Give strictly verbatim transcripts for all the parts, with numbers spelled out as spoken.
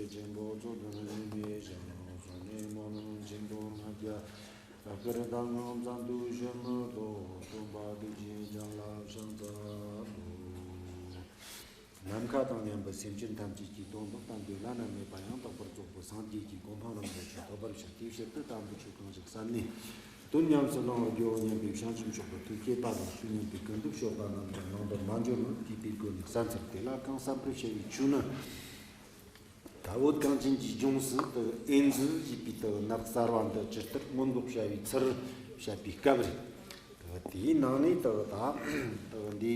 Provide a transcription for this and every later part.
ཆེན་པོ་གཙོ་དོན་རིས་མེད་ཞིང་སོང་ནས་སྨོན་ལམ་ཆེན་པོ་ལྔ་བརྒྱ། ལྷག་པར་གདམས་ངག་ཙམ་དུ་ཞུ་མི་ལྡོག། སྟོན་པ་བདེ་ཆེན་རྒྱལ་ལ་ཕྱག་འཚལ་ལོ། ནམ་མཁའ་དང་མཉམ་པའི་སེམས་ཅན་ཐམས་ཅད་ཀྱི་དོན་དག་དང་འདོད་བླ་ན་མེད་པ་ཡང་དག་པར་རྫོགས་པའི་སངས་རྒྱས་ཀྱི་གོ་འཕང་རིན་པོ་ཆེ་ཐོབ་པར་བྱ། དེའི་ཕྱིར་དུ་དམ་པའི་ཆོས་གང་ཞིག་བསམས་ནས་དོན་ཉམས་སུ་བླང་བར་འགྱུར་བ་སྙམ་པའི་བྱང་ཆུབ་མཆོག་གི་ཐུགས་བསྐྱེད་པ་དང་། དུས་མཉམ་པའི་ཀུན་ཏུ་སྤྱོད་པ་རྣམས་ཀྱང་བླང་དོར་མ་འགྱུར་བར་བགྱིས་པའི་སྒོ་ནས་བསམ་ཚུལ་དེ་ལ་གང་གསན་པར་བྱ་བའི་ཆོས་ནི། ད་བོད་གངས་ཅན་གྱི་ལྗོངས་སུ་དུ་ཨེ་ཛི་ཞེས་པའི་དུ་ནད་གསར་བ་འདི་ཇི་ལྟར་སྔོན་འགོག་བྱ་བའི་ཚུལ་བཤད་པའི་སྐབས་རེད། དུ་དེའི་ནང་ནས་དུ་ད་དུ་འདི་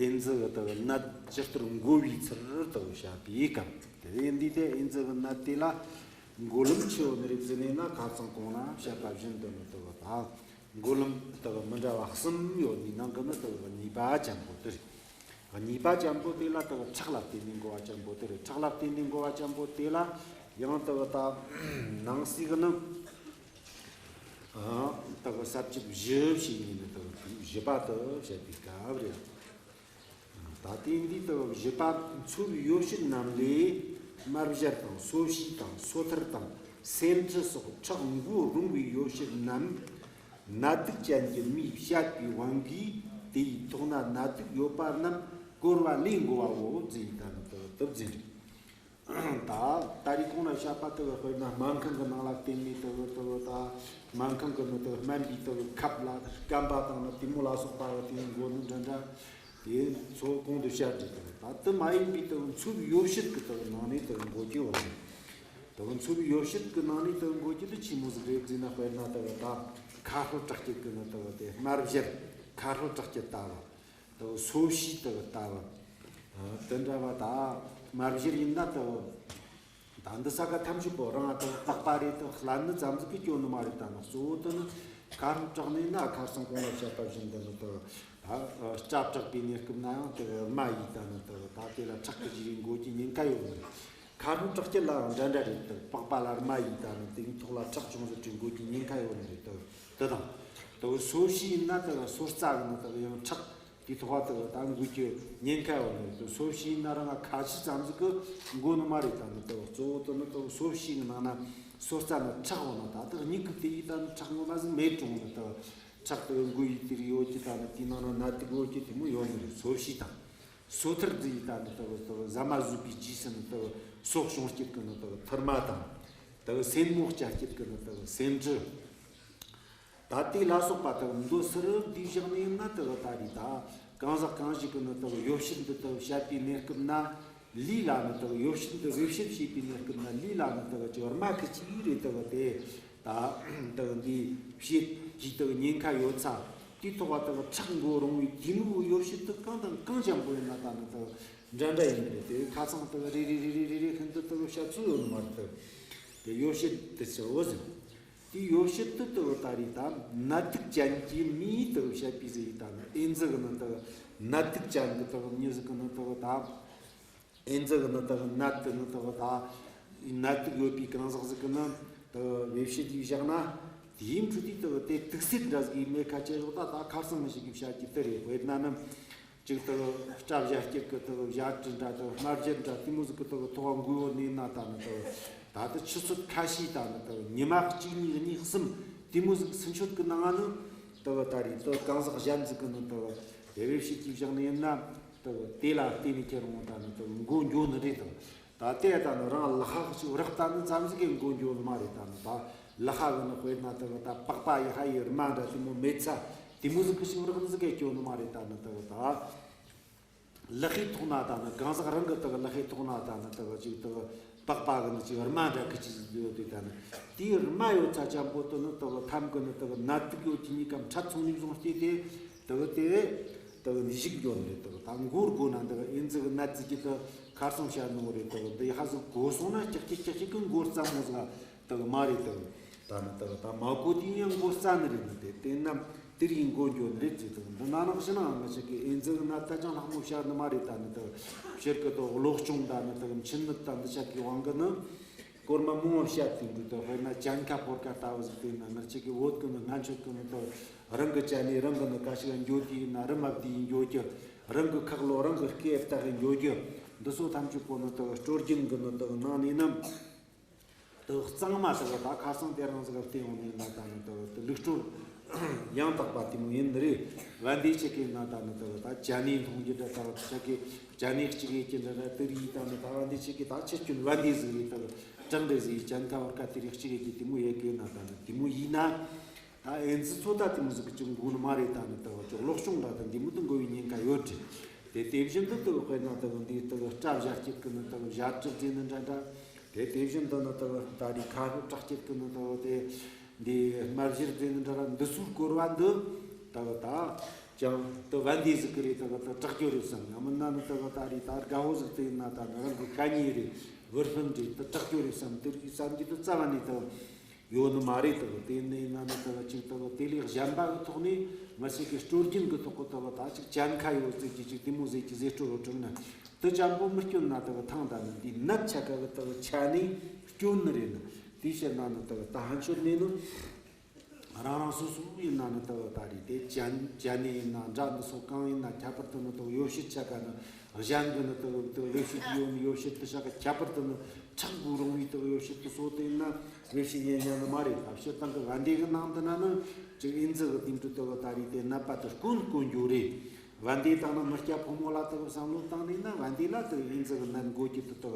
ཨེ་ཛི་གི་དུ་ནད་ཇི་ལྟར་འགོ་བའི་ཚུལ་དུ་བཤད་པའི་སྐབས་དེ་ལས་འདི་དེ་ཨེ་ཛི་གི་ནད་དེ་ལ་འགོ་ལམ་ཆེ་བོ་ནི་རེད་ཟེར་ནས་ན། ཁ་སང་གོང་ན་བཤད་པ་བཞིན་དུ་ནི་དུ་ད། འགོ་ལམ་དག་མི་འདྲ་བ་གསུམ་ཡོད་ནི་ནང་གི་ནི་དག་གཉིས་པ་ཅན་པོ་དེ་རེད། གཉིས་པ་ཅན་པོ་དེ་ལ་དག་ཁྲག་ལ་བརྟེན་ནས་འགོ་བ་ཅན་པོ་དེ་རེད། ཁྲག་ལ་བརྟེན་ནས་འགོ་བ་ཅན་པོ་དེ་ལ་ཡང་དག་ད་ནང་གསེས་ཀྱི་ནི་དག་ས་བཅད་བཞི་ཞེས་ནི་ནི་དག་བཞི་པ་དུ་བཤད་པའི་སྐབས་རེད། ད་ལྟའི་འདི་ལྟ་བུ་བཞི་པ་མཚོ་བོད་ཡོ་བྱད་རྣམས་ལས་རྨ་བྱར་དང་སོ་བྱའི་དང་སོ་ཐར་དང་སེ་འབྲུ་སོགས་ཁྲག་འགོ་རུང་བའི་ཡོ་བྱད་རྣམས་ནད་དུག་ཅན་གྱི་མིས་བཤད་པའི་དབང་གིས་དེ་ཡི་ཐོག་ན་ནད་དུག་ཡོད་པ་རྣམས་བསྐོར་བ་ལས་འགོ་བའོ་ཟེར་ཡི་ད་ནི་ལྟ་བུ་དུ་ཟེར། ད་ད་རེས་གོང་ལ་བཤད་པ་ལྟ་བུ་དཔེར་ན་སྨན་ཁང་གི་ནང་ལ་བརྟེན་ནས་ལྟ་བུ་ལྟ་བུ་ད་སྨན་ཁང་གི་ནི་ལྟ་བུ་སྨན་པའི་ལྟ་བུ་ཁབ་ལ་སྐམ་པ་དང་ནི་དེ་མོ་ལ་སོགས་པ་བ་དེ་འགོ་ནི་འདྲ་འདྲ། དེ་ཚོ་གོང་དུ་བཤད་དེ་དང་ད་དུ་མ་ཡིན་པའི་དུ་མཚོ་བོད་ཡོ་བྱད་ཀྱི་དུ་ནང་ནས་དུ་འགོ་གི་འོང་། དུ་མཚོ་བོད་ཡོ་བྱད་ཀྱི་ནང་ནས་དུ་འགོ་གི་དུ་ཆི་མོ་ཟིག་རེད་ཟེར་ན། དཔེར་ན་དུ་ད་ཁ་ཧྲུལ་དྲག་སྐྱེད་ཀྱི་ནི་དུ་དེ་རྨ་བྱར་ཁ་ཧྲུལ་དྲག་སྐྱེད་ལྟ་བུ། དུ་སོ་བྱའི་དུ་ལྟ་བུ། དུ་འདྲ་བ་ད་རྨ་བྱར་ཡིན་ན་དུ། ད་འདི་ས་ཀ་ཐམས་ཅད་པོ་རང་ང་དང་ལྟག་པ་རེད་དང་ལྷན་ནི་ཙམ་ཟིག་གིས་སྐྱོན་ནི་མ་རེད། ད་ནི་གཙོ་བོ་དུ་ནི་ཁ་ཧྲུལ་དྲག་ནས་ན་ཁ་སང་གོང་ལ་བཤད་པ་བཞིན་དུ་ནི་དུ་ད་སྐྲ་དྲག་པའི་གནས་སྐབས་ན་ཡང་དུ་རྨ་ཡིས་ད་ནི་དུ་ད་དེ་ལ་ཁྲག་གི་བཞུར་བའི་འགོ་གི་ཉེན་ཁ་ཡོད་ནི་རེད། ཁ་ཧྲུལ་དྲག་སྐྱེད་ལའང་འདྲ་འདྲ་རེད། དུ་པགས་པ་ལ་རྨ་ཡིས་ད་ནི་དེའི་ཐོག་ལ་ཁྲག་ཅུང་ཟད་བྲི་འགོ་གི་ཉེན་ཁ་ཡོད་ནི་རེད། དུ་དུ་དང་དུ་སོ་བྱའི་ཡིན་ན་དུ་སོ་རྩ་གི་ནི་དུ་ཡང་ཁྲག་དེའི་ཐོག་བ་དུ་ད་འགོས་ཀྱི་ཉེན་ཁ་ཡོད་ནི་དུ་སོ་བྱའི་ཡིན་ན་རང་ང་ཁ་ཤས་ཙམ་ཟིག་གི་འགོ་ནི་མ་རེད། ད་ནི་དུ་གཙོ་བོ་དུ་ནི་དུ་སོ་བྱའི་གི་ནང་ན་སོ་རྩ་ནི་ཁྲག་འོ་ན་ད་དུ་མྱིག་གི་དེ་ཡིས་ད་ནི་ཁྲག་འོ་ན་ཟིག་མེད་གྲོང་ནི་དུ་ཁྲག་དུ་འགོས་ཡི་དེ་རིགས་ཡོད་ཀྱི་ད་ནི་དེའི་ནང་ན་ནད་དུག་ཡོད་ཀྱི་དེ་མོ་ཡོད་ནི་རེད། སོ་བྱའི་དང་སོ་ཐར་ཟེར་ཡི་ད་ནི་དུ་དུ་ཟ་མ་ཟོས་པའི་རྗེས་སུ་ནི་དུ་སོ་བྱུང་སྐྱེད་གི་ནི་དུ་ཐུར་མ་དང་དུ་སེན་མོ་སྐྱ་སྐྱེད་གི་ནི་དུ་སེན་འབྲུ། ད་དེ་ལ་སོགས་པ་དག་མདོ་སི་རུ་འདིའི་ཞག་ནས་ན་དག་ད་རེས་ད་གང་ཟག་གང་ཞིག་གི་ནི་དག་ཡོ་བྱད་འདི་དག་བཤད་པའི་གནས་སྐབས་ན་ལུས་ལ་ནི་དག་ཡོ་བྱད་འདི་རེ་བཤད་བྱེད་པའི་གནས་སྐབས་ན་ལུས་ལ་ནི་དག་ཅི་བར་མ་ཁི་ཅིག་རེ་དག་དེ་ད་དག་འདི་བཤད་ཀྱི་དག་ཉེན་ཁ་ཡོད་ཚ་དེ་ཐོག་བ་དག་ཁྲག་འགོ་རུང་བའི་དེ་མོ་ཡོ་བྱད་དག་གང་དང་གང་འཇམ་པོ་ཡིན་ན་ད་ནི་དག་འདྲ་འདྲ་ཡིན་རེད། དེ་ཁ་ཚང་དག་རེ་རེ་རེ་རེ་རེ་རེ་ཤིན་ཏུ་དག་བཤད་ཚུལ་ཡོད་ནི་མ་རེད། དག་དེ་ཡོ་བྱད་དེ་ཆི་བོ་ཟིན། དེའི་ཡོ་བྱད་དུ་དུ་ད་རེས་ད་ནད་དུག་ཅན་གྱི་མིའི་དུ་བཤད་པའི་ཟེར་ཡི་ད་ནི་ཨེ་ཛི་གི་ནི་དུ་ནད་དུག་ཅན་གྱི་དུ་མྱི་ཟིག་གི་ནི་དུ་ད་ཨེ་ཛི་གི་ནི་དུ་ནད་དུ་ནི་དུ་ད་ནད་དུག་ཡོད་པའི་གང་ཟག་ཟིག་གི་ནི་དུ་བེད་སྤྱད་ཀྱིས་བཞག་ན་དེའི་འཕྲོས་དེ་དུ་དེ་དུག་སེལ་འདྲ་ཟིག་གི་མེ་ཁ་ཅན་རོགས་ད་ད་ཁ་སང་མི་ཞིག་གིས་བཤད་ཀྱི་དུ་རེད། དཔེར་ན་ནི། གཅིག་ཏུ་སྐྲ་བཞར་སྐྱེད་ཀྱི་ཏུ་བཞར་དྲི་འདྲ་ཏུ་སྨྲ་བརྗོད་འདྲ་དེ་མོ་ཟིག་གི་ཏུ་ཐོག་འགུལ་ཡོད་ནས་ན་ད་ནི་ཏུ་ད་ཏུ་ཆུ་ཚོད་ཁ་ཤས་ད་ནི་ཏུ་ཉི་མ་གཅིག་གཉིས་གཉིས་གསུམ་དེ་མོ་ཟིག་ཚུན་ཆོད་ཀྱི་ནང་ང་ནི་ཏུ་ད་རེས་ཏུ་གང་ཟག་གཞན་ཟིག་གི་ནི་ཏུ་དེ་བས་ཕྱིས་ཀྱི་བཞག་ནས་ན་ཏུ་དེ་ལ་བལྟས་ནས་ཁྱེད་རང་ད་ནི་ཏུ་མགོ་འགྱོ་ནི་རེད་དང་། ད་དེ་ད་ནི་རང་ལག་ཁག་ཅིག་རག་ད་ནི་ཙམ་ཟིག་གི་མགོ་འགྱོ་ནི་མ་རེད། ད་ནི་ད། ལག་ཤ་གི་ནི་དཔེར་ན་དེ་གི་ད་པགས་པ་ཡི་ཧ་ཡི་རྨ་འདྲ་དེ་མོ་མེད་ཚ་དེ་མོ་ཟིག་གི་ཞིག་རག་ནི་ཟིག་གི་སྐྱོ་ནི་མ་རེད། ད་ནི་དེ་གི་ད་ལག་ཤེས་ཐོག་ན་ད་ནི་གང་ཟག་རང་གི་དེ་གི་ལག་ཤེས་ཐོག་ན་ད་ནི་དེ་གི་ཅིག་དེ་གི་པགས་པ་གི་ནི་ཅིག་རྨ་འདྲ་གི་ཅིག་ཟིག་ཡོད་དེ། ད་ནི་དེའི་རྨ་ཡོད་ཚ་ཅན་པོ་དེ་ནི་དེ་གི་ཐམ་གི་ནི་དེ་གི་ནད་དུག་ཡོད་ཀྱི་ནི་གམ་འཕྲད་སོང་ནི་བཟུང་སྟེ་དེ་དེ་གི་དེ་དེ་གི་ནི་ཞིག་འགྱོ་ནི་རེད། དེ་གི་ད་མགོར་དགོས་ན་དེ་གི་ཨེ་ཛི་གི་ནད་ཟིག་གི་དེ་ཁ་སང་བཤད་ནོ་རེད། དེ་གི་འདི་ཧ་ཟིག་གོ་སོང་ན་ཀྱག་ཀྱག་ཀྱག་ཀྱག་གི་མགོ་རྩ་མོ་ཟིག་དེ་གི་མ་རེད། དེ་གི་ད་ནི་དེ་གི་ད་མ་གོ་དུས་ཡང་མགོ་རྩ་ནི་རེད། ནི་དེ་དེ་རྣམས་དེ་རིང་མགོ་འགྱོ་ནི་རེད་ཟེར། དེ་གི་འདི་ན་ནང་ཕྱི་ནང་ང་ཞིག་གི་ཨེ་ཛི་གི་ནད་ད་ཅང་ལྷག་མོ་བཤད་ནི་མ་རེད། ད་ནི་དེ་གི་ཕྱིར་གི་དེ་གི་གློ་གཅོང་ད་ནི་དེ་གི་མཆིན་ནད་ད་འདི་ཆ་གི་དབང་གི་ནི་སྐོར་མ་མང་བ་བཤད་དེ་འདུག་དེ་དཔེར་ན་གྱན་ཁ་ཕོར་ཁ་ལྟ་བུ་ཟིག་དེ་ན་ང་ཅག་གི་བོད་གི་ནི་སྔན་ཆད་གི་ནི་དེ་རང་གི་གྱན་ནས་རང་གི་ནི་ག་ཞིག་འགྱོ་དུས་ཡིན་ན་རི་མ་བདས་འགྱོ་རྒྱུ། རང་གི་ཁག་ལོ་རང་གི་སྐེ་བཏགས་འགྱོ་རྒྱུ། འདི་ཚོ་ཐམས་ཅད་པོ་ནི་དེ་སྲོལ་རྒྱུན་གི་ནི་དེ་ནང་ནས་ནམ་དེ་གཙང་མ་དེ་ད་ཁ་སང་དེ་རིང་ཟིག་བལྟས་ཡོང་ནས་ན་ད་ནི་དེ་དེ་ལུགས་སྲོལ་ཡང་དག་པ་དེ་མོ་ཡིན་ནི་རེད། བན་དེ་ཆེ་གེ་ན་ད་ནི་དེ་ད་གྱན་ནས་མཐོང་རྒྱུ་འདྲ་ད་ཆེ་གེ་གྱན་ནས་གཅིག་ཡེད་ཀྱི་འདྲ་འདྲ་དེ་རིགས་ད་ནི་ད་བན་དེ་ཆེ་གེ་ད་ཆེ་སྐྱོན་བན་དེ་ཟིག་རེད། དེ་གྲངས་འདྲ་ཟིག་གྱན་ཁ་བར་ཁ་དེ་རིགས་གཅིག་ཡེད་ཀྱི་དེ་མོ་ཡེད་གེ་ན་ད་ནི་དེ་མོ་ཡིན་ན། ད་ཨེ་ཛི་ཚོ་ད་དེ་མོ་ཟིག་གི་ཅིག་འགོ་ནི་མ་རེད། ད་ནི་དེ་ཅིག་གློ་གཅོང་འདྲ་ད་འདི་མོ་དེ་འགོ་བའི་ཉེན་ཁ་ཡོད་རེད། དེ་དེ་བཞིན་དུ་དེ་དཔེར་ན་དེ་འདི་དེ་སྐྲ་བཞར་སྐྱེད་གི་ནི་དེ་བཞར་གྲི་རྫས་ནི་འདྲ་འདྲ། དེ་དེ་བཞིན་དུ་ནི་དེ་ད་རེས་ཁ་ཤོ་དྲག་སྐྱེད་གི་ནི་དེ་དེ་འདི་སྨན་བཞིར་རྫས་ནི་འདྲ་འདྲ་འདི་ཚོའི་སྐོར་བ་འདི་དེ་ད་ཅང་དེ་བན་དེ་ཟིག་གི་རེད། དེ་དེ་དྲག་རྒྱུ་རེད་བསམ། ཡང་མིན་ན་ནི་དེ་ད་རེས་ད་དགའ་བོ་ཟིག་དེ་ཡིན་ན་ད་ནི་རང་གི་ཤ་ཉེ་རེད། བུར་སྤུན་རེད། དེ་དྲག་རྒྱུ་རེད་བསམ། དེ་རིགས་བསམ་རྒྱུ་དེ་རྩ་བ་ནས་དེ་ཡོད་ནི་མ་རེད། དེ་དེ་ནས་ཡིན་ན་ནི་དེ་གཅིག་དེ་དེ་ལས་གཞན་པ་གི་ཐོག་ནས་མི་ཞིག་གི་སྲོལ་རྒྱུན་གི་ཐོག་གི་དེ་ད་ཅིག་གྱན་ཁ་ཡོད་ཟེར་གྱི་ཅིག་དེ་མོ་ཟེར་གྱི་ཟེར་སྲོལ་ཡོད་དྲུག་ན་དེ་ཅན་པོ་མི་སྐྱོན་ན་དེ་ཐང་ད་ནི་འདི་ནད་ཆ་ག་གི་དེ་ཆ་ནས་སྐྱོན་ནི་རེད། ནི་དེ་བཤད་ན་ནི་དེ་ད་ཧན་ཆོད་ནས་ནི་རང་རང་སོ་སོ་ཡིན་ན་ནི་དེ་ད་རེད། དེ་གྱན་གྱན་ནས་ཡིན་ན་འདྲ་འདི་སོ་གང་ཡིན་ན་ཁྱད་པར་དུ་ནི་དེ་ཡོ་བྱད་ཆ་ག་ནི་གཞན་གི་ནི་དེ་དེ་ཡོ་བྱད་ཡོད་ནི་ཡོ་བྱད་དེ་ཆ་ག་ཁྱད་པར་དུ་ནི་ཁྲག་འགོ་རུང་བའི་དེ་ཡོ་བྱད་དེ་སོ་དེ་ཡིན་ན་ཡོ་བྱད་ཡིན་ཡང་ནི་མ་རེད། ད་སྤྱིར་བཏང་གི་བན་དེ་གི་ནང་དུ་ན་ནི་ཅིག་ཨེ་ཛི་གི་དེ་འདྲ་དེ་ད་རེད། དེ་ནད་པ་དེ་དཀོན་དཀོན་རྒྱུ་རེད། བན་དེ་དང་ནི་མི་སྐྱ་ཕོ་མོ་ལ་དེ་བསམ་བློ་བཏང་ནས་ན་བན་དེ་ལ་དེ་ཨེ་ཛི་གི་ནད་འགོ་རྒྱུ་དེ་དེ་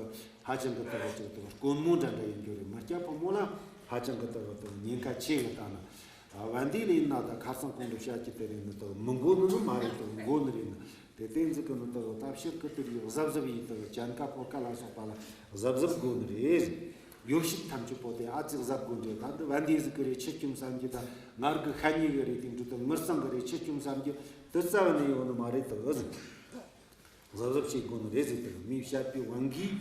ཧ་ཅང་གི་དེ་ཅིག་དེ་དཀོན་མོ་འདྲ་འདྲ་ཡིན་རྒྱུ་རེད། མི་སྐྱ་ཕོ་མོ་ལ་ཧ་ཅང་གི་དེ་དེ་ཉེན་ཁ་ཆེ་གི། ད་ནི་བན་དེ་ལ་ཡིན་ན་ད་ཁ་སང་གོང་དུ་བཤད་ཀྱི་དེ་རིང་ནི་དེ་མི་འགོ་ནི་ནི་མ་རེད། དེ་འགོ་ནི་རེད། ནི་དེ་དེ་ཨེ་ཛི་གི་ནི་དེ་ད་ཕྱིར་གི་དེ་རིགས་གཟབ་གཟབ་ཡིན། དེ་གྱན་ཁ་ཕོར་ཁ་ལ་སོགས་པ་ལ་གཟབ་གཟབ་དགོ་ནི་རེད། ཡོ་བྱད་ཐམས་ཅད་པོ་དེ་ཨ་ཙི་གཟབ་དགོ་ནི་རེད། ད་འདི་བན་དེ་ཨེ་ཛི་གི་རེད་ཆི་སྐྱོན་བསམ་གྱི། ད་ངར་གི་ཤ་ཉེ་གི་རེད། དེ་འདྲ་དེ་ངར་སང་གི་རེད་ཆི་སྐྱོན་བསམ་གྱི་དེ་རྩ་བ་ནས་ཡོད་ནི་མ་རེད། དེ་ཨེ་ཛི། གཟབ་གཟབ་བྱེད་དགོས་ནི་རེད་ཟེར། དེ་མིས་བཤད་པའི་དབང་གིས་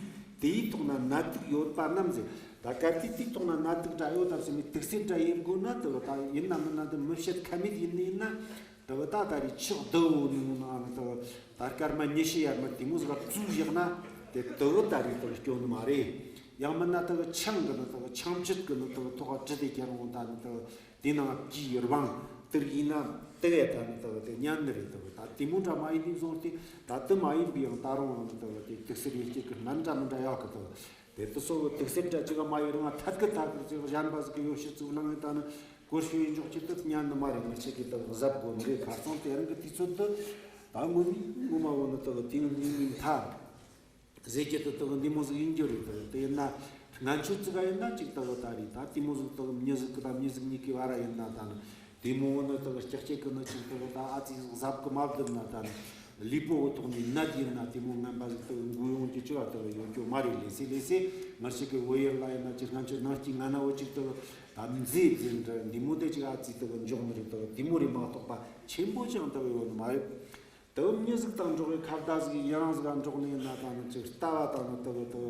དེའི་ཐོག་ན་ནད་དུག་ཡོད་པ་རྣམས་ཟེར། ད་གལ་ཏེ་དེའི་ཐོག་ན་ནད་དུག་འདྲ་ཡོད་དམ་ཟེར་ནས་དུག་སེལ་འདྲ་ཡེད་དགོས་ན། དེ་ད་ཡིན་ན་མིན་ན་དེ་མི་བཤད་ཁ་མེད་ཡིན་ནི་ཡིན་ན། དེ་ད་ད་རེས་ཆུ་བདུ་བོ་ནི་ནང་ནི་དེ་ད་སྐར་མ་ཉི་ཤུ་ཡར་མར་དེ་མོ་ཟིག་བཙུགས་བཞག་ན་དེ་དེ་ད་རེས་དེ་སྐྱོན་ནི་མ་རེད། ཡང་མིན་ན་དེ་ཆང་གི་ནི་དེ་ཆང་བཅུད་ཀྱི་ནི་དེ་ཐོག་བྲི་དེ་ཁྱེར་འོང་ད་ནི་དེ། དེ་ནང་གི་རང་དེར་ཡིན་ན་དེ་བས་ད་ནི་དེ་དེ་ཉན་ནི་རེད། དེ་ད་དེ་མོ་འདྲ་མ་ཡིན་ནི་བཟུང་སྟེ་ད་དེ་མ་ཡིན་པའི་ཡང་ད་རུང་ཡང་དེ་དེ་དུག་སེལ་ཡེད་ཀྱི་སྨན་འདྲ་མི་འདྲ་ཡག་གི། དེ་དེ་དེ་སོ་བོ་དུག་སེལ་འདྲ་ཅིག་མ་ཡིན་རུང་ཐད་ཀི་ཐད་ཀི་ཅིག་གཞན་པ་ཟིག་གི་ཡོ་བྱད་བཙུགས་ལངས་ད་ནི་སྐོར་ཤོད་ཡིན་འཇོག་ཅིག་དེ་ཉན་ནི་མ་རེད། མི་ཆེ་གི་དེ་གཟབ་དགོས་ནི་རེད། ཁ་སང་དེ་རིང་གི་དུས་ཚོད་དུ་ད་ངོ་མ་ངོ་མ་བོ་ནི་དེ་དེ་ཉིན་ཉིན་ཐ། ཟེར་གྱི་དེ་དག་འདི་མོ་ཟིག་ཡིན་རྒྱུ་རེད། དེ་དེ་ཡིན་ན་སྔན་ཆད་ཙི་ག་ཡིན་ན་ཅིག་དག་ད་རེད། ད་དེ་མོ་ཟིག་དག་མྱི་ཟིག་གི་ད་མྱི་ཟིག་གཉིས་ཀྱི་བར་ཡིན་ན་ད་ནི་དེ་མོ་ནི་དག་ཀྱག་ཀྱག་གི་ནི་ཅིག་དག་ད་ཨ་ཙི་ཟིག་གཟབ་གི་མ་བསྡུར་ན་ད་ནི་ལུས་པོ་བོ་ཐོག་ནས་ནད་ཡིན་ན་དེ་མོ་ངན་པ་ཟིག་དག་འགོ་ཡོང་རྒྱུ་ཅི་བ་དག་ཡོང་རྒྱུ་མ་རེད། ལེ་སི་ལེ་སི་ང་ཞིག་གི་བོད་ཡུལ་ལ་ཡིན་ན་ཅིག་སྔན་ཆད་ནང་སྐྱིད་ང་ན་བོ་ཅིག་དག་ད་མཛེས་མཛེས་འདྲ་འདི་མོ་དེ་ཅིག་ཨ་ཙི་དག་འཇོག་ནི་རེད། དག་དེ་མོ་རེད་མ་གཏོགས་པ་ཆེན་པོ་ཅང་དག་ཡོད་ནི་མ་རེད། དེ་མྱི་ཟིག་དང་འགྲོགས་ཡི་ཁ་བརྡ་ཟིག་ཡི་རང་ཟིག་ག་འགྲོགས་ནས་ཡིན་ན་ད་ནི་ཅིག་ལྟ་བ་དང་ནི་དེ་དེ་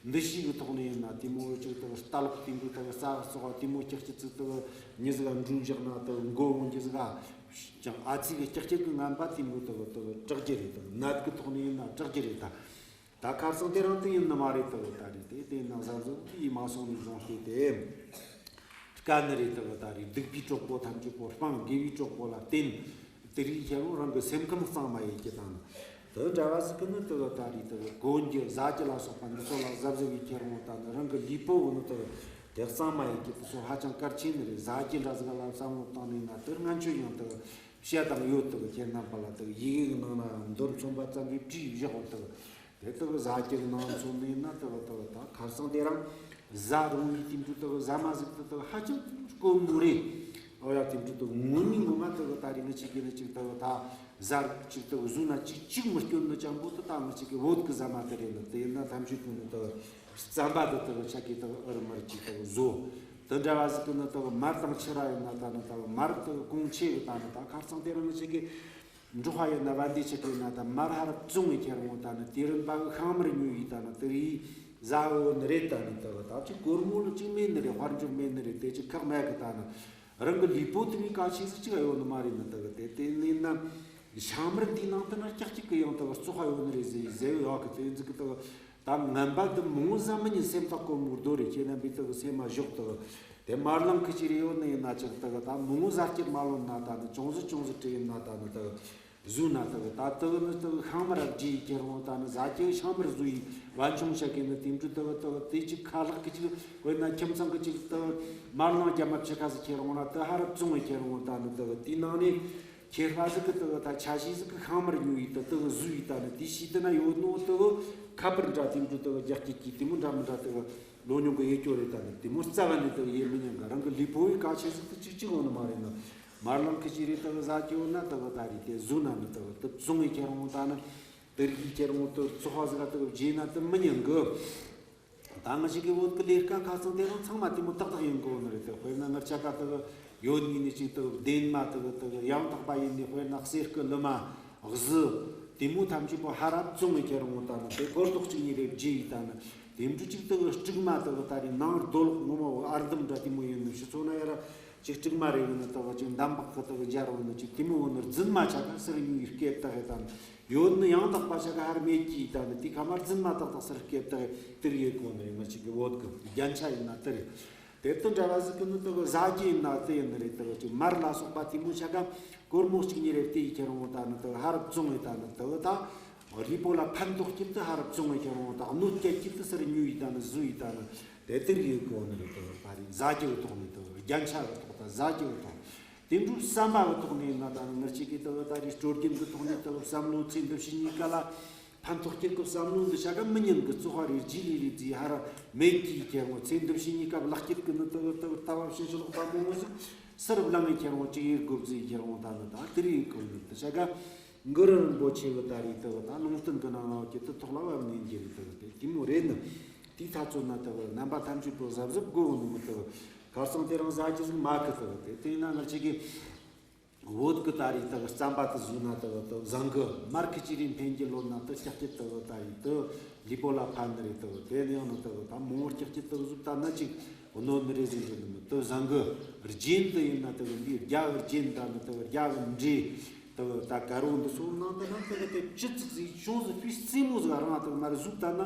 འདུ་ཤེས་ཀྱི་ཐོག་ནས་ཡིན་ན་དེ་མོ་ཅིག་དེ་ལྟ་ལོག་དེ་འདུག་དེ་ས་ག་སོགས་དེ་མོ་ཀྱག་ཀྱག་ཙི་དེ་མྱི་ཟིག་ག་འགྲོ་བཞག་ན་དེ་མགོ་འོང་རྒྱུ་ཟིག་ག་ཅང་ཨ་ཙི་གི་ཀྱག་ཀྱག་གི་ངན་པ་དེ་མོ་དེ་དེ་དྲག་རྒྱུ་རེད། དེ་ནད་ཀྱི་ཐོག་ནས་ཡིན་ན་དྲག་རྒྱུ་རེད་ད། ད་ཁ་སང་དེ་རིང་དེ་ཡིན་ནི་མ་རེད། དེ་ད་རེད། དེ་དེ་ན་གཟབ་གཟབ་ཡིས་མ་སོང་ནས་བཟུང་སྟེ་དེ་དཀའ་ནི་རེད། དེ་ད་རེད། སྡིག་པའི་གྲོགས་པོ་ཐམས་ཅད་པོ་སྤང་། དགེ་བའི་གྲོགས་པོ་ལ་བརྟེན། དེ་རིགས་ཁྱེད་རང་རང་གི་སེམས་ཁམས་གཙང་མ་ཡེད་རྒྱུ་དང་། དེ་འདྲ་བ་ཟིག་གི་ནི་དེ་ད་རེད། དེ་གོན་རྒྱུ་བཟའ་རྒྱུ་ལ་སོགས་པ་འདི་ཚོ་ལ་གཟབ་གཟབ་ཡིས་ཁྱེད་རང་ད་ནི་རང་གི་ལུས་པོ་བོ་ནི་དེ་དེ་གཙང་མ་ཡེད་རྒྱུ་དེ་ཚོ་ཧ་ཅང་གལ་ཆེ་ནི་རེད། བཟའ་རྒྱུ་འདྲ་ཟིག་ལ་བསམ་བློ་བཏང་ནས་ན་དེ་སྔན་ཆད་ཡང་དེ་བཤད་དང་ཡོད། དེ་ཁྱེད་རྣམ་པ་ལ་དེ་ཡི་གེ་གི་ནང་ན་མདོར་མཚོན་པ་ཙམ་གྱིས་བྲིས་བཞག་པ་དེ། དེ་དག་བཟའ་རྒྱུ་ནང་མཚོན་ནས་ན་དེ་བ་དེ་བ་ད་ཁ་སང་དེ་རིང་ ཟ་རུང་བའི་དེ་འདྲ་དག་ཟ་མ་ཟིག་དག་ཧ་ཅང་དཀོན་མོ་རེད། ཨོ་ཡ། དེ་འདྲ་དག་ངོ་མའི་ངོ་མ་དག་ད་རེས་ང་ཅག་གི་ནི་ཅིག་དག་ད་ཟ་རུང་ཅིག་དག་ཟོས་ན་ཅིག་ཅིག་མི་སྐྱོན་ནི་ཅང་པོ་དེ་ད་ང་ཅག་གི་བོད་གི་ཟ་མ་དེ་རེད་ནི། དེ་ཡིན་ན་ཐམས་ཅད་པོ་ནི་དག་རྩམ་པ་དེ་དག་ཆ་གི་དག་ཨུ་རུ་མར་ཅིག་དག་ཟོ། དེ་འདྲ་བ་ཟིག་གི་ནི་དག་མར་དང་ཕྱུར་ར་ཡིན་ན་ད་ནི་དག་མར་དག་གོང་ཆེ་གི་ད་ནི་ད་ཁ་རྩང་དེ་རིང་ང་ཅག་གི་འབྲོག་པ་ཡིན་ན་བན་དེ་ཆ་གི་ན་ད་མར་ཧ་ར་བཙོང་བའི་ཁྱེར་འོང་ད་ནི་དེ་རིམ་པ་གི་ཤང་མར་ཉོ་ཡི་ད་ནི་དེ་རིགས་ཟ་འོ་ནི་རེད། ད་ནི་དག་ད་ཅིག་སྒོར་མོ་ལ་ཅིག་མེད་ནི་རེད། དཔལ་འབྱོར་མེད་ནི་རེད། དེ་ཅིག་ཁག་མེད་གི་ད་ནི། རང་གི་ལུས་པོ་དེ་མོའི་གལ་ཆེ་ཟིག་ཅིག་ཡོད་ནི་མ་རེད་ནི་དག་དེ། དེ་ནི་ན་ཤང་མར་འདིའི་ནང་དུ་ན་ཀྱག་ཀྱག་གི་ཡང་དག་བཙོག་པ་ཡོད་ནི་རེད་ཟེར་ཟེར་ཡོད་གི། དེ་ཟིག་གི་དག་ད་ངན་པ་དེ་མང་བོ་ཟ་མི་ཉན། སེམས་ཐག་གོ་མོ་རྡོ་རེད། ཁྱེད་རྣམ་པའི་དག་སེམས་མ་ཞོག་དག་དེ་མར་ལང་ཁི་ཅི་རེ་ཡོད་ནི་ཡིན་ན་ཅིག་དག་ད་མང་བོ་ཟ་སྐྱིད་མ་ལོན་ན་ད་ནི་ཅུང་ཟིག་ཅུང་ཟིག་དྲི་ཡིན་ན་ད་ནི་དག་ཟོས་ན་དག་ད་དག་ནི་དག་ཤང་མར་བརྗེ་ཁྱེར་འོང་ད་ནི་ཟ་རྒྱུ་ཤང་མར་ཟོས་ཡི་བན་ཆུང་བྱ་གི་ནི་དེ་འདྲ་དག་དག་དེ་ཅིག་ཁ་ལག་གི་ཅིག་དཔེར་ན་ཁྱིམ་ཚང་གི་ཅིག་དག་མར་ལང་རྒྱ་མ་ཕྱི་ཁ་ཟིག་ཁྱེར་འོང་ན་དག་ཧ་ར་བཙོང་བའི་ཁྱེར་འོང་ད་ནི་དག་དེའི་ནང་ནས་ཁྱེར་ཧ་ཟིག་གི་དག་ད་ཆ་ཤས་ཟིག་གི་ཤང་མར་ཉོ་ཡི་དག་དག་ཟོས་ཡི་ད་ནི་དེ་ཤི་དེ་ན་ཡོད་ནོ་དག་ཁ་པར་འདྲ་དེ་འདྲ་དག་རྒྱ་སྐྱེད་ཀྱི་དེ་མོ་འདྲ་མི་འདྲ་དག་ལོ་ཉུང་གི་ཡེ་སྐྱོ་རེད། ད་ནི་དེ་མོ་རྩ་བ་ནས་དག་ཡེ་མི་ཉན་ག། རང་གི་ལུས་པོ་བའི་གལ་ཆེ་ཟིག་དེ་ཅིག་ཅིག་འོང་ནི་མ་རེད་ན། མར་ལང་ཁི་ཅི་རེ་དག་ཟ་རྒྱུ་ཡོད་ན་དག་ད་རེད། དེ་ཟོས་ན་ནི་དག་དེ་བཙོང་བའི་ཁྱེར་འོང་ད་ནི་དེ་རིགས་ཁྱེར་འོང་དེ་བཙོག་པ་ཟིག་ག་དག་བརྗེས་ན་དེ་མི་ཉན་གི། ད་ང་ཅག་གི་བོད་ཀྱི་ལས་ཀ་ཁ་ཚང་དེ་རང་ཚང་མ་དེ་མོ་ཏག་ཏག་ཡིན་གོ་ནི་རེད། དེ་དཔེར་ན་ངར་ཆ་ག་དག་ཡོད་ནི་ནི་ཅིག་དག་ལྡན་མ་དག་དག་ཡང་དག་པ་ཡིན་ནི། དཔེར་ན་གསེར་གི་ལི་མ་གཟི་དེ་མོ་ཐམས་ཅད་པོ་ཧ་ར་བཙོང་བའི་ཁྱེར་འོང་ད་ནི་དེ་སྒོར་རྡོག་གཅིག་གཉིས་རེ་བརྗེས་ཡི་ད་ནི། དེ་འདྲ་ཅིག་དག་དཀྲུག་མ་དག་ད་རེད། ནང་རྡོ་ལོག་ངོ་མ་བོ་ཨར་འདམ་འདྲ་དེ་མོ་ཡིན་ནི་ཕྱི་ཚོ་ན་ཡ་ར་ཅིག་དཀྲུག་མ་རེ་ཡིན་ནི་དག་ཅིག་འདམ་བག་གི་དག་འབྱར་འོང་ནི་ཅིག་དེ་མོ་འོང་ནི། རྫུན་མ་ཆ་ག་སིར་ཉུང་ཡི་སྐད་དག་ཡི་ད་ནི་ཡོད་ནི། ཡང་དག་པ་ཆ་ག་ཧར་མེད་ཀྱི་ད་ནི་དེ་ཁ་མར་རྫུན་མ་ཏག་ཏག་སིར་སྐད་དག་ཡི་དེར་ཡོད་གོ་ནི་རེད། ང་ཅག་གི་བོད་གི་རྒྱན་ཆ་ཡིན་ན་དེ་རེད། དེ་དང་འདྲ་བ་ཟིག་གི་ནི་དག་ཟ་རྒྱུ་ཡིན་ན་དེ་ཡིན་ནི་རེད། དག་ཅིག་མར་ལ་སོགས་པ་དེ་མོ་ཆ་ག་སྒོར་མོ་གཅིག་གཉིས་རེ་སྟེར་ཡི་ཁྱེར་འོང་ད་ནི་དག་ཧར་བཙོང་ཡི་ད་ནི་དག་ད་ལུས་པོ་ལ་ཕན་ཐོགས་ཀྱི་དེ་ཧར་བཙོང་ཡི་ཁྱེར་འོང་ད་གནོད་སྐྱེལ་གྱི་དེ་སིར་ཉུང་ཡི་ད་ནི་ཟོས་ཡི་ད་ནི་དེ་དེར་ཡོད་གོ་ནི་རེད། དག་ད་རེད། ཟ་རྒྱུ་གི་ཐོག་ནས་དག་རྒྱན་ཆ་གི་ཐོག་ད་ཟ་རྒྱུ་གི་ཐོག་དེ་འདྲ་བསམ་པ་གི་ཐོག་ནས་ཡིན་ན་ད་ནི་ང་ཅག་གི་དག་ད་རེད། སྲོལ་རྒྱུན་གི་ཐོག་ནས་དག་བསམ་བློ་ཚེ་འདི་ཕྱི་གཉིས་ཀ་ལ་ཕན་ཐོགས་སྐྱེལ་གི་བསམ་བློ་འདི་ཆ་ག་མི་ཉན་གི། བཙོག་པ་རེ་རྗེས་ལས་རེ་རྫིས་ཧར་མེད་ཀྱི་ཁྱེར་འོང་། ཚེ་འདི་ཕྱི་གཉིས་ཀ་ལག་སྐྱེད་གི་ནི་དག་དག་ལྟ་བ་ཕྱིན་ཅི་ལོག་པ་མང་བོ་ཟིག་སིར་བླངས་ཡི་ཁྱེར་འོང་། ཅིག་ཡེ་དགོ་རྫིས་ཁྱེར་འོང་ད་ནི་ད་དེ་རེད་གོ་ནི། དེ་ཆ་ག་གུ་རུ་རིན་པོ་ཆེ་གི་ད་རེད་དག་ད་ལུང་བསྟན་གི་ནང་ལ་ཀྱི་དེ་ཐོག་ལ་བབ་ནས་འགྱུར་དག་དེ་དེ་མོ་རེད་ནི། དེའི་ཐ་ཚོད་ན་དག་རྣམ་པ་ཐམས་ཅད་པོ་གཟབ་གཟབ་དགོ་ནི་མི་དག་ཁ་སང་དེ་རིང་ཟ་རྒྱུ་ཟིག་མ་ཁི་དག་དེ་དེ་ཡིན་ན་ང་ཅག་གི་བོད་གི་ད་རེད་དག་རྩམ་པ་དེ་ཟོས་ན་དག་དག་བཟང་གི། མར་ཁི་ཅི་རེ་འཕེན་རྒྱུ་ལོན་ན་དེ་ལྕགས་ཀྱི་དག་ད་རེད་དག་ལུས་པོ་ལ་ཕན་ནི་རེད། དག་དེ་ནི་ཡང་ནི་དག་ད་མང་བོ་ལྕགས་ཀྱི་དག་ཟོས་ད་ན་ཅིག་གནོད་ནི་རེད་ཟེར་རྒྱུ་ནི་མི་དག་བཟང་གི། རྒྱན་དེ་ཡིན་ན་དག་འདི་རྒྱ་གི་རྒྱན་ད་ནི་དག་རྒྱ་གི་འབྲས་དག་ད་དཀར་པོ་འདི་ཚོ་ནང་དུ་ན་དག་དེ་ཅི་ཙིག་ཟིག་ཅུང་ཟིག་དཔེ་རྩེ་མོ་ཟིག་རང་དག་མར་ཟོས་ད་ན་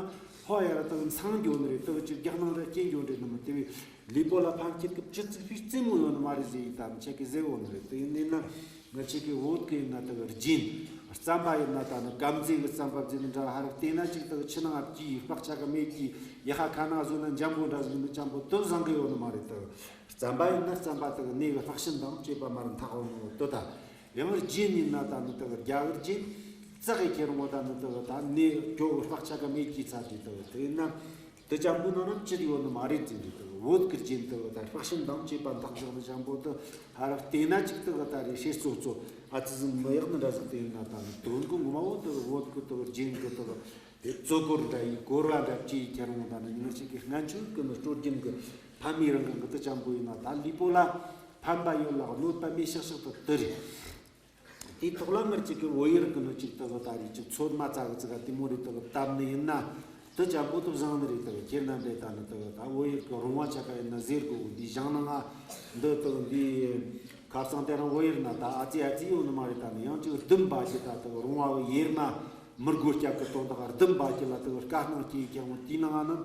ཧོ་ཡ་ར་དག་འཚང་རྒྱུ་ནི་རེད། དག་ཅིག་རྒྱ་ནང་ར་སྐྱེ་རྒྱུ་འདྲ་ནི་མི་དེ་བས། ལུས་པོ་ལ་ཕན་ཁྱེར་གི་ཅི་ཙིག་ཕི་རྩེ་མོ་ཡོད་ནི་མ་རེད་ཟེར་ཡི་དམ་ཆེ་གི་ཟེར་འོ་ནི་རེད། དེ་ཡིན་ན་ང་ཆེ་གི་བོད་གི་ཡིན་ན་དག་རྒྱན་རྩམ་པ་ཡིན་ན་ད་ནི་སྐམ་རྫས་གི་རྩམ་པ་རྫས་ནི་འདྲ་ཧ་ར་བལྟས་ན་ཅིག་དག་ཆུ་ནང་ཨ་བཀྱི་ཡི་སྤག་ཆ་ག་མེད་ཀྱི་ཡ་ཧ་ཁ་ནང་བཟོ་ན་འཇམ་པོ་འདྲ་ཟིག་ནི་འཇམ་པོ་དུ་བཟང་གི་ཡོད་ནི་མ་རེད། དག་རྩམ་པ་ཡིན་ན་རྩམ་པ་དག་ནས་གི་ལྷག་ཤིན་དང་བཅས་པ་མར་འཐག་འོ་ནི་དུ་ད་ཡང་རྒྱན་ཡིན་ན་ད་ནི་དག་རྒྱ་གི་རྒྱན་རྩག་གི་ཁྱེར་འོ་ད་ནི་དག་ད་ནས་གི་གྱོ་གི་སྤག་ཆ་ག་མེད་ཀྱི་ཚ་དེ་དག་དེ་ཡིན་ན། དེ་ཅམ་པོ་ནང་ན་ཅི་ཡོད་ནི་མ་རེད་ཟེར་འདུག། དེ་བོད་ཀྱི་རྒྱན་དེ་ད་སྤག་ཤིན་དང་བཅས་པ་འདག་བཞག་ནི་ཅམ་པོ་དེ་ཧ་ར་བལྟས་ན་ཅིག་དེ་ད་རེ་ཤེས་གཙོ་གཙོ་ཨ་ཙི་ཟིན་མི་ཡག་ནི་འདྲ་ཟིག་དེ་ཡིན་ན་ད་ནི་དོན་གི་ངོ་མ་བོ་དེ་བོད་ཀྱི་དེ་རྒྱན་གི་དེ་དེ་གཙོ་གོར་འདྲ་ཡི་གོར་བ་འདྲ་བཅས་ཡི་ཁྱེར་འོང་ད་ནི་ཉིན་ཞིག་གི་སྔན་ཆད་ཀྱི་ནི་སྲོལ་རྒྱུན་གི་ཕ་མའི་རང་གི་དེ་ཅམ་པོ་ཡིན་ན་ད་ལུས་པོ་ལ་ཕན་པ་ཡོད་ལ་གནོད་པ་མེད་ཤག་ཤག་ཏུ་དེ་རེད། དེའི་ཐོག་ལ་ངར་གཅིག་གི་བོད་ཡུལ་གི་ནུ་གཅིག་དག་ད་རེས་ཅིག་ཚོད་མ་ཙག་གི་ཙི་ག་དེ་མོ་རེ་དག་བཏབ་ནི་ཡིན་ན་དུ་ཅམ་པོ་དུ་བཟང་ནི་རེད། དག་ཁྱེད་རྣམ་པས་ད་ནི་དག་ད་བོད་ཡུལ་གི་རོང་བ་ཆ་ག་ཡིན་ན་ཟེར་དགོས་འདི་བཞེངས་ན་ང་འདི་དག་འདི་ཁ་སང་དེ་རང་བོད་ཡུལ་ན་ད་ཨ་ཙི་ཨ་ཙི་ཡོད་ནི་མ་རེད། ད་ནི་ཡང་ཅིག་ལྡུམ་པ་ཅི་ད་དག་རོང་བ་གི་ཡེར་མ་མི་རྒོད་སྐྱབས་ཀྱི་དོན་དག་ལྡུམ་པ་ཅི་ལ་དག་དཀའ་སྣང་སྐྱེ་ཁྱེར་འོང་དེ་ནང་ང་ནི།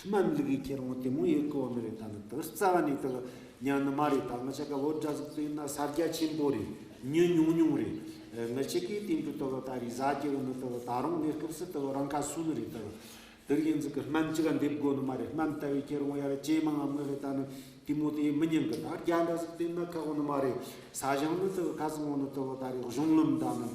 སྨན་ལུག་གི་ཁྱེར་འོང་དེ་མོ་ཡོད་གི་འོ་ནི་རེད། ད་ནི་དེ་རྩ་བ་ནས་དེ་ཉན་ནི་མ་རེད། ད་ང་ཆ་ག་བོད་འདྲ་ཟིག་དེ་ཡིན་ན་ས་རྒྱ་ཆེན་པོ་རེད། མྱི་ཉུང་ཉུང་རེད། ང་ཆ་གི་དེ་འདྲ་དེ་ད་རེས་ཟ་རྒྱུ་ནི་དེ་ད་རུང་གནས་སྐབས་སུ་དེ་རང་ཁ་སུ་ནི་རེད། དེ་དེ་ཡིན་ཟིག་གི་སྨན་ཅི་ག་འདེབས་དགོ་ནི་མ་རེད། སྨན་ལྟ་བའི་ཁྱེར་འོང་ཡ་ར་ཇེ་མང་ང་མི་རེད། ད་ནི་དེ་མོ་དེ་མི་ཉན་གི། ད་རྒྱ་འདྲ་ཟིག་དེ་ཡིན་ན་ཁག་འོ་ནི་མ་རེད། ས་ཞིང་ནི་དེ་ཁ་སང་འོ་ནི་དེ་ད་རེས་གཞུང་ལམ་ད་ནི།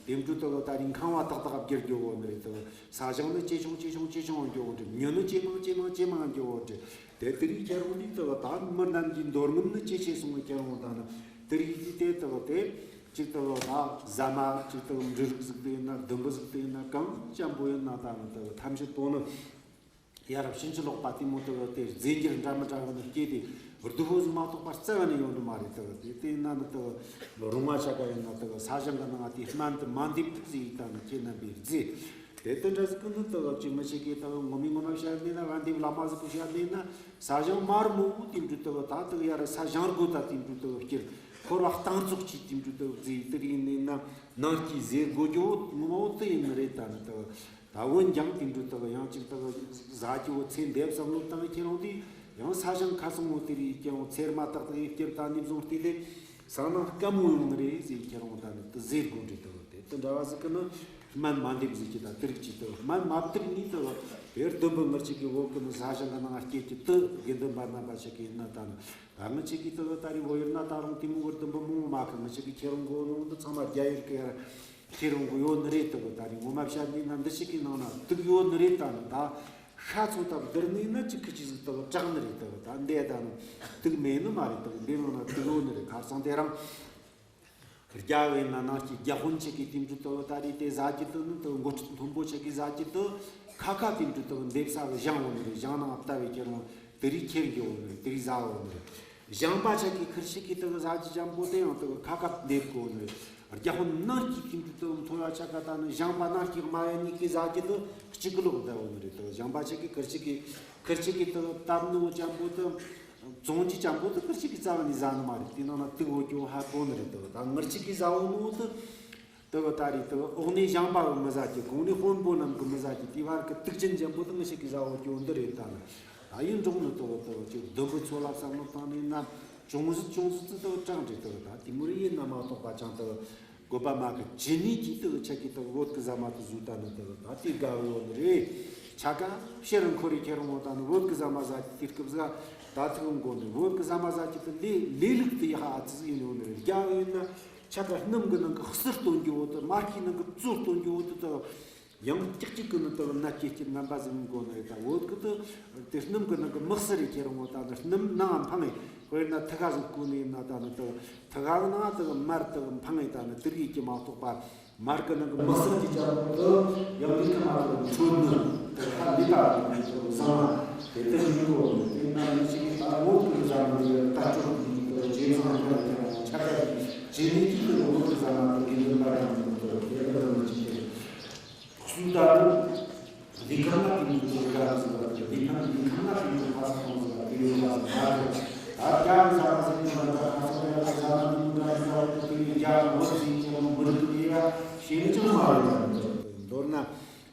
དེ་འདྲ་དག་ད་རིང་ཁང་བ་ཏག་ཏག་བསྒྱུར་རྒྱུ་བོ་ནི་རེད་དག། ས་ཞིང་ནི་ཇེ་ཆུང་ཇེ་ཆུང་ཇེ་ཆུང་འགྱོ་བོ་འདྲ། མྱི་ནི་ཇེ་མང་ཇེ་མང་ཇེ་མང་འགྱོ་བོ་འདྲ། དེ་དེ་རིགས་ཁྱེད་རང་ནི་དག་ད་མི་རྣམས་ཀྱི་འདོད་རྔམ་ནི་ཇེ་ཆེ་སོང་བའི་ཁྱེད་རང་ད་ནི་དེ་རིགས་ཀྱི་དེ་དག་དེ་གཅིག་དག་ད་ཟ་མ་གཅིག་དག་འབྲུ་རིགས་ཟིག་དེ་ཡིན་ན་ལྡུམ་བུ་ཟིག་དེ་ཡིན་ན་གང་ཅན་པོ་ཡིན་ན་ད་ནི་དག་ཐམས་ཅད་པོ་ནི། ཡ་རབས་ཕྱིན་ཅི་ལོག་པ་དེ་མོ་དག་དེ་རྫས་འགྱུར་འདྲ་མི་འདྲ་བ་ནི་སྐྱེས་ཏེ་སྡུག་པོ་ཟིག་མ་གཏོགས་པ་རྩ་བ་ནས་ཡོང་ནི་མ་རེད་དག། དེ་དེ་ཡིན་ན་ནི་དག་རོང་བ་ཆ་ག་ཡིན་ན་དག་ས་ཞིང་གི་ནང་དེ་སྨན་དུ་མ་འདེབས་ཟིག་ཡིན་ད་ནི་ཁྱེད་རྣམ་པས་རྫས། དེ་ལྟར་འདྲ་ཟིག་གི་ནི་དག་ཅིག་མི་ཞིག་གིས་དག་ངོ་མའི་ངོ་མ་བཤད་ནས་ན་བན་དེ་བླ་མ་ཟིག་གིས་བཤད་ནས་ན་ས་ཞིང་དམར་མོ་དེ་འདྲ་དག་ད་དག་ཡ་ར་ས་ཞིང་སྒོ་ད་དེ་འདྲ་དག་སྐྱེར་ཁོར་བ་སྟངས་རྫོགས་ཀྱི་དེ་འདྲ་དག་རྫས་དེ་ཡིན་ནས་ན་ནང་སྐྱི་ཟས་སྒོ་རྒྱུ་ངོ་མ་བོ་དེ་ཡིན་ནི་རེད་ད་ནི་དག། ད་འོན་ཀྱང་དེ་འདྲ་དག་ཡང་ཅིག་དག་ཟ་རྒྱུ་བོ་ཚེ་འདེབས་བསམ་བློ་བཏང་ཁྱེད་རང་དེ་ཡང་ས་ཞིང་ཁ་སང་བོ་དེ་རིགས་ཀྱང་ཚེར་མ་ཏག་ཏག་ཡིན་སྐྱེར་ད་ནི་བཟུང་སྟེ་དེ་ས་ནང་དཀའ་མོ་ཡོང་ནི་རེད་ཟེར་ཁྱེད་རང་ད་ནི་དེ་ཟེར་དགོས་འདྲ་དག། དེ་དེ་འདྲ་བ་ཟིག་གི་ནི་སྨན་མ་འདེབས་ཟིག་གི་ད་དེ་རིགས་ཀྱི་དག་སྨན་མ་བཏབ་ནི་དག་དེར་སྡུམ་པ་ངར་ཅིག་གི་འོག་གི་ནི་ས་ཞིང་གི་ནང་སྐྱེ་གི་དུ་དགེ་འདུན་པ་རྣམ་པ་ཞིག་གི་ཡིན་ན་ད་ནི་ད་ངར་ཅིག་གི་དག་ད་རེ་བོ་ཡོད་ན་ད་རུང་དེ་མོ་གི་སྡུམ་པ་མང་མ་གི་ངར་ཅིག་གི་ཁྱེད་རང་གོ་ནོ་འདི་ཚང་མ་རྒྱ་ཡོད་གི་ཡར། ཁྱེད་རང་གི་ཡོད་ནི་རེད་དག། ད་རེས་ངོ་མ་བཤད་ནི་ན་འདི་ཞིག་གི་ནང་ན་དུག་ཡོད་ནི་རེད་ད་ནི་ད་ཤ་ཚོ་ད་བསྡུར་ནི་ན་ཅིག་ཁི་ཅི་ཟིག་ད་དྲག་ནི་རེད་དག། ད་འདི་ད་ནི་དུག་མེད་ནི་མ་རེད་དག། འདི་ནང་ན་དུག་ཡོད་ནི་རེད། ཁ་སང་དེ་རང་རྒྱ་བོད་ན་ནང་གི་རྒྱ་དཔོན་ཆེ་གི་དེ་འདྲ་དག་ད་རེས་དེ་ཟ་རྒྱུ་དུ་ནི་དག་འགོ་ཁྲིད་མཐོན་པོ་ཆེ་གི་ཟ་རྒྱུ་དུ་ཁ་ཁ་དེ་འདྲ་དག་འདེབས་ས་གི་ཞིང་ཡོད་ནི་རེད། ཞིང་ནང་ལྟ་བའི་ཁྱེད་རང་དེ་རིགས་ཁྱེར་གི་ཡོད་ནི་རེད། དེ་རིགས་ཟ་ཡོད་ནི་རེད། ཞིང་པ་ཆ་གི་ཁུར་ཆེ་གི་དག་ཟ་རྒྱུ་ཅན་པོ་དེ་ཡང་དག་ཁ་ཁ་འདེབས་གོ་ནི་རེད། རྒྱ་དཔོན་ནང་གི་དེ་འདྲ་དག་མཐོ་བ་ཆ་ག་ད་ནི་ཞིང་པ་ནང་གི་མ་ཡ་གཉིས་ཀྱི་ཟ་རྒྱུ་དག་གཅིག་གི་ལོག་བསྡད་ཡོད་ནི་རེད། དག་ཞིང་པ་ཆ་གི་ཁུར་ཆེ་གི་ཁུར་ཆེ་གི་དག་བཏབ་ནོ་ཅན་པོ་དག་བཙོང་རྒྱུ་ཅན་པོ་དག་ཁུར་ཆེ་གི་རྩ་བ་ནས་ཟ་ནི་མ་རེད། དེ་ནང་ན་དུག་ཡོད་རྒྱུ་ཧ་གོ་ནི་རེད། དག་ད་ངར་ཆེ་གི་ཟ་འོ་ནོ་དག་དེ་བ་ད་རེས་དེ་བ་འོག་ནས་ཞིང་པ་གི་མི་ཟ་གི་གོང་ནས་དཔོན་པོ་རྣམས་ཀྱི་མི་ཟ་གི་དེ་བར་གི་དུག་ཅན་ཅན་པོ་དེ་ངར་ཆེ་གི་ཟ་འོ་སྐྱོ་འདི་རེད་ད་ནི། ད་ཡིན་འགྲོ་ནི་དེ་བ་དེ་བ་ཅིག་སྡུམ་པའི་ཚོ་ལ་བསམ་བློ་བཏང་ནས་ན་ཅུང་ཟད་ཅུང་ཟད་ཙི་དེ་བ་དྲག་འདྲ་དེ་བ་ད་དེ་མུར་ཡིན་ན་མ་གཏོགས་པ་ཅང་དེ་བ་དགོས་པ་མ་གི་ཇི་ནས་ཀྱིས་དེ་བ་ཆ་གི་དེ་བ་བོད་གི་ཟ་མ་དེ་བཟོས་ད་ནི་དེ་བ་ད་དེ་དགའ་བོ་ནི་རེད། ཆ་ག་ཕྱིར་འཁོར་རེ་ཁྱེར་འོང་ད་ནི་བོད་གི་ཟ་མ་ཟ་གི་དེ་སྐབས་ཟ་ད་ཐུག་འགོ་ནི་བོད་གི་ཟ་མ་ཟ་གི་དེ་ལས་ལས་ལུགས་དེ་ཡག་ཨ་ཙི་ཟིག་ཡིན་ཡོང་ནི་རེད། རྒྱ་བོད་ཡིན་ན། ཆ་ག་སྣུམ་གི་ནང་གི་གསུར་བཏོན་རྒྱུ་བོ་དང་མར་ཁུའི་ནང་གི་བཙོ་བཏོན་རྒྱུ་བོ་དེ་དག་ཡང་ཀྱག་ཀྱིག་གི་ནི་དག་ནད་སྐྱེད་ཀྱི་རྣམ་པ་ཟིག་མགོ་ནས་ད་བོད་ཀྱི་དེ་དེ་སྣུམ་གི་ནང་གི་མི་གསུར་རེ་ཁྱེར་འོང་ད་ནི་སྣུམ་ནང་འཕངས་ངེ་དཔེར་ན་ཐུ་ག་ཟིག་བསྐོལ་ནས་ཡིན་ན་ད་ནི་དག་ཐུ་ག་གི་ནང་དག་མར་དག་འཕངས་ངེ་ད་ནི་དེ་རིགས་ཀྱི་མ་གཏོགས་པ་མར་གི་ནང་གི་མི་གསུར་གྱི་ཅག་པོ་དེ་ཡང་མི་ཁ་མ་དག་འཕྲོད་ནི་དག་ཧ་ལས་པ་དག་བཟང་བ་དེ་ལྟར་ཡིན་གོ་དེ་ན་མི་ཞིག་གིས་ད་བོད་ཀྱི་བཟང་བ་དེ་ལྟ་གྲུབ་ཀྱི་དག་ཇེ་བཟང་ཐོན་ཡང་ཆ་ག་ཇི་ནས་ཀྱི་དེ་བོད་ཀྱི་ཟ་མ་དེ་དགེ་འདུན་པ་རྣམས་ཀྱི་དོན་དུ་དེ་ལྟར་མི་བྱེད་ཀྱི། སུ་ད་དུང་འདི་ཁང་ན་དེ་མི་ཚོ་དགའ་ཟིག་ལ་དེ་འདི་ཁང་འདི་ཁང་ན་དེ་མི་ཚོ་ཕ་ས་ཁོང་ཟིག་ལ་དེ་ཡོད་པ་ཟིག་ད་དུང་ད་རྒྱ་མི་ཟ་མ་ཟིག་ཡོད་ན་ད་ཁ་སང་ཡ་ལ་ཟ་མ་འདི་མི་འདྲ་ཟིག་ལ་དེ་རྒྱ་མི་བོད་ཟིག་ཁྱེད་རང་མི་རིགས་ཡ་ཤེས་ནི་ཅང་མ་རེད། ད་མདོར་ན།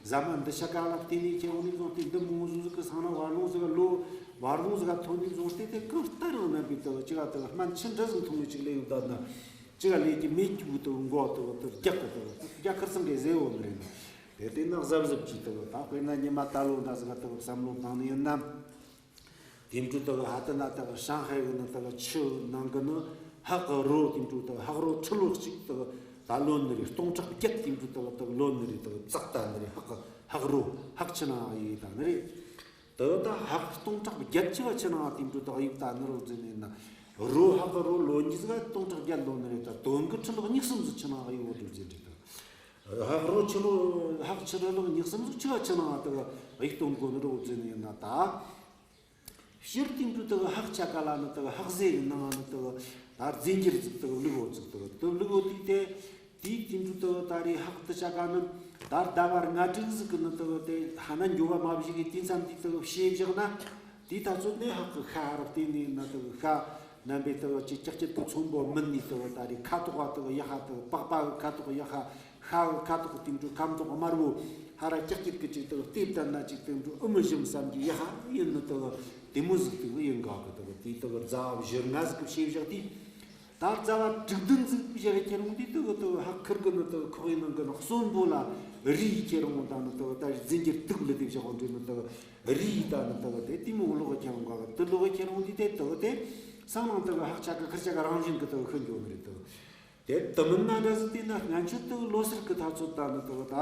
ཟ་མ་འདི་ཤ་ཀ་ལ་བརྟེན་ནས་ཁྱེད་འོ་ནི་བཟུང་སྟེ་འདི་མོ་བཟོ་ཟིག་གི་སང་ན་བར་ལོང་ཟིག་ག་ལོ་བར་ལོང་ཟིག་ག་ཐོན་ནས་བཟུང་སྟེ་དེ་གང་ལྟར་ཡང་རྣམ་པའི་དུ་ཅི་ག་དུ་སྨན་ཆུ་འདྲ་ཟིག་འཐུང་ནས་ཅིག་ལས་ཡོད་ད་ན་ཅི་ག་ལས་ཀྱི་མེད་ཀྱི་བུ་དུ་མགོ་དུ་དུ་རྒྱག་གི་དུ་རྒྱག་ཁར་སང་གི་ཟེར་འོ་ནི་རེད། དེ་དེ་ན་གཟབ་གཟབ་ཀྱིས་དུ་ད་དཔེར་ན་ཉི་མ་ད་ལོ་འདྲ་ཟིག་ག་དུ་བསམ་བློ་བཏང་ནས་ཡིན་ན། དེ་འཕྲོ་དག་ཧ་ཏི་ན་དག་ཧྲང་ཧའེ་གི་ནི་དག་ཆུ་ནང་གི་ནི་ཧག་གི་རོ་དེ་འཕྲོ་དག་ཧག་རོ་ཁྲི་ལོ་གཅིག་དག་ད་ལོན་ནི་རེད། སྟོང་ཕྲག་བརྒྱད་དེ་འཕྲོ་དག་དག་ལོན་ནི་རེད། དག་བཙགས་ད་ནི་རེད། ཧག་ཧག་རོ་ཧག་ཆུ་ནང་ཡིན་ད་ནི་རེད། དག་ད་ཧག་སྟོང་ཕྲག་བརྒྱད་ཅུ་བ་ཆུ་ནང་དེ་འཕྲོ་དག་ཡིབ་ད་ནི་རོ་ཟེར་ནས་ན་རོ་ཧག་གི་རོ་ལོན་གྱི་ཟིག་སྟོང་ཕྲག་བརྒྱད་ལོན་ནི་རེད། ད་དོན་གི་ཁྲི་ལོ་གཉིས་གསུམ་ཟིག་ཆུ་ནང་ཡིབ་འོ་དུ་ཟེར་རེད། དག་ཧག་རོ་ཆུ་ལོ་ཧག་ཆུ་རོ་ལོ་གཉིས་གསུམ་ཟིག་ཆུ་བ་ཆུ་ནང་དག་ཡིབ་སྟོན་གོ་ནི་རོ་ཟེར་ནས་ན་ད། སྤྱིར་དེང་དུས་དག་ཧག་ཆ་ག་ལ་ནི་དག་ཧག་ཟས་ཀྱི་ནང་ནི་དག་ད་རྫས་འགྱུར་ཟིག་དག་བླུག་འོ་ཟིག་དག་དུ་བླུག་འོ་དུས་དེ་དེའི་དེང་དུས་དག་ད་རེས་ཧག་དུ་ཆ་ག་ནི་ད་ཟླ་བ་ལྔ་དྲུག་ཟིག་གི་ནི་དག་དེ་ཧ་ན་འགྱོ་བ་མ་བཞི་གི་དུས་མཚམས་དེ་དག་བྱས་བཞག་ན་དེའི་ཐག་ཚོད་ནས་ཧག་གི་ཤ་ར་བརྟེན་ནས་ན་དག་ཤ་རྣམ་པའི་དག་ཅི་ཀྱག་ཀྱག་གི་ཚོན་པོ་མིན་ནི་དག་ད་རེས་ཁ་དོག་བ་དག་ཡག་ཤ་དག་པགས་པ་གི་ཁ་དོག་ཡག་ཤ། ཤ་གི་ཁ་དོག་དེ་འདྲ་ཁམ་ཐོག་དམར་བོ་ཧ་ར་ཀྱག་ཀྱག་གི་ཅིག་དག་ལྟེབ་ལྟར་ན་ཅིག་དེ་འདྲ་ཨུ་མི་ཞིམ་བསམ་གྱི་ཡ་ཧ་ཡིན་ནི་དག་དེ་མོ་ཟིག་དག་ཡིན་ག་གི་དག་དེ་དག་རྫ་བཞི་ལྔ་ཟིག་གི་ཕྱེ་བཞག་དུས། ད་རྫ་བ་དྲུག་བདུན་ཟིག་བཞག་ཁྱེར་འོང་དུས་དག་དག་ཧ་ཁིར་གི་ནི་དག་ཁོག་ཡིན་ནང་གི་ནི་གསོན་པོ་ལ་རིའི་ཁྱེར་འོང་དང་ནི་དག་ད་རྫས་འགྱུར་དུག་ལི་དེ་བཞག་འོང་དུས་ནི་དག་རིའི་ད་ནི་དག་དེ་དེ་མོ་ལོག་ཁྱེར་འོང་ག་གི་དུ་ལོག་ཁྱེར་འོང་དུས་དེ་དག་དེ་སང་ནང་དག་ཧག་ཆ་གི་ཁིར་ཆ་གི་རང་བཞིན་གི་དག་ཤི་འགྱོ་ནི་རེད་དག། དེ་དུ་མིན་ན་འདྲ་ཟིག་དེ་ན་སྔན་ཆད་དུ་ལོ་སར་གི་ཐ་ཚོད་ད་ནི་དུ་ད།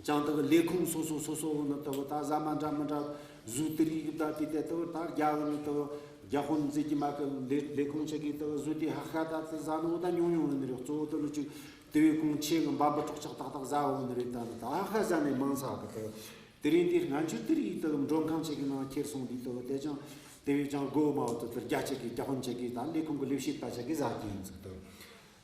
ཅང་དག་ལས་ཁུངས་སོ་སོ་སོ་སོ་ནི་དག་ད་ཟ་མ་འདྲ་མི་འདྲ་བཟོས་ཏེ་རིགས་ད་དེ་དེ་དག་ད་རྒྱ་གི་ནི་དག་རྒྱ་དཔོན་མཛད་ཀྱི་མ་གི་ལས་ལས་ཁུངས་ཆེ་གི་དག་བཟོས་ཏེ་ཧ་ཤ་ད་དེ་ཟ་ནོ་ད་ཉུང་ཉུང་ཡོད་ནི་རེད། གཙོ་བོ་དེ་ནི་ཅིག་དེ་བས་གོང་ཆེ་གི་འབའ་འབུ་སྲོག་ཆགས་ཏག་ཏག་ཟ་འོ་ནི་རེད། ད་ནི་ད་ཧ་ཤ་ཟ་ནི་མང་ས་གི་དག་དེ་རིང་དེ་སྔ་ཆུ་དེ་རིགས་དག་མགྲོན་ཁང་ཆེ་གི་ནང་ཁྱེར་སོང་དུས་དག་དེ་ཅང་དེ་བས་ཅང་དགོས་མ་འོ་དག་དེ་རྒྱ་ཆེ་གི་རྒྱ་དཔོན་ཆེ་གི་ད་ལས་ཁུངས་གི་ལས་བྱེད་པ་ཆེ་གི་ཟ་གི་ཡིན་ཟིག་དག་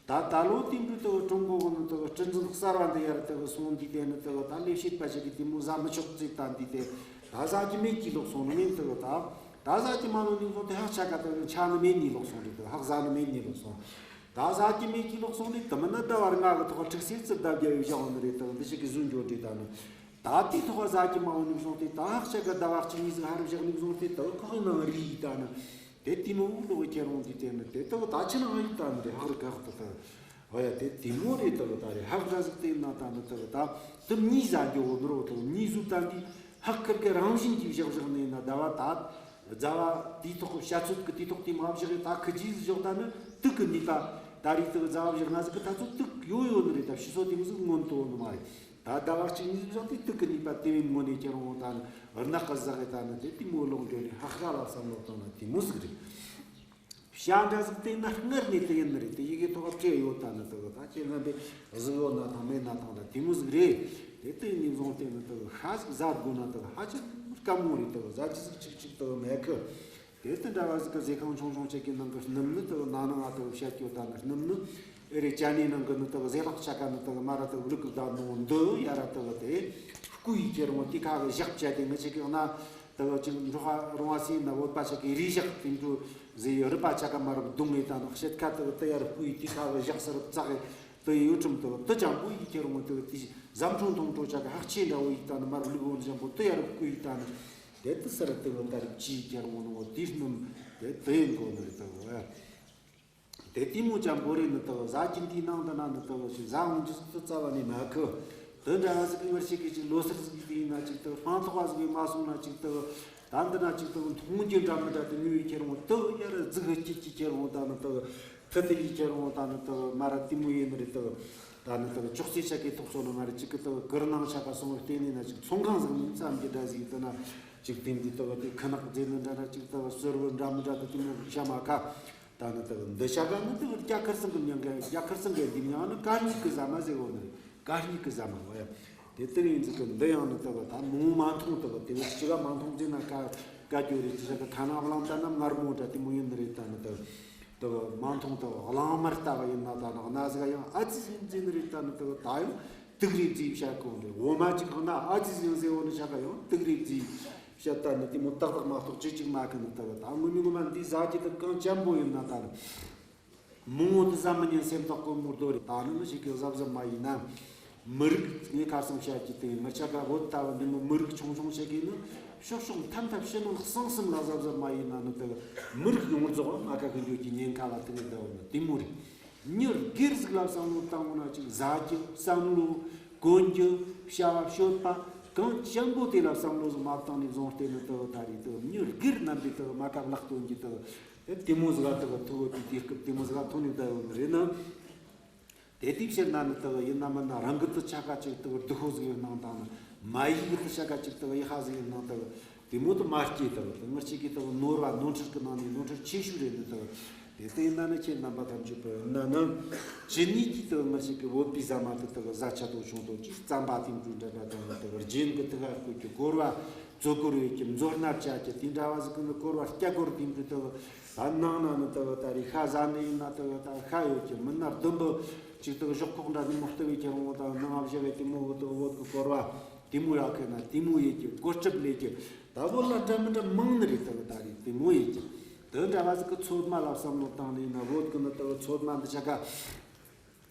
ད་ད་ལོ་དེ་འདྲ་དག་ཀྲུང་གོ་གི་ནི་དག་སྲིད་འཛིན་གསར་བ་འདི་ཡར་དག་སོང་འདི་དེ་ནི་དག་ད་ལས་བྱེད་པ་ཞིག་གིས་དེ་མོ་ཟ་མི་ཆོག་ཅེས་ད་འདི་དེ་ད་ཟ་རྒྱུ་མེད་ཀྱི་ལོག་སོང་ནི་མིན་དག་ད་ད་ཟ་རྒྱུ་མ་ནོ་ནི་ཚོ་དེ་ཧག་ཆ་ག་དག་ཆ་ནི་མེད་ནི་ལོག་སོང་རེད། དག་ཧག་ཟ་ནི་མེད་ནི་ལོག་སོང་། ད་ཟ་རྒྱུ་མེད་ཀྱི་ལོག་སོང་ནི་དུ་མི་ནི་ཟླ་བ་ལྔ་གི་ཐོག་ཁྲིག་སེ་རྩི་ལྡབ་རྒྱབ་ཡོད་བཞག་ནི་རེད། དག་འདི་ཞིག་གི་བཟོ་འཇོག་འདྲི་ད་ནི་ད་དེ་ཐོག་ཟ་རྒྱུ་མ་ནོ་ནི་བཟུང་སྟེ་ད་ཧག་ཆ་ག་ཟླ་བ་གཅིག་གཉིས་ཟིག་ཧ་རུ་བཞག་ནི་བཟུང་སྟེ་དག་ཁོག་ནང་རི་ཡི་ད་ནི། དེ་དེ་མོ་འུ་ལོག་ཁྱེར་འོང་དུས་དེ་ནི་དེ་ལྟ་བུ་ད་ཕྱི་ནང་ཡིག་ད་ནི་རེད། ཧག་རི་ཁག་ཏུ་ད་འོ་ཡ་དེ་དེ་མོ་རེད། ལྟ་བུ་ད་རེད། ཧག་ར་ཟིག་དེ་ན་ད་ནི་ལྟ་བུ་ད་དུམ་གཉིས་ཟ་རྒྱུ་འོ་ནོར་འོ་དང་གཉིས་ཟུག་ད་འདི་ཧག་ཁིར་གི་རང་བཞིན་གྱིས་བཞག་བཞག་ནས་ན་ཟླ་བ་ད་ཟླ་བ་དེའི་ཐོག་བྱ་ཚོད་ཀྱི་དེའི་ཐོག་དེ་མ་བཞག་ད་ཁི་ཇིས་བཞག་ད་ནི་དུག་གི་ནུས་པ་ད་རེད། ལྟ་བུ་ཟླ་བ་བཞག་ང་ཟིག་གི་ད་ཚོད་དུག་ཡོད་ཡོད་ནི་རེད། ད་ཕྱི་སོ་དེ་མོ་ཟིག་མངོན་དུ་འོ་ནི་མ་རེད། ད་ཟླ་བ་གཅིག་གཉིས་བཞག་དུས་དུག་གི་ནུས་པ་དེ་བས་མངོན་ནས་ཁྱེར་འོང་ད་ནི་རྣག་གི་ཟག་གི་ད་ནི་དེ་དེ་མོ་ལོག་འགྲོ་ནས་ཧག་ཧ་ལ་བསམ་བློ་བཏང་ན་དེ་མོ་ཟིག་རེད། བྱ་འདྲ་ཟིག་བལྟས་ན་སྔར་ནས་དེ་ཡིན་ནི་རེད། དེ་ཡི་གེ་ཐོག་བྲིས་ཡོད་ད་ནི་དག་ད་ཁྱེད་རྣམ་པས་གཟིགས་ཡོད་ན་ཐང་མེད་ན་ཐང་ད་དེ་མོ་ཟིག་རེད། དེ་ལྟ་ཡིན་ནས་བཟུང་སྟེ་ནི་དག་ཤ་ཟིག་ཟ་དགོས་ན་དག་ཧ་ཅང་དཀའ་མོ་རེད། དག་ཟ་རྒྱུ་ཟིག་ཅིག་ཅིག་དག་མེད་གི། དེ་ལྟ་འདྲ་བ་ཟིག་གི་ཟས་ཁང་ཆུང་ཆུང་ཅིག་གི་ནང་གི་སྣུམ་ནི་དག་ན་ནང་ང་དག་བཤད་རྒྱུ་ད་ནི་སྣུམ་ནི་ཨེ་རེད། ཅ་ནེ་ནང་གི་ནི་དག་ཟས་ལྷག་ཆ་ག་ནི་དག་མ་ར་དག་ལུག་གི་ད་ནོ་འདི་ཡ་ར་དག་དེ་སྐུ་ཡི་ཁྱེར་འོང་དེ་ཁ་གི་ཞག་བཅད་དེ་ངི་ཆེ་གི་ན་དག་ཅིག་འབྲོག་རོང་བ་སེ་ན་བོད་པ་ཆ་གི་རི་ཞག་དེ་འདྲ་ཟེ་ཡི་རི་པ་ཆ་ག་མ་ར་བརྡུང་ངེ་ད་ནི་ཤེད་ཁ་དག་དེ་ཡ་ར་སྐུ་ཡི་དེ་ཁ་གི་ཞག་སར་བཙག་གི་དེ་ཡོད་ཁྲིམས་དག་དེ་ཅང་པོ་ཡི་ཁྱེར་འོང་དག་དེ་ཟམ་ཁྲོང་ཐོང་ཁྲོ་ཆ་གི་ཧག་ཆེ་འདྲ་བོ་ཡི་ད་ནི་མ་ར་ལུག་འོང་ཅང་པོ་དེ་ཡ་ར་སྐུ་ཡི་ད་ནི། དེ་ལྟ་སར་དེ་བོ་ད་རིག་ཅིའི་ཁྱེར་འོང་ནོ་དེ་སྣུམ་དེ་དེ་ཡིན་དགོས་ནི་རེད་དག་དེ་དེ་མོ་ཅང་པོ་རེད་ནི་དག་ཟ་གིན་དེའི་ནང་དུ་ན་ནི་དག་ཞིག་ཟ་འོང་རྒྱུ་ཟིག་ཏུ་རྩ་བ་ནས་མ་ཁུ། དེ་འདྲ་བ་ཟིག་གི་ངར་ཞིག་གི་ཅིག་ལོ་སར་ཟིག་དེ་ཡིན་ན་ཅིག་དག་ཕང་ཐོག་བ་ཟིག་གི་མ་སོང་ན་ཅིག་དག་ད་འདི་ན་ཅིག་དག་མཐོང་རྒྱུ་འདྲ་མི་འདྲ་དེ་ཉོ་ཡི་ཁྱེར་འོང་དག་ཡ་ར་རྫིག་གི་སྐྱིད་ཀྱི་ཁྱེར་འོང་ད་ནི་དག་ཐི་ཐི་ཡི་ཁྱེར་འོང་ད་ནི་དག་མ་ར་དེ་མོ་ཡིན་ནི་རེད་དག་ད་ནི་དག་ཅོག་ཙེ་ཆ་གི་ཐོག་ཚོ་ནི་མ་རེད། ཅིག་གི་དག་གུར་ནང་ཆ་ག་སོང་བའི་སྟེང་ནས་ན་ཅིག་ཚོང་ཁང་ཟིག་ནས་བསམ་གྱི་འདྲ་ཟིག་དེ་ན་ཅིག་དེ་འདི་དག་དེ་ཁུ་ནག་རྫས་ནི་འདྲ་འདྲ་ཅིག་དག་ཟུར་བུ་འདྲ་མི་འདྲ་དེ་དེ་མོ་ཤ་མ་ཁ། ད་ནི་དག་འདི་ཆ་ག་ནི་དག་རྒྱ་གར་ཚང་གི་མྱང་ག་རྒྱ་གར་ཚང་གི་འདི་མྱང་ནི་ཀ་རྙིག་གི་ཟ་མ་ཟེར་བོ་ནི་རེད། ཀ་རྙིག་གི་ཟ་མ་བ་ཡ། དེ་ལྟར་ཡིན་ཟིག་གི་འདི་ཡང་ནི་དག་ད་མོ་མ་མཐོང་དག་དེ་བས་ཅི་ག་མ་མཐོང་ཟེར་ན་ཀ་ཀ་ཅོ་རེད། ཅི་ཆ་ག་ཁ་ནག་བླང་ད་ན་མངར་མོ་འདྲ་དེ་མོ་ཡིན་ནི་རེད། ད་ནི་དག་དེ་མ་མཐོང་དེ་གླང་དམར་ལྟ་བུ་ཡིན་ན་ད་ནི་གནའ་ཟིག་ཡང་ཨ་ཙི་ཟིན་ཟིན་རེད། ད་ནི་དེ་ད་ཡང་དུག་རེད་ཟེར་བཤད་གོ་རེད། འོ་མ་ཅིག་གང་ན་ཨ་ཙི་ཟིན་ཟེར་འོ་ནི་བཤད་ག་ཡང་དུག་རེད་ཟེར་བཤད། ད་ནི་དེ་མོ་ཏག་ཏག་མ་གཏོགས་ཅི་ཅིག་མ་གི་ནི་དེ་ད་ངོ་མི་ངོ་མ་འདི་ཟ་རྒྱུ་དེ་གང་ཅན་པོ་ཡིན་ན་ད་ནི་མི་ངོ་དེ་ཟ་མི་ཉན་སེམས་ཐག་གོ་མོ་རྡོ་རེད། ད་ནི་མི་ཞིག་གི་གཟབ་གཟབ་མ་ཡིན་ན། མི་རིགས་ངས་ཁ་སང་བཤད་ཀྱི་དེ་ང་ཆ་ག་བོད་ལྟ་བུ་འདི་མོ་མི་རིགས་ཆུང་ཆུང་ཞིག་གིས་ནི་ཕྱོགས་ཕྱོགས་མཐའ་མཐའ་ཕྱི་ནང་གསང་གསུམ་ལ་གཟབ་གཟབ་མ་ཡིན་ན་ནི་དེ་མི་རིགས་ཡོངས་རྫོགས་མ་ཁ་ཁི་འགྱོ་གི་ཉེན་ཁ་ལ་ཐུག་ནས་བསྡད་ཡོད་ནི་དེ་མོ་རེད། མྱི་སྒེར་ཟིག་ལ་བསམ་བློ་བཏང་འོང་ན་ཅིག་ཟ་རྒྱུ་བསམ་བློ་གོན་རྒྱུ་བྱ་བ་སྤྱོད་པ་གང་ཅན་པོ་དེ་ལ་བསམ་བློ་ཟིག་མ་བཏང་ནས་བཟུང་སྟེ་ནི་དེ་ད་རེས་དེ་མྱི་སྒེར་རྣམ་པའི་དེ་མ་ཁ་ལག་སྟོན་རྒྱུ་དེ་དེ་མོ་ཟིག་ལ་དེ་ཐུག་ཡོད་དུས་དུས་སྐབས་དེ་མོ་ཟིག་ལ་ཐུག་ནས་བསྡད་ཡོད་ནི་རེད་ནི། དེ་དུས་ཕྱིར་ན་ནི་དག་ཡིན་ན་མིན་ན་རང་གི་དུ་ཆ་ག་ཅིག་དག་སྡུག་ཧོ་ཟིག་ཡོད་སྣང་དང་ནི་མ་ཡིག་གི་དུ་ཆ་ག་ཅིག་དག་ཡི་ཧ་ཟིག་ཡོད་སྣང་དག་དེ་མོ་དུ་མ་སྐྱེས་དག་དུ་ངར་ཅིག་གི་དག་ནོར་བ་ནོར་འཁྲུལ་གི་ནང་ནས་ནོར་འཁྲུལ་ཆེ་ཤོས་རེད་ནི་དག་དེ་ལྟ་ཡིན་ན་ནི་ཁྱེད་རྣམ་པ་ཐམས་ཅད་པོ་ཡིན་ན་ནི་ཇི་ནས་ཀྱིས་དག་ངར་ཅིག་གི་བོད་པའི་ཟ་མ་དུ་དག་ཟ་ཆ་དོ་ཆུང་དོ་ཅིག་རྩམ་པ་དེ་འབྲུ་འདྲ་འདྲ་དང་ནི་དག་རྒྱན་གི་དུ་ཧ་བཀོད་ཀྱི་སྐོར་བ་བཙོ་བཀོར་ཡོད་ཀྱི་མཛོ་སྣབས་བྱ་ཀྱི་དེ་འདྲ་བ་ཟིག་གི་ནི་སྐོར་བ་སྐྱ་སྐོར་དེ་འབྲུ་དག་ད་ནང་ན་ནི་དེ་བ་ད་རེས་ཤ་ཟ་ནི་ཡིན་ན་དེ་བ་ད་ཤ་ཡོད་ཀྱི་མིན་ན་ལྡུམ་བུ་ཅིག་དེ་བ་ཞོག་ཁོག་འདྲ་ནི་མོ་ལྟ་བུའི་ཁྱེར་འོང་དང་ནང་ང་བཞག་གི་དེ་མོ་བོ་དེ་བ་བོད་ཀྱི་སྐོར་བ་དེ་མོ་ཡག་གི་ན་དེ་མོ་ཡོད་ཀྱི་སྒོ་སྒྲུབ་ལས་ཀྱི་ད་བོད་ལ་འདྲ་མི་འདྲ་མང་ནི་རེད། དེ་བ་ད་རེས་དེ་མོ་ཡོད་ཀྱི་དེ་འདྲ་བ་ཟིག་གི་ཚོད་མ་ལ་བསམ་བློ་བཏང་ནི་ཡིན་ན་བོད་ཀྱི་ནི་དེ་བ་ཚོད་མ་འདི་ཆ་ག་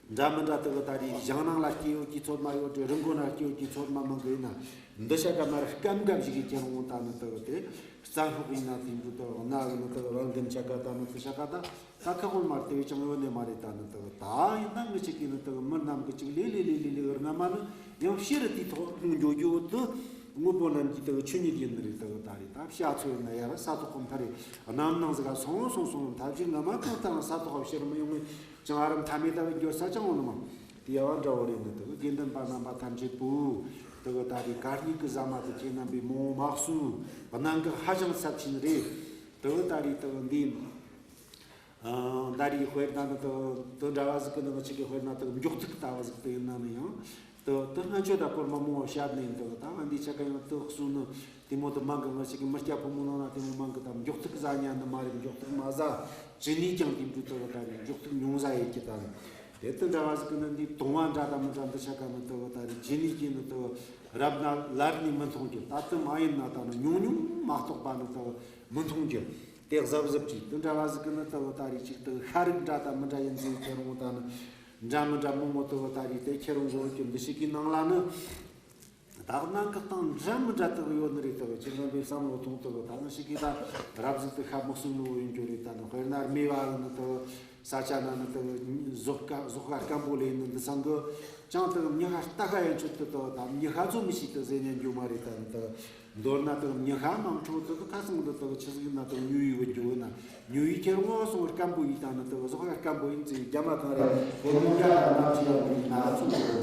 འདྲ་མི་འདྲ་དེ་གི་ད་རེས་ཞང་ནང་ལ་སྐྱེས་ཡོད་ཀྱི་ཚོད་མ་ཡོད་དེ་རི་མགོ་ན་སྐྱེས་ཡོད་ཀྱི་ཚོད་མ་མང་གི་ཡིན་ན་འདི་ཤ་ཀ་མར་སྐམ་སྐམ་ཞིག་གི་ཁྱེར་འོང་ད་ནི་དེ་གི་དེ་རྩྭ་སློག་ཡིན་ན་དེ་འདུག་དེ་གི་ན་གི་ནི་དེ་གི་རང་འདེམ་ཤ་ཀ་ད་ནི་དེ་ཤ་ཀ་ད་ད་ཁ་ཁོལ་མར་དེ་བས་ཀྱང་ཡོད་ནི་མ་རེད། ད་ནི་དེ་གི་ད་ཡིན་ན་མི་གཅིག་གིས་ནི་དེ་གི་མི་རྣམས་གི་གཅིག་ལེ་ལེ་ལེ་ལེ་ལེ་རྔ་མ་ནི་ཡང་ཕྱིར་དེ་ཐོག་ལྷུང་འགྱོ་རྒྱུ་བོ་དུ། དངོས་པོ་རྣམས་ཀྱི་དེ་གི་ཆོས་ཉིད་ཡིན་ནི་རེད། དེ་གི་ད་རེད། ད་བྱ་ཚོ་ཡིན་ན་ཡ་ར་ས་ཐོག་གི་འཕར་རེད། གནམ་ནང་ཟིག་ག་སོང་སོང་སོང་། ཐབས་ཤེས་ངོ་མ་གང་ལྟར་ས་ཐོག་ག་ཕྱིར་མི་ཡོང་ངེ་ཅང་ཨ་རམ་མཐའ་མེད་ད་བའི་འགྱོ་ས་ཅང་ཡོང་ནི་མ། དེ་ཡ་བ་འདྲ་བོ་རེད་ནི། དེ་གི་དགེ་འདུན་པ་རྣམ་པ་ཐམས་ཅད་པོ་དེ་གི་ད་རེད། གར་གཉིས་ཀྱི་ཟ་མ་དེ་ཁྱེད་རྣམ་པས་མང་བོ་མ་གསོས། གནད་འགག་ཧ་ཅང་ཚབས་ཆེན་རེད། དེ་གི་ད་རེད། དེ་གི་འདི། ཨ། ད་རེས་དཔེར་ན་ནི་དེ་དེ་འདྲ་བ་ཟིག་གི་ནང་ཆི་གི་དཔེར་ན་དེ་མགྱོགས་ཐུག་ལྟ་བུ་ཟིག་དེ་ཡིན་ན་ནི་ཡང་། དེ་དེ་སྔ་ཆོ་ད་སྐོར་མ་མང་བོ་བཤད་ནས་དེ་ད་ང་འདི་ཆ་ག་ཡང་དེ་གསུང་ནི་དེ་མོ་དེ་མང་གི། ང་ཆི་གི་མི་སྐྱ་ཕོ་མོ་ནང་ན་དེ་མོ་མང་གི། ད་མགྱོགས་ཐུག་ཟ་ཉན་ནི་མ་རེད། མགྱོགས་ཐུག་མ་ཟ། ཅི་ནས་ཀྱང་དེ་འདྲ་དེ་ད་རེས་མགྱོགས་ཐུག་ཉུང་ཟ་ཡེད་ཀྱི། ད་ནི་དེ་དེ་འདྲ་བ་ཟིག་གི་ནི་འདི་དུང་བ་འདྲ་དང་མི་འདྲ་འདི་ཆ་ག་ནི་དེ་ད་རེས་ཅི་ནས་ཀྱི་ནི་དེ་རབ་ན་ལར་ནས་མི་མཐོང་རྒྱུ། ད་དེ་མ་ཡིན་ན་ད་ནི་ཉུང་ཉུང་མ་གཏོགས་པ་ནི་དེ་མི་མཐོང་རྒྱུ། དེ་གཟབ་གཟབ་ཀྱིས། དེ་འདྲ་བ་ཟིག་གི་ནི་དེ་ད་རེས་ཅིག་དེ་ཤ་རིགས་འདྲ་དང་མི་འདྲ་ཡིན་ཟིག་ཁྱེར་འོང་། ད་ནི་འདྲ་མི་འདྲ་མང་བོ་དེ་ད་རེས་དེ་ཁྱེར་འོང་གོ་རྒྱུ། འདི་ཞིག་གི་ནང་ལ་ནི་ད་གནད་འགག་དང་འདྲ་མི་འདྲ་དེ་ཡོད་ནི་རེད། དེ་ཁྱེད་རྣམ་པས་བསམ་བློ་ཐོངས། དེ་ད་ནི་ཞིག་གི་ད་རབ་ཟིག་དེ་ཤ་མི་གསོན་ནོ་ཡིན་རྒྱུ་རེད། ད་ནི་དཔེར་ན་རྨེ་བ་ཡིན་ནི་དེ། ས་ཆ་ན་ནི་དེ་གི་ཟོག་ཁ་ཟོག་ཁ་སྐམ་པོ་ལས་ནི་འདི་སང་གི་ཅང་དེ་གི་མྱི་ཤ་ལྟ་ཁ་ཡན་ཆོད་དེ་དེ་ད་མྱི་ཤ་ཚོ་མི་ཤེས་དེ་ཟེར་ཉན་རྒྱུ་མ་རེད། ད་ནི་དེ་གི་མདོར་ན་དེ་གི་མྱི་ཤ་མང་ཁྲོ་དེ་དེ་ཁ་སང་འདི་དེ་གི་ཆི་ཟིག་ན་དེ་གི་ཉོ་ཡི་བུད་རྒྱུ་ན་ཉོ་ཡི་ཁྱེར་འོང་སོང་སྐམ་པོ་ཡིན། ད་ནི་དེ་གི་ཟོག་ཁ་སྐམ་པོ་ཡིན་ཚེ་རྒྱ་མ་གང་རེད། ཧོར་མོ་རྒྱ་ལ་ནག་ཅི་ཡང་མི་ན་ཚོ་དེ་གི་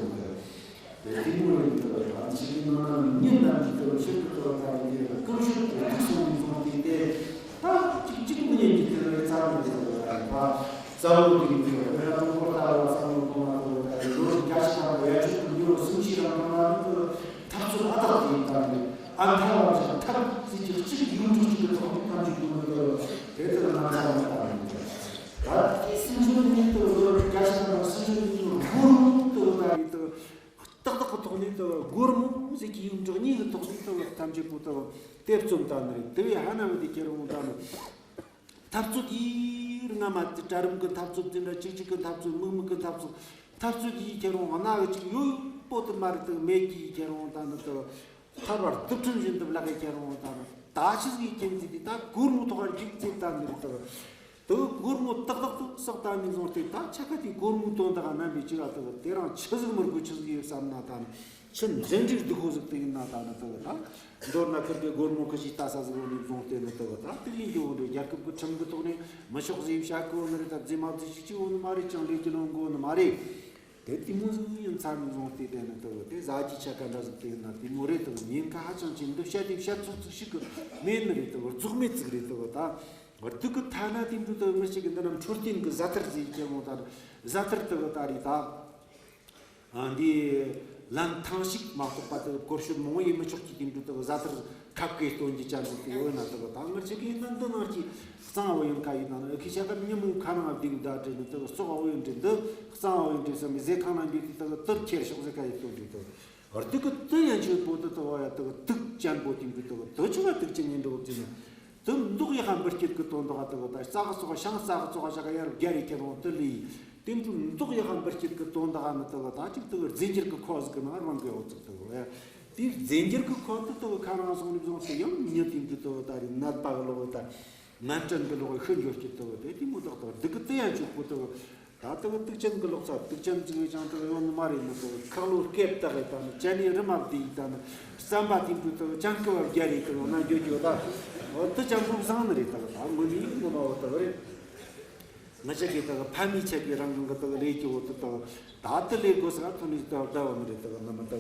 དེ་དེ་མོ་རེད། དེ་གི་ད་ནི་ཆི་གི་ནང་ན་མྱི་རྣམས་ཀྱི་དེ་གི་ཕྱིར་དུ་དེ་གི་ད་ནི་དེ་གི་སྐུ་མཆོད་དེ་དེ་སོང་ནས་བཟུང་སྟེ་དེ། ད་གཅིག་གཅིག་མི་ཉན་གྱི་དེ་རེད། རྩ་བ་ནས་དེ་རེད། ད་རྩ་བ་དེ་རིགས་དེ་རེད། ད་ཀྲུང་གོ་ལྟ་བུ་བསམ་བློ་གཏོང་བ་དེ་རེད། ད་ལོ་བརྒྱ་ཕྲག་དང་བརྒྱད་ཅུ་དང་ཉེར་གསུམ་ཞིག་རིང་གང་ལ་ནི་དེ་འཐབ་རྩོད་ཨ་རྟག་དེ་ཡིན། ད་ནི་ཨ་མཐའ་བ་ཞིག་འཐབ་རྩོད་ཀྱི་གཅིག་ཡོངས་གྲུབ་གཅིག་གི་ཐོག་ནས་ཐམས་ཅད་ཀུན་ལ་དེ་རེད། དེ་ལྟར་ང་ཚོ་ལ་ད་ནི་ད་དེ་སྲིད་འབྱོར་ནི་དེ་ལོ་བརྒྱ་ཕྲག་དང་སྲིད་འབྱོར་ནི་སྒོར་མོ་དེ་ད་རེད། དེ་ཏག་ཏག་གི་ཐོག་ནས་དེ་སྒོར་མོ་ཟེར་གྱི་ཡོངས་གྲུབ་གཉིས་ཀྱི་ཐོག་ནས་དེ་ཐམས་ཅད་པོ་དེ་དེ་རྩོམ་ད་ནི་རེད། དེ་བས་ཧ་ན་བ་དེ་ཁྱེར་འོང་ད་ནི་འཐབ་རྩོད་ཡིན་རུང་། སྔ་མ་དེ་གྲལ་རིམ་གྱི་འཐབ་རྩོད་དེ་འདྲ། ཅིག་ཅིག་གི་འཐབ་རྩོད། མིག་མིག་གི་འཐབ་རྩོད། འཐབ་རྩོད་ཡིན་ཁྱེར་འོང་སྣ་གི་ཅིག་ཡོད་པོ་དེ་མ་རེད། དེ་མེད་ཀྱི་ཁྱེར་འོང་ད་ནི་དེ་ཐར་བར་རྡུལ་ཕྲན་བཞིན་དུ་བརླག་གི་ཁྱེར་འོང་ད་ནི་ད་ཆི་ཟིག་གི་རྐྱེན་ཟིག་དེ་ད་སྒོར་མོ་ཐོག་ག་རྒྱུག་ཚེ་ད་ནི་རེད། དེ་དེ་སྒོར་མོ་ཏག་ཏག་ཏུ་བསགས་བཏང་ནས་བཟུང་སྟེ། ད་ཆ་ག་དེ་སྒོར་མོའི་དོན་དག་རྣམ་པའི་ཅི་ག་དེ་དེ་རང་ཆི་ཟིག་མི་དགོས་ཆི་ཟིག་ཡོད་བསམ་ན། ད་ནི་ཆི་འདྲེན་འདྲེ་སྡུག་པོ་ཟིག་དེ་ཡིན་ན། ད་ནི་དེ་ད་མདོར་ན་ཁིར་གི་སྒོར་མོ་ཁི་ཞིག་ལྟ་ས་ཟིག་ཡོད་ནས་བཟུང་སྟེ་ནི་དེ་ད་དེ་ཡིན་རྒྱུ་བོ་འདྲ། རྒྱལ་ཁབ་ཀྱི་ཁྲིམས་ཀྱི་ཐོག་ནས་མི་ཆོག་ཟེར་བྱ་གི་ཡོད་ནི་རེད། ད་རྫས་མ་རྫས་ཤིག་ཅི་ཡོད་ནི་མ་རེད། ཅང་ལས་ཀྱི་ལོང་གི་ཡོད་ནི་མ་རེད། དེ་དེ་མོ་ཟིག་ཡིན་ཚར་ནས་བཟུང་སྟེ། དེ་ནི་དེ་དེ་ཟ་རྒྱུ་ཆ་ག་འདྲ་ཟིག་དེ་ཡིན་ན་དེ་མོ་རེད། དེ་ཉེན་ཁ་ཧ་ཅང་ཆེ། འདི་བཤད་དེ་བཤད་ཚོད་ཚོད་ཞིག་གི་མེད་ནི་རེད། དེ་རྫོགས་མེད་ཅིག་རེད། དེ་ད། བར་དུ་གི་ཐ་ན་དེ་འདྲ་དུ་མི་ཞིག་གི་འདི་ན་འཕྲོད་བསྟེན་གི་བཟའ་ཐར་ཟེར་གྱི་མོ་ད་བཟའ་ཐར་དུ་གི་ད་རེད་ད། ཨ། འདི་ལན་ཐང་ཞིག་མ་གཏོགས་པ་དུ་གི་སྐོར་ཤོད་མང་བོ་ཡེ་མི་ཆོག་གི་དེ་འདྲ་དུ་གི་བཟའ་ཐར་ཁབ་གེ་སྟོན་གྱི་ཅན་ཟིག་དུ་ཡོད་ན། དུ་གི་ད་ངར་ཅིག་གི་ཡིན་ན་འདི་ནང་གི་གཙང་བོ་ཡིན་ཁ་ཡིན་ན་ཨ་ཁི་ཤ་ཀ་ཉི་མོ་ཁ་ནང་བདེ་གི་ད་དྲན་ནི་དུ་གི་བཙོག་བོ་ཡིན་དྲན། འདི་གཙང་བོ་ཡིན་དྲན་བསམ་མི་ཟས་ཁང་ནང་འདུས་ཏེ་དུ་གི་དུར་ཁྱེར་ཤོག་ཟེར་ཁ་ཡེ་སྟོན་དུས་དུ། ཨར་དུ་གི་དུ་ཡན་ཆོད་པོ་དུ་དུ་བ་ཡ་དུ་གི་དུག་ཅན་པོ་དེ་འདྲ་དུ་གི་དུ་ཆུ་བ་དུག་ཅན་ཡིན་འགྲོ་ཟེར་ན། དུ་མདོག་ཡ་ཧ་འབུར་སྐྱིད་གི་དོན་དག་དུ་གི་ད་རྩ་གི་ཙོག་ཤང་རྩ་གི་ཙོག་ཞག་ག་ཡར་རྒྱ་རེ་ཁྱེར་འོང་དུ་ལི། དེ་འདྲ་མདོག་ཡ་ཧ་འབུར་སྐྱིད་གི་དོན་དག་ནི་དུ་གི་ད་ཅིག་དུ་གི་རྫས་འགྱུར་གི་ཁོ་ཟིག་གི་ནང་རང་གི་འོ་ཙིག་དུ་གི་ཡ། དེ་རྫས་འགྱུར་གི་ཁོ་དུ་དུ་གི་ཁ་རང་སོང་ནས་བཟུང་སྟེ་ཡང་མྱི་དེ་འདྲ་དུ་གི་ད་རེ་ནད་པ་གི་ལོག་ད། ནད་ཅན་གི་ལོག་ཤི་འགྱོ་སྐྱིད་དུ་གི་དེ་དེ་མོ་དག་དག་དུ་གི་དུ་ཡན་ཆོད་པོ་དུ་གི། ད་ལྟ་བུ་དུག་ཅན་གྱི་ལོག་ས། དུག་ཅན་ཅིག་ཡོད་ཅང་དུ་ཡོང་ནི་མ་རེད་ནི། དུ་ཁག་ལོ་སྐེབས་བཏགས་རེད། ད་ནི་ཅན་ནི་རི་མ་བདེ་ཡིས་ད་ནི་རྩམ་པ་དེ་འདྲ་དུ་ཅང་སྐུ་བ་རྒྱ་རེད། དུ་ཡོང་ན་འགྱོ་འགྱོ་ད་འོ་དུ་ཅང་འབུབ་བཟང་ནི་རེད། ད་ད་ངོ་ནི་ངོ་མ་འོ་དུ་རེད། ང་ཅག་གི་དུ་ཕ་མི་ཆ་གི་རང་གི་དུ་ལས་ཀྱི་འོ་དུ་དུ་ད་དུ་ལས་དགོས་ས་ཐོན་ནི་དུ་ད་འོ་ནི་རེད། དུ་ནི་མ་དུ་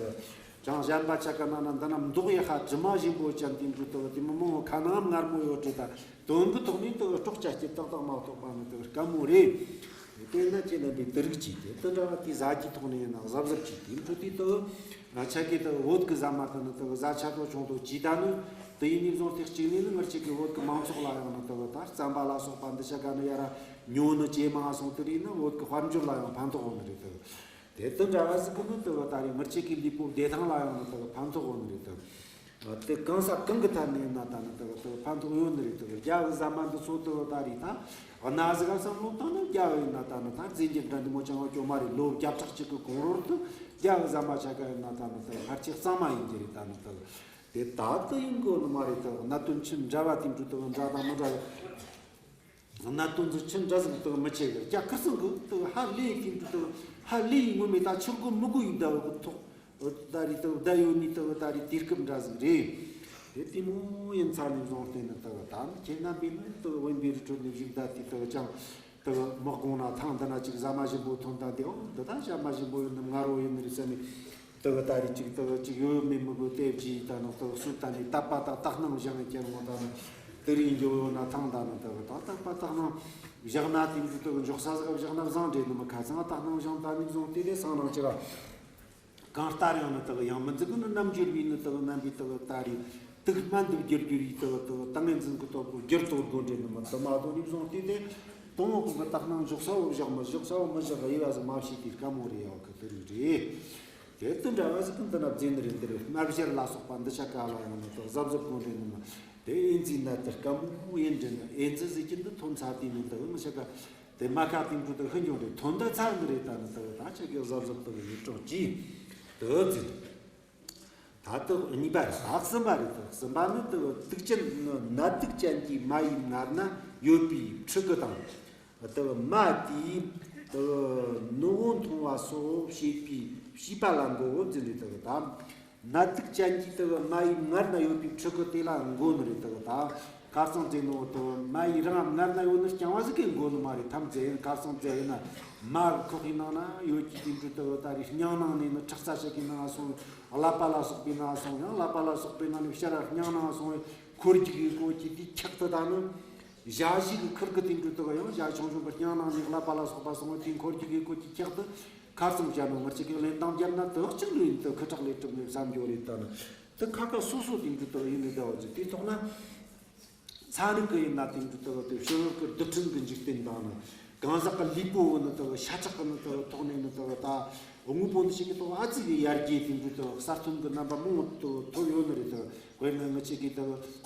ཅང་གཞན་པ་ཆ་ག་ན་ན་འདི་ན་མདོག་ཡ་ཧ་དྲི་མ་ཞིམ་པོ་ཅན་དེ་འདྲ་དུ་དེ་མི་མང་ཁ་ནང་མངར་མོ་ཡོད་རེད། ད་དོན་གྱི་ཐོག་ནས་དུ་སྲོག་ཆགས་ཀྱི་ཏག་ཏག་མ་གཏོགས་པ་ནི་དུ་དཀའ་མོ་རེད། དེ་ན་ཁྱེད་རྣམ་པས་དུ་རིགས་ཀྱིས་དེ་དུ་འདྲ་བ་དེ་ཟ་རྒྱུའི་ཐོག་ནས་ཡིན་ན་གཟབ་གཟབ་ཀྱིས་དེ་འཕྲོད་དེ་དུ་ཆ་གི་དུ་བོད་ཀྱི་ཟ་མ་དུ་ནི་དུ་ཟ་ཆ་དོ་ཆུང་དུ་ཅི་ད་ནི་དུ་ཡིན་ནི་བཟུང་སྟེ་གཅིག་ནས་ནི་ངར་ཆ་གི་བོད་ཀྱི་མང་ཚོགས་ལ་ཡང་ནི་དུ་ད་རྩམ་པ་ལ་སོགས་པ་འདི་ཆ་ག་ནི་ཡ་ར་ཉོ་ནི་ཇེ་མང་སོང་དུ་རེད་ན་བོད་ཀྱི་དཔལ་འབྱོར་ལ་ཡང་ཕན་ཐོགས་ཡོང་ནི་རེད་དུ། དེ་དུ་འདྲ་བ་ཟིག་གི་ནི་དུ་བ་ད་རེས་ངར་ཆ་གི་ལུས་པོ་བདེ་ཐང་ལ་ཡང་ནི་དུ་ཕན་ཐོགས་ཡོང་ནི་རེད་དུ། དེ་གང་ས་གང་གི་ཐད་ནས་ཡིན་ན་ད་ནི་དུ་དུ་ཕན་ཐོགས་ཡོད་ནི་རེད་དུ། རྒྱ་བོད་ཟ་མ་འདི་ཚོ་དུ་བ་ད་རེས་ད་གནའ་ཟིག་ག་བསམ་བློ་བཏང་ན་རྒྱ་བོད་ཡིན་ན་ད་ནི་ད་རྫས་འགྱུར་འདྲ་འདི་མོ་ཅང་བ་སྐྱོ་མ་རེད། ལོ་བརྒྱ་ཕྲག་གཅིག་གི་གོང་རོལ་དུ་རྒྱ་བོད་ཟ་མ་ཆ་ག་ཡིན་ན་ད་ནི་དུ་ཕལ་ཆེར་གཙང་མ་ཡིན་གྱི་རེད། ད་ནི་དུ་དེ་ད་དུ་ཡིན་དགོས་ནི་མ་རེད་དུ། གནད་དོན་ཆི་འདྲ་བ་དེ་འདྲ་དུ་འདྲ་དང་མི་འདྲ་བ། གནད་དོན་ཚོ་ཆི་འདྲ་ཟིག་དུ་མི་ཆེ་གི་རྒྱ་ཁིར་སང་གི་དུ་ཧ་ལས་ཀྱི་འདུག་དུ་ཧ་ལས་ཡིན་ངོ་མེད་ད་ཆུ་རྒོད་མི་རྒོད་ཡིན་ད་བ་གི་ཐོག་ ད་རེས་དུ་བསྡད་ཡོད་ནི་དུ་ད་རེས་དུས་སྐབས་འདྲ་ཟིག་རེད། དེ་དེ་མོ་ཡིན་ཚ་ནས་བཟུང་སྟེ་ནི་དུ་ད་ཁྱེད་རྣམ་པས་ནི་དུ་བོན་པོའི་རི་ཁྲོད་ནས་བཞུགས་བསྡད་དེ་དུ་ཅང་དུ་དམག་དགོང་ན་ཐང་འདི་ན་ཅིག་ཟ་མ་ཞིམ་པོ་ཐོན་ད་དེ། འོ་འདི་ད་ཟ་མ་ཞིམ་པོ་ཡོད་ནི་མངར་བོ་ཡིན་ནི་རེད་ཟེར་ནས་དུ་ད་རེས་ཅིག་དུ་ཅིག་ཡོད་ཡོད་མེད་མེད་གོ་དེ་བགྱིས་ད་ནི་དུ་སུ་ད་ནི་དད་པ་དང་དག་སྣང་བཞག་ནས་ཁྱེར་འོང་ད་ནི་དུ་རིགས་འགྱོ་ཡོད་ན་ཐང་ད་ནི་དུ་ད་དད་པ་དག་སྣང་བཞག་ན་དེ་འདྲ་དུ་འཇོག་ས་ཟིག་བཞག་ན་བཟང་འདྲེ་ནི་མི་ཁ་ཚང་དག་སྣང་བཞག་ད་ནི་བཟུང་དེ་དེ་སང་ནང་ཅི་ར། གང་ལྟར་ཡང་ནི་དག་ཡང་མི་འཛིན་གི་ནི་རྣམ་འགྱུར་བའི་ནི་དག་རྣམ་པའི་དག་ད་རེས་དུག་སྨན་དུ་བསྒྱུར་རྒྱུ་རེད། དག་དག་ཏིང་ངེ་འཛིན་གི་སྟོབས་ཀྱིས་བསྒྱུར་དོ་དགོས་འདྲེ་ནི་མི་དུ་མ་དོ་ནི་བཟུང་སྟེ་དེ་དང་བོ་གི་དག་སྣང་འཇོག་ས་བོ་བཞག་མི་འཇོག་ས་བོ་མི་བཞག་དབྱེ་བ་ཟིག་མ་ཕྱེ་དུས་དཀའ་མོ་རེད་ཡག་གི་དུ་རིགས་རེད། དེ་དུ་འདྲ་བ་ཟིག་གི་འདི་ན་རྫས་ནི་རེད། འདི་རེད། སྨན་གཞིར་ལ་སོགས་པ་འདི་ཆ་ག་ལ་ཡང་ནི་དག་གཟབ་གཟབ་དགོས་འདྲེ་ནི་མི་དེ་ཨེ་འཛི་ན་དུ་དཀའ་མོ་ཡིན་འདྲེ་ནི་ཨེ་འཛི་ཟིག་གི་འདི་ཐོན་ཚར་དུས་ནི་དག་མི་ཆ་ག་དེ་མ་ཁ་དེང་དུས་དུ་ཤི་འགྱོ་རེད། ཐོན་ད་ཚར་ནི་རེད། ད་ནི་དུ་ད་ཆ་གི་གཟབ་གཟབ་དུ་ཡིད་གྲོགས་ཀྱིས་དུ་འཛིན། ད་དུ་གཉིས་པ་རེད། ད་གསུམ་པ་རེད། དུ་གསུམ་པ་ནི་དུ་དུག་ཅན་ནད་དུག་ཅན་གྱི་མ་ཡི་མངལ་ན་ཡོད་པའི་ཕྲུ་གུ་དང་། དུ་མ་དེས་དུ་ནུ་འོ་འཐུང་བ་སོགས་བྱེད་པའི་བྱིས་པ་ལ་མགོ་བོ་འཛིན་རེད། དུ་ད། ནད་དུག་ཅན་གྱི་དུ་མ་ཡི་མངལ་ན་ཡོད་པའི་ཕྲུ་གུ་དེ་ལ་མགོ་ནི་རེད། དུ་ད་ཁ་སང་ཙེ་ནོ་དུ་མ་ཡི་རང་མངལ་ན་ཡོད་ནི་རྐྱང་བ་ཟིག་གི་མགོ་ནི་མ་རེད། ཐམས་ཅད་ཡིན་ཁ་སང་ཙེ་ཡིན་ན་མ་ཁོག་གི་ནང་ན་ཡོད་ཀྱི་དེ་འདྲ་དུ་ད་རེས་སྙིང་ནང་ནས་ནི་ཁྲག་རྩ་ཤད་ཀྱི་ནང་སོང་། ཀླད་པ་ལ་སོགས་པའི་ནང་སོང་། ཡང་ཀླད་པ་ལ་སོགས་པའི་ནང་ནས་ཕྱིར་ར་སྙིང་ནང་སོང་བའི་འཁོར་རྒྱུག་གི་སྐོར་གྱི་དེ་ཁྱག་ཏུ་ད་ནི་ཞ་ཞིག་གི་ཁུར་གི་དེ་འདྲ་དུ་ཡང་ཞ་ཆུང་ཆུང་གི་སྙིང་ནང་ནས་ཀླད་པ་ལ་སོགས་པ་སོང་བའི་དེ་འཁོར་རྒྱུག་གི་སྐོར་གྱི་ཁྱག་ཏུ། ཁ་སང་བྱ་ནོ་ང་ཅག་གི་ལེན་སྟངས་བརྒྱབ་ན་དག་ཅིག་ལོས་དུ་ཁུ་ཁྲག་ལས་གྲུབ་ནས་བསམ་རྒྱུ་རེད། ད་ནི་དུ་ཁ་ཁ་སོ་སོ་དེ་འདྲ་དུ་ཡིན་ནི་ཟླ་བ་ཟིག་དེ་ཐོག་ན་ཚན་རིག་གི་ཡིན་ན་དེ་འདྲ་དུ་དེ་ཕྱི་རོལ་གི་རྡུལ་ཕྲན་གི་འཇིག་རྟེན་དང་ནི་གང་ཟག་གི་ལུས་པོ་བོ་ནི་དུ་ཤ་ཁྲག་གི་ནི་དུ་ཐོག་ནས་ནི་དུ་ད་དངོས་པོ་འདི་ཞིག་གི་ཐོག་ཨ་ཙི་གི་ཡར་རྒྱས་དེ་འདྲ་དུ་གསར་ཐོན་གི་རྣམ་པ་མང་དུ་ཐོབ་ཡོད་ནི་རེད། དུ་དཔེར་ན་ང་ཅག་གི་དུ་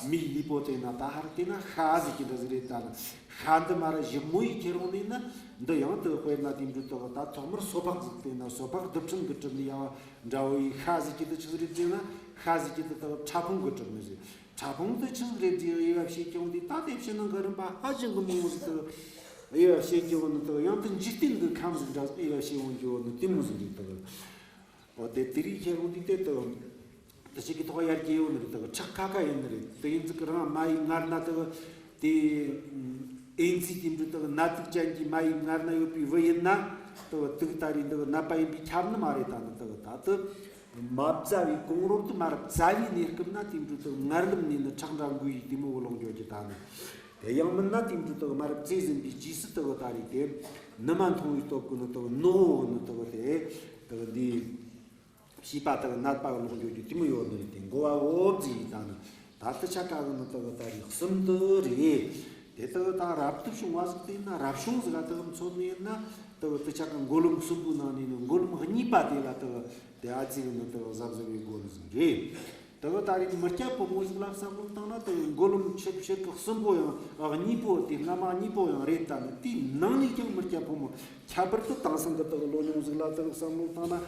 མིའི་ལུས་པོ་དེ་ན་ད་ཧར་དེ་ན་ཤ་ཟིག་གི་འདྲ་ཟིག་རེད། ད་ནི་ཤ་འདི་མ་ར་ཞིབ་མོ་ཡི་ཁྱེར་འོང་ནས་ན་འདི་ཡང་དུ་དཔེར་ན་དེ་འདྲ་དུ་ད་ཐོག་མར་སོ་ཕག་ཟིག་དེ་ན་སོ་ཕག་རྡུལ་ཕྲན་གི་གྲུབ་ནི་ཡ་བ་འདྲ་བོ་ཡི་ཤ་ཟིག་གི་དུ་ཆི་ཟིག་རེད་ཟེར་ན་ཤ་ཟིག་གི་དུ་ད་ཕྲ་ཕུང་གི་གྲུབ་ནི་ཟིག་ཕྲ་ཕུང་དུ་ཆི་ཟིག་རེད་ཟེར་དབྱེ་བ་ཕྱེ་ཀྱང་དེ་ད་དེ་ཕྱི་ནང་གི་རིམ་པ་ཧ་ཅང་གི་མང་བོ་ཟིག་དུ་དབྱེ་བ་ཕྱེ་རྒྱུ་བོ་ནི་དུ་ཡང་དུ་འཇིག་རྟེན་གི་ཁམས་ཟིག་འདྲ་ཟིག་དབྱེ་བ་ཕྱེ་འོང་རྒྱུ་བོ་ནི་དེ་མོ་ཟིག་རེད་དུ། འོ་དེ་དེ་རིགས་ཁྱེད་རང་དེ་དེ་དུ་དུ་ཞིག་གི་ཐོག་ཡར་རྒྱས་ཡོད་ནི་རེད། དུ་ཁྲག་ཁ་ཁ་ཡིན་ནི་རེད། དུ་ཡིན་ཙི་གི་རང་མ་ཡི་མངལ་ན་དུ་དེ་ཨེ་ཙི་དེ་འདྲ་དུ་ནད་དུག་ཅན་གྱི་མ་ཡི་མངལ་ན་ཡོད་པའི་བུ་ཡིན་ན་དུ་དུག་ད་རེས་འདི་ནད་པ་ཡིན་པས་ཁྱབ་ནི་མ་རེད། ད་ནི་དུ་ད་དུ་མ་བཙའ་བའི་གོང་རོལ་དུ་མར་བཙའ་བའི་གནས་སྐབས་ན་དེ་འདྲ་དུ་མངལ་ལམ་ནས་ནི་ཁྲག་འདྲ་འགོས་ཡི་དེ་མོ་གི་ལོག་འགྱོ་གི་ད་ནི། དེ་ཡང་མིན་ན་དེ་འདྲ་དུ་མར་བཙས་ཟིན་པའི་རྗེས་སུ་དུ་ད་རེས་དེ་ནུ་མ་འཐུང་བའི་སྟོབས་ཀྱིས་ནི་དུ་ནུ་འོ་ནི་དུ་དེ་དུ་འདི་བྱིས་པ་དག་ནད་པ་ལོག་འགྱོ་རྒྱུ་དེ་མོ་ཡོད་ནི་རེད། དེ་འགོ་བ་འོ་བརྫིས་ཡིན་ད་ནི་ད་ལྟ་ཆ་ག་གི་ནི་དག་ད་རེས་གསུམ་དུ་རེད། དེ་དག་ད་རབ་ཏུ་བྱུང་བ་ཟིག་དེ་ན་རབ་བྱུང་ཟིག་ག་དག་མཚོན་ནི་ཡིན་ན་དག་དེ་ཆ་ག་མགོ་ལོམ་གསུམ་པོའི་ནང་ནས་ནི་མགོ་ལོམ་གཉིས་པ་དེ་ལ་དག་དེ་ཨ་ཙི་གི་ནི་དག་གཟབ་གཟབ་བྱེད་དགོས་ནི་ཟིག་རེད། དག་ད་རེས་མི་སྐྱ་ཕོ་མོ་ཟིག་ལ་བསམ་བློ་བཏང་ན་དག་མགོ་ལོམ་ཆེ་ཕྱེད་ཀ་གསུམ་པོ་ཡང་གཉིས་པོ་དེ་སྔ་མ་གཉིས་པོ་ཡང་རེད། ད་ནི་དེའི་ནང་ནས་ཀྱང་མི་སྐྱ་ཕོ་མོ་ཁྱད་པར་དུ་དེང་སང་གི་དག་ལོ་ཉུང་ཟིག་ལ་དག་བསམ་བློ་བཏང་ན།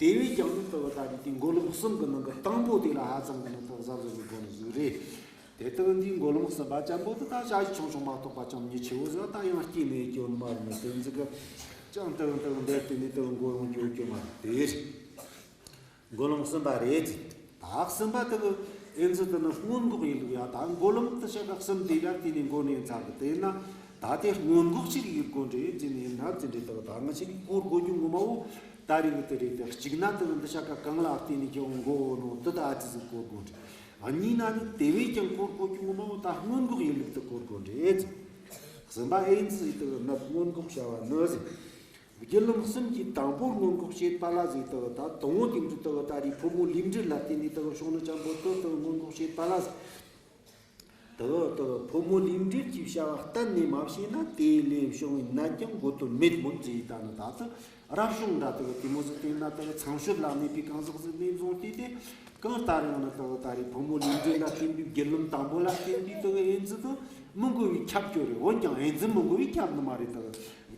དེ་བས་ཀྱང་ནི་དུ་ད་རེས་དེ་མགོ་ལོག་གསུམ་གི་ནང་གི་དང་པོ་དེ་ལ་ཧ་ཅང་གི་ནི་དུ་གཟབ་གཟབ་གི་དགོས་ནི་ཟིག་རེད། དེ་དག་འདིའི་མགོ་ལོག་གསུམ་པ་ཅན་པོ་དེ་ད་ཞ་ཡི་ཆུང་ཆུང་མ་གཏོགས་པ་ཅང་མྱི་ཆེ་བོ་ཟིག་ད་ཡང་སྐྱེས་མེད་སྐྱེ་བོ་ནི་མ་རེད། ནི་དེ་ཟིག་གི་ཅང་དུ་དུ་འདེབས་དེ་ནི་དུ་མགོ་ཡོང་རྒྱུ་རྒྱུ་མ་རེད། དེ་རེད། མགོ་ལོག་གསུམ་པ་རེད། ད་གསུམ་པ་དེ་གི་ཨེ་ཙི་དེ་ནི་སྔོན་འགོག་ཡིན་ལུགས་ཡ། ད་མགོ་ལོག་དེ་ཆ་ག་གསུམ་དེ་ག་དེ་ནས་འགོ་ནས་ཚར་གི་དེ་ན་ད་དེ་སྔོན་འགོག་ཅིག་ཡིན་དགོས་འདྲ་ཟེར་ནས་ཡིན་ན་ཟེར་འདྲ་དག་ད་ང་ཆེ་གི་གོ་དགོས་རྒྱུ་ངོ་མ་བོ་ད་རེད་གི་དེ་རེད། དེ་གཅིག་ན་དེ་གི་འདི་ཆ་ག་གང་ལ་བརྟེན་ནས་ཁྱེད་འོང་འགོ་འོ་ནོ་དེ་ད་ཨ་ཙི་ཟིག་གོ་དགོས་འདྲ། གཉིས་ན་ནི་དེ་བས་ཀྱང་གོ་དགོས་རྒྱུ་ངོ་མ་བོ་ད་སྔོན་འགོག་ཡིན་ལུགས་དེ་གོ་དགོས་འདྲ་ཟེར། གསུམ་པ་ཨེ་ཙི་དེ་གི་ནད་སྔོན་འགོག་བྱ་བ་ནི་ཟེར། བརྒྱུད་ལམ་གསུམ་གྱི་དང་པོར་སྔོན་འགོག་བྱེད་པ་ལ་ཟེར། དག་ད་དང་པོ་དེ་འདྲ་དག་ད་རེས་ཕོ་མོ་ལུས་འབྲེལ་ལ་བརྟེན་ནས་དག་བྱུང་ནི་ཅན་པོ་དེ་དག་སྔོན་འགོག་བྱེད་པ་ལ་ཟེར། དག་དག་ཕོ་མོ་ལུས་འབྲེལ་གྱི་བྱ་བ་གཏན་ནས་མ་བྱས་ན་དེ་ལས་བྱུང་བའི་ནད་ཀྱང་འགོ་དོན་མེད་མོད་ཟེར། ད་ནི་ད་དུ་རབ་བྱུང་འདྲ་དག་དེ་མོ་ཟིག་བསྟན་ན་དག་ཚངས་སྤྱོད་ལ་གནས་པའི་གང་ཟག་ཟིག་ནས་བཟུང་སྟེ་དེ། གང་ལྟར་ཡང་ན་དག་ད་རེས་ཕོ་མོ་ལུས་འབྲེལ་ལ་བརྟེན་པའི་བརྒྱུད་ལམ་དང་པོ་ལ་བརྟེན་པའི་དག་ཨེ་ཙི་དེ་མི་འགོ་བའི་ཁྱབ་རྒྱུ་རེད། འོན་ཀྱང་ཨེ་ཙི་མི་འགོ་བའི་ཁྱབ་ནི་མ་རེད། དག་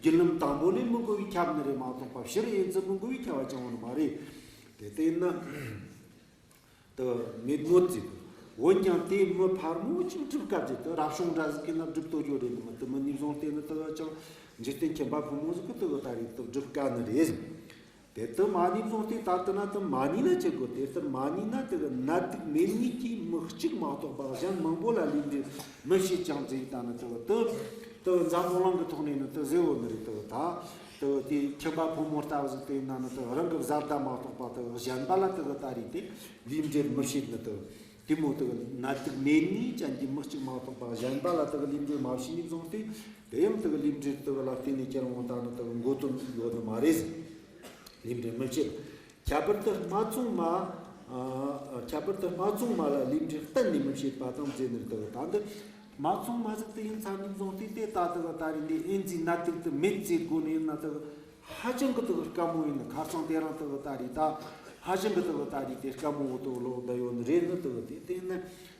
བརྒྱུད་ལམ་དང་པོ་ལས་མི་འགོ་བའི་ཁྱབ་ནི་རེད་མ་གཏོགས་པ་ཕྱིར་ཨེ་ཙི་མི་འགོ་བའི་ཁྱབ་པ་ཅང་ཡོད་ནི་མ་རེད། དེ་ལྟས་ན་དག་མེད་མོད་ཟེར། འོན་ཀྱང་དེ་མི་ཕལ་མོ་ཅིག་སྒྲུབ་དཀའ་ཟེར། དག་རབ་བྱུང་འདྲ་ཟིག་གི་ན་སྒྲུབ་ཐུབ་རྒྱུ་རེད་ནི་མ། དེ་མི་ནས་བཟུང་སྟེ་ནི་དག་ཅང་འཇིག་རྟེན་ཁྱིམ་པ་ཕོ་མོ་ཟིག་གི་དག་ད་རེས་དག་སྒྲུབ་དཀའ་ནི་རེད། དེ་ལྟར་མ་ནུས་བཟུང་སྟེ། ད་ལྟ་ན་དེ་མ་ནུས་ན་ཅི་དགོས། དེ་ལྟར་མ་ནུས་ན་དེ་གི་ནད་དུག་མེད་ནུས་ཀྱིས་མི་གཅིག་མ་གཏོགས་པ་གཞན་མང་པོ་ལ་ལུས་འབྲེལ་མི་བྱེད་ཅིང་ཟེར་ཡི་ད་ནི། དེ་གི་དེ་དེ་གི་འཛམ་བུ་གླིང་གི་ཐོག་ནས་ནི་དེ་ཟེར་བོ་ནི་རེད། དེ་གི་ད་དེ་གི་དེ་ཁྱིམ་པ་ཕོ་མོ་ལྟ་བུ་ཟིག་དེ་ཡིན་ན་ནི་དེ་གི་རང་གི་བཟའ་ཟླ་མ་གཏོགས་པ་དེ་གི་གཞན་པ་ལ་དེ་གི་ད་རེས་དེ་ལུས་འབྲེལ་མི་བྱེད་ནི། དེ་གི་དེ་མོ་དེ་གི་ནད་དུག་མེད་ནུས་ཅན་གྱི་མི་གཅིག་མ་གཏོགས་པ་གཞན་པ་ལ་དེ་གི་ལུས་འབྲེལ་མ་བྱས་ནུས་བཟུང་སྟེ། དེ་ཡང་དེ་གི་ལུས་འབྲེལ་དེ་གི་ལ་བརྟེན་ནས་ཁྱེད་རང་ད་ནི་དེ་གི་འགོ་དོན་ཡོད་ནི་མ་རེད། ལུས་འབྲེལ་མི་བྱེད། ཁྱད་པར་དུ་སྨད་འཚོང་མ། ཨ། ཁྱད་པར་དུ་སྨད་འཚོང་མ་ལ་ལུས་འབྲེལ་གཏན་ནས་མི་བྱེད་པ་དང་ཟེར་ནི་རེད། དེ་གི་ད་འདི་སྨད་འཚོང་མ་ཟིག་དེ་ཡིན་ཚར་ནས་བཟུང་སྟེ། དེ་ད་དེ་གི་ད་རེས་འདི་ཨེ་ཛི་ནད་དུག་དེ་མེད་ཟེར་དགོས་ནི་ཡིན་ན། དེ་གི་ཧ་ཅང་གི་དེ་གི་དཀའ་མོ་ཡིན་ནི། ཁ་སང་དེ་རིང་དེ་གི་ད་རེས་ད་ཧ་ཅང་གི་དེ་གི་ད་རེས་དེ་དཀའ་མོ་བོ་དེ་གི་ལོག་བསྡད་ཡོད་ནི་རེད་ནི། དེ་གི་དེ་དེ་ནི།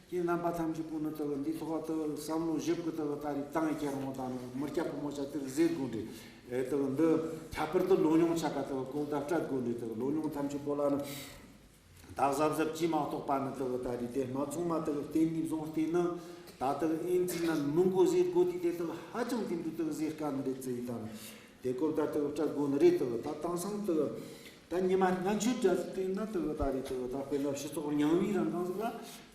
ཁྱེད་རྣམ་པ་ཐམས་ཅད་པོ་ནི་དེ་གི་འདིའི་ཐོག་དེ་གི་བསམ་བློ་ཞིབ་གི་དེ་གི་ད་རེས་བཏང་ཡི། ཁྱེད་རང་དང་ནི་མི་སྐྱ་ཕོ་མོ་ཆ་དེ་གི་ཟེར་དགོས་འདྲ། ཨེ། དེ་གི་འདི་ཁྱད་པར་དུ་ལོ་ཉུང་ཆ་ག་དེ་གི་གོ་བརྡ་སྤྲད་དགོས་འདྲ། དེ་གི་ལོ་ཉུང་ཐམས་ཅད་པོ་ལ་ནི་ད་གཟབ་གཟབ་གྱིས་མ་གཏོགས་པ་ནི་དེ་གི་ད་རེས་དེ་སྨད་འཚོང་མ་དེ་གི་བརྟེན་ནས་བཟུང་སྟེ་ནི། ད་དེ་གི་ཨེ་ཛི་ནད་མི་འགོ་ཟེར་དགོས་དུས་དེ་དེ་གི་ཧ་ཅང་དེ་འདྲ་དེ་གི་ཟེར་དཀའ་ནི་རེད་ཟེར་ཡི་ད་ནི། དེ་གོ་བརྡ་དེ་གི་སྤྲད་དགོས་ནི་རེད། དེ་གི་ད་དེང་སང་དེ་གི་ད་ཉི་མ་སྔ་ཆད་འདྲ་ཟིག་བལྟས་ན། དེ་གི་ད་རེས་དེ་གི་ད་དཔེར་ན་སྤྱི་ཚོགས་རྙིང་བའི་རང་སྒང་ཟིག་ལ།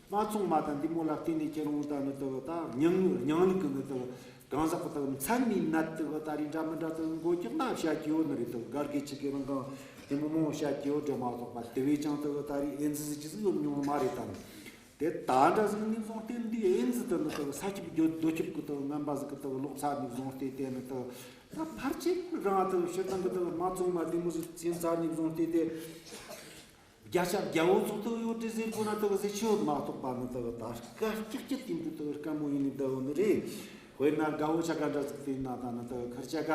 སྨད་འཚོང་མ་དང་འདི་མོ་ལ་བརྟེན་ནས་ཁྱེད་རང་ད་ནི་དེ་གི་ད་རྙིང་རྙིང་ལུགས་ཀྱི་ནི་དེ་གི་གང་ཟག་གི་དེ་གི་མཚན་མའི་ནད་དེ་གི་ད་རེས་འདྲ་མི་འདྲ་དེ་གི་འགོ་རྒྱག་ན་བཤད་ཀྱི་ཡོད་ནི་རེད། དེ་གི་སྒེར་གྱི་ཆེད་ཀྱི་རང་གང་དེ་མོ་མང་བོ་བཤད་ཀྱི་ཡོད་འདྲ་མ་གཏོགས་པ། དེ་བས་ཀྱང་དེ་གི་ད་རེས་ཨེ་ཛི་ཟེར་རྒྱུ་ཟིག་ཡོད་མྱོང་མ་རེད་ད་ནི། དེ་ད་འདྲ་ཟིག་ནས་བཟུང་སྟེ་འདི་ཨེ་ཛི་དེ་ནི་དེ་གི་ས་ཁྱབ་རྡོ་ཁྱབ་ཀྱི་དེ་གི་ངན་པ་ཟིག་གི་དེ་གི་ལོག་ཚར་ནས་བཟུང་སྟེ། དེ་ནི་དེ་གི་ད་ཕལ་ཆེར་རང་དེ་གི་སྤྱིར་བཏང་གི་དེ་གི་སྨད་འཚོང་མ་དེ་མོ་ཟིག་ཟིན་ཚར་ནས་བཟུང་སྟེ། དེ་བརྒྱ་ཆ་བརྒྱ་བོ་ཚོ་དེ་གི་ཡོད་དེ་ཟེར་དགོས་ན་དེ་གི་ཟེར་ཆོག་མ་གཏོགས་པ་ནི། དེ་གི་ད་དཀའ་ཀྱག་ཀྱག་དེ་འདྲ་དེ་གི་དཀའ་མོ་ཡིན་ནི་དེ་གི་ནི་རེད། དཔེར་ན་དགའ་བོ་ཆ་ག་འདྲ་ཟིག་བལྟས་ན་ད་ནི་དེ་གི་ཁར་ཆ་ག་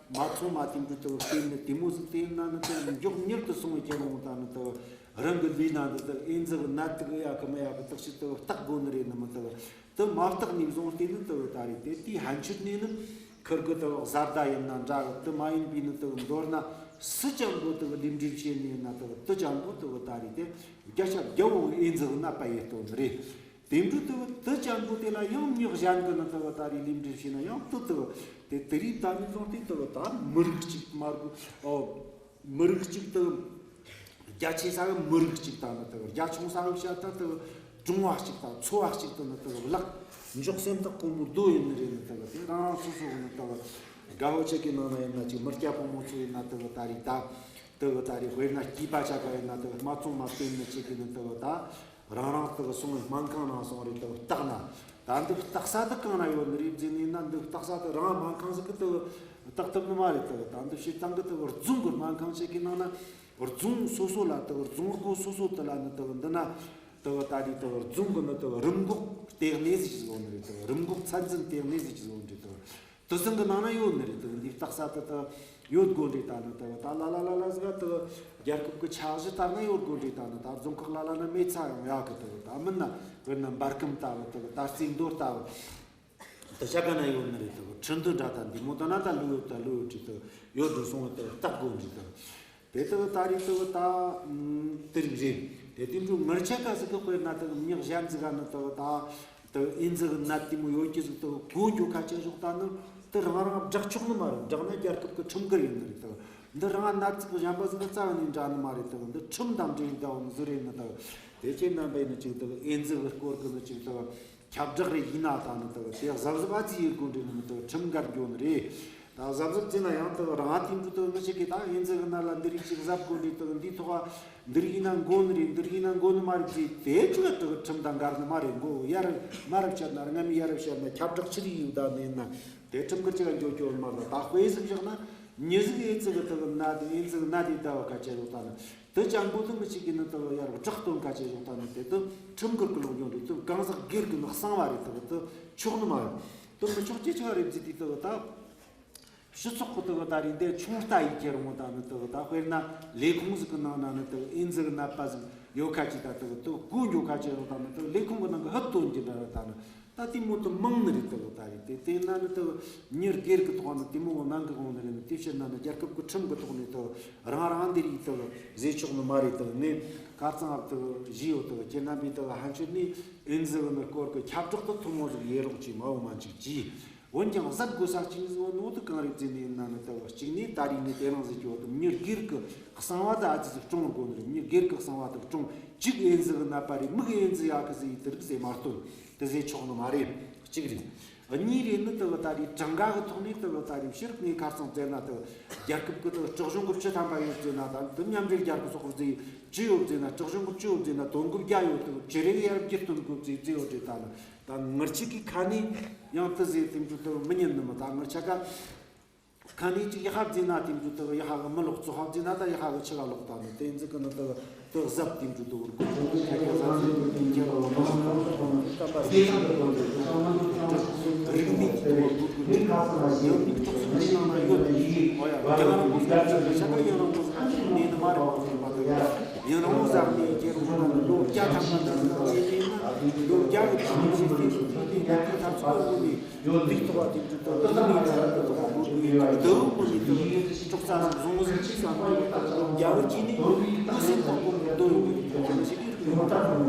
སྨད་འཚོང་མ་དེ་འདྲ་དེ་གི་བལྟས་ནི་དེ་མོ་ཟིག་བལྟས་ན་ནི། དེ་མགྱོགས་མྱུར་དུ་སོང་བའི་ཁྱེད་རང་ད་ནི་དེ་གི་རང་གི་ལུས་ནང་དུ་དེ་གི་ཨེ་ཛི་གི་ནད་དེ་གི་ཡག་གི་མི་ཡག་གི་བརྟག་དཔྱད་དེ་གི་བརྟག་དགོས་ནི་རེད་ནི་མི། དེ་གི་དེ་མ་བརྟག་ནས་བཟུང་སྟེ་ནི་དེ་གི་ད་རེས་དེ་དེའི་ཕན་ཆད་ནས་ནི་ཁིར་གི་དེ་གི་བཟའ་ཟླ་ཡིན་ན་འདྲ་གི། དེ་མ་ཡིན་པའི་ནི་དེ་གི་མདོར་ན་སུ་ཅང་གི་དེ་གི་ལུས་འབྲེལ་བྱས་ནས་ཡིན་ན། དེ་གི་དེ་ཅང་གི་དེ་གི་ད་རེས་དེ་བརྒྱ་ཆ་བརྒྱ་བོ་ཨེ་ཛི་གི་ནད་པ་ཡེ་གཏོང་ནི་རེད། དེ་འདྲ་དེ་གི་དེ་ཅང་གི་དེ་ལ་ཡང་མྱི་གཞན་གི་ནི་དེ་གི་ད་རེས་ལུས་འབྲེལ་བྱས་ན་ཡང་དེ་དེ་གི་དེ་དེ་རིགས་ད་ནས་བཟུང་སྟེ་དེ་གི་ད་མི་རིགས་གཅིག་མ་རེད་གོ། ཨོ། མི་རིགས་གཅིག་དང་། རྒྱ་ཆེ་ས་གི་མི་རིགས་གཅིག་དང་ནི་དེ་གི། རྒྱ་ཆུང་ས་གི་བཤད་ད་དེ་གི་གྲོང་བ་གཅིག་དང་ཚོ་བ་གཅིག་ཏུ་ནི་དེ་གི་ལག་འཇོག་སེམས་ཐག་གོང་མོ་རྡོ་ཡིན་ནི་རེད་ནི། དེ་གི་དེ་རང་རང་སོ་སོ་གི་ནི་དེ་གི་དགའ་བོ་ཆེ་གི་ནང་ན་ཡིན་ན་ཅིག་མི་སྐྱ་ཕོ་མོ་ཚོ་ཡིན་ན་དེ་གི་ད་རེས་ད་དེ་གི་ད་རེས་དཔེར་ན་སྐྱེས་པ་ཆ་ག་ཡིན་ན་དེ་གི་སྨད་འཚོང་མ་བསྟེན་ནི་ཆེ་གི་ནི་དེ་གི་ད། རང་རང་དེ་གི་སོང་བའི་སྨན་ཁང་ནང་སོང་རེད། དེ་གི་བརྟག་ན་ད་འདི་བརྟག་ས་དེ་གང་ན་ཡོད་ནི་རེད་ཟེར་ནས་ན། འདི་བརྟག་ས་དེ་རང་སྨན་ཁང་ཟིག་གི་དེ་གི་བརྟག་ཐུབ་ནི་མ་རེད། དེ་གི་ད་འདི་སྤྱིར་བཏང་གི་དེ་གི་རྫོང་གི་སྨན་ཁང་ཞིག་གི་ནང་ན་རྫོང་སོ་སོ་ལ་དེ་གི་རྫོང་སྒོ་སོ་སོ་དེ་ལ་ནི་དེ་གི་འདི་ན་དེ་གི་ད་རེས་དེ་གི་རྫོང་གི་ནི་དེ་གི་རིམས་འགོག་ལྟེ་གནས་ཟིག་ཅིག་ཡོད་ནི་རེད། དེ་གི་རིམས་འགོག་ཚད་འཛིན་ལྟེ་གནས་ཟིག་ཅིག་ཡོད་ནི་རེད། དེ་གི་དེ་ཚང་གི་ནང་ན་ཡོད་ནི་རེད། དེ་གི་འདི་བརྟག་ས་དེ་དེ་ཡོད་དགོས་རེད། ད་ནི་དེ་གི་ད་ལ་ལ་ལ་ལ་ཟིག་ག་དེ་གི་རྒྱལ་ཁབ་ཀྱི་འཆར་གཞི་ལྟར་ན་ཡོད་དགོས་རེད། ད་ནི་ད་རྫོང་ཁག་ལ་ལ་ན་མེད་ཚ་ཡང་ཡག་གི། དེ་གི་ད་མིན་ན་དཔེར་ན་འབར་ཁམས་ལྟ་བུ། དེ་གི་ད་རྩེ་མདོ་ལྟ་བུ། དེ་ཆ་ག་ན་ཡོད་ནི་རེད། དེ་གི་ཁྲིན་ཏུའུ་འདྲ་ད་འདི་མོ་ད་ན་ད་ལུ་ཡོད་ད་ལུ་ཡོད་ཀྱི་དེ་གི་ཡོད་འགྲོ་སོང་བ་དེ་གི་བརྟག་དགོས་རེད། དེ་གི་དེ་དེ་གི་ད་རེད། དེ་གི་ད་དེ་རིགས་རེད། དེ་དེ་འདྲ་ངར་ཆ་ག་ཟིག་གི་དཔེར་ན་དེ་གི་མྱི་གཞན་ཟིག་ག་ནི་དེ་གི་ད། དེ་ཨེ་ཛི་གི་ནད་དེ་མོ་ཡོད་ཀྱི་ཟིག་དེ་གོ་འགྱོ་ཁ་ཆེ་ཞོག་ད་ནི་དེ་རང་རང་བསྒྲགས་ཆོག་ནི་མ་རེད། བསྒྲགས་ན་རྒྱལ་ཁབ་ཀྱི་ཁྲིམས་འགལ་ཡིན་ནི་རེད། དེ་འདི་རང་ནད་ཅིག་གཞན་པ་ཟིག་གི་རྩ་བ་ནས་འདྲ་ནི་མ་རེད། དེ་འདི་ཁྲིམས་དང་འབྲེལ་བའི་ཟླ་བ་ནི་ཟིག་རེད་ནི། དེ་དེ་ཁྱེད་རྣམ་པས་ནི་ཅིག་དེ་ཨེ་ཛི་གི་སྐོར་གི་ནི་ཅིག་དེ་ཁྱབ་བསྒྲགས་རེ་ཡིན་ན་ད་ནི་དེ་དེ་གཟབ་གཟབ་ཨ་ཙི་ཡེད་དགོས་འདྲ་ནི་མི། དེ་ཁྲིམས་འགལ་འགྱོ་ནི་རེད། ད་གཟབ་གཟབ་བྱས་ན་ཡང་དེ་རང་དེ་འདྲ་དེ་མི་ཞིག་གིས་ད་ཨེ་ཛི་གི་ནད་ལ་འདི་རིགས་ཅིག་གཟབ་དགོས་འདྲ། དེ་འདིའི་ཐོག་འདིར་ཡིན་ན་འགོ་ནི་རེད། འདིར་ཡིན་ན་འགོ་ནི་མ་རེད་ཟེར། དེ་ཅི་ལ་དེ་ཁྲིམས་དང་འགལ་ནི་མ་རེད། འགོ་ཡར་མར་བཤད་ན་རེད། སྔ་མི་ཡར་བཤད་ན་ཁྱབ་བསྒྲགས་ཕྱིར་ཡིན་ད་ནི་ཡིན་ན། དེ་ཁྲིམས་འགལ་ཅི་ག་འགྱོ་འགྱོ་མ་ལ། ད་དཔེ་ཟིག་བཞག་ན་མྱི་ཟིག་ཨེ་ཙི་གི་དེ་གི་ནད་དེ་ཨེ་ཙི་གི་ནད་དེ་ད་བ་ཁ་ཆེ་ཡོད་ད་ནི། དེ་ཅང་པོ་དེ་མི་གཅིག་གི་ནི་དེ་གི་ཡར་བསྒྲགས་གཏོང་ཁ་ཆེ་ཡོད་ད་ནི། དེ་དེ་ཁྲིམས་འགལ་གི་ལོག་འགྱོ་འདུག། དེ་གང་ཟག་སྒེར་གི་ནི་གསང་བ་རེད། དེ་གི་དེ་ཆོག་ནི་མ་རེད། དེ་མི་ཆོག་ཅི་ཆོག་རེད་ཟེར་དུས་དེ་གི་ད། སྤྱི་ཚོགས་ཀྱི་དེ་གི་ད་རེས་འདི་ཆུང་ལྟ་ཡིས་ཁྱེར་འོང་ད་ནི་དེ་གི་ད་དཔེར་ན་ལས་ཁུངས་ཟིག་གི་ནང་ན་ནི་དེ་གི་ཨེ་ཛི་གི་ནད་པ་ཟིག་ཡོད་ཁ་ཅིག་ད་དེ་གི་དེ་གི་གོ་འགྱོ་ཁ་ཅིག་རེད་ད་ནི། དེ་གི་ལས་ཁུངས་གི་ནང་གི་ཧུད་སྟོན་གྱི་འདྲ་རེད་ད་ནི། ད་དེ་མོ་དེ་མང་ནི་རེད། དེ་གི་ད་རེས་དེ་དེ་ན་ནི་དེ་གི་མྱི་སྒེར་གི་ཐོག་ནས་དེ་མོ་གི་ནང་གི་འོང་ནི་རེད་ནི། དེ་ཕྱིར་ན་ནི་རྒྱལ་ཁབ་གི་ཁྲིམས་གི་ཐོག་ནས་དེ་གི་རང་རང་འདི་རིགས་དེ་གི་བཟོས་ཆོག་ནི་མ་རེད། དེ་གི་ངས་ཁ་རྩང་ཨབ་དེ་གི་བཞི་ཡོད། དེ་གི་ཁྱེད་རྣམ་པས་དེ་གི་ཧན་ཆོད་ནི་ཨེ་ཛི་གི་ནི་སྐོར་གི་ཁྱབ་བསྒྲགས་དེ་ཐུན་མོང་ཟིག་ཡེ་རོགས་ཀྱིས་མ་འོ་མ་འཇིག་གྱིས། འོན་ཀྱང་གཟབ་དགོས་ས་གཅིག་ཟིག་ཡོད་ནོ་དེ་གང་རེད་ཟེར་ནས་ཡིན་ན་ནི། དེ་གཅིག་ནས་ད་རེས་ངས་དེ་རིང་ཟེར་གྱི་ཡོད་དོ། མྱི་སྒེར་གི་གསང་བ་དེ་ཨ་ཙི་ཙི་བཀྲོངས་དགོས་ནི་རེད། མྱི་སྒེར་གི་གསང་བ་དེ་བཀྲོངས། གཅིག་ཨེ་ཟིག་གི་ནད་པ་རེད། མིག་ཨེ་ཟིག་ཡག་གི་ཟིག་ཡིན་དེ་རིགས་ཟེར་མ་སྟོན། དེ་ཟེར་ཆོག་ནི་མ་རེད། གཅིག་རེད། གཉིས་རེད་ནི་དེ་གི་ད་རེས་གྲངས་ཀ་གི་ཐོག་ནས་དེ་གི་ད་རེས་ཕྱིར་ངས་ཁ་རྩང་བཙལ་ན། དེ་གི་རྒྱལ་ཁབ་གི་དེ་གི་སྲིད་གཞུང་གི་ཅི་ཐམ་པ་ཡོད་ཟེར་ན། ད་འདི་མཉམ་འབྲེལ་རྒྱལ་ཁབ་སོགས་ཟིག་ཅི་ཡོད་ཟེར་ན། སྲིད་གཞུང་གི་ཅི་ཡོད་ཟེར་ན། དོན་གོ་བརྒྱ་ཡོད། དེ་གི་ཅི་རེད་ཡར་བསྒྱུར་དོན་གོ་ཟིག་ཟིག་ཡོད་རེད། ད་ནི། ད་ངར་ཆིག་གི་ཁ་ནས་ཡང་དེ་ཟེར་དེ་འདྲ་དེ་མི་ཉན་ནི་མི། ད་ངར་ཆ་ག་ཁ་ནས་ཅིག་ཡག་པ་བཟླས་ན་དེ་འདྲ་དེ་ཡག་པ་གི་མི་ལོག། བཙོག་པ་བཟླས་ན་ད་ཡག་པ་གི་ཆི་ག་ལོག། ད་ནི་དེ་ཚོ་གི་ནི་དེ་དེ་གཟབ་དེ་འདྲ་དེ་བོར་དགོས། ཁྱེད་ཀྱི་གཟབ་གཟབ་དེ་འདྲ་ཁྱེད་རང་ལ་མ་ཤེས་ན་དེ་བོར་དགོས། རིག་གནས་དེ་བོར་དགོས། ཡང་མིག་ཅོག་ཙེ་ནང་ན་ཡོད། ཨོ་ཡ། རྒྱ་ནག་པོ་ཟེར་ན་ཆ་ག་ཡང་རང་པོ་ཟེར་ན་ནས་ནི་མ་རེད་པ། ཡང་རང་པོ་ཟེར་ནས་ཁྱེད་རང་ལོ་བརྒྱ་ཐམ་པ་ནང་ལ་ཡིན་ན། ལོ་བརྒྱ་གི་དུས་ནས་ཤེས་ཏེ་ཤེས་ཏེ་ལས་ཀ་ཚ་ཚོད་དགོས་ནས། འདི་ཐོག་དེ་འདྲ་དང་འདི་ནས་ད་ར་འདི་ཐོག་འགྲོ་དགོས་ཡོད། དེ་འོག་མ་ནས་དེ་ཅོག་ཙེ་བཟུང་ཟིག་ཅིག་བསམ་པ་ཡོད། ད་རྒྱ་བོད་ཀྱི་ནི་མི་སེམས་ཐོག་གོ་འདོད་ཡོད་གི་རེད། ཁྱེད་ཀྱི་ཤེས་ཀྱི་རེད།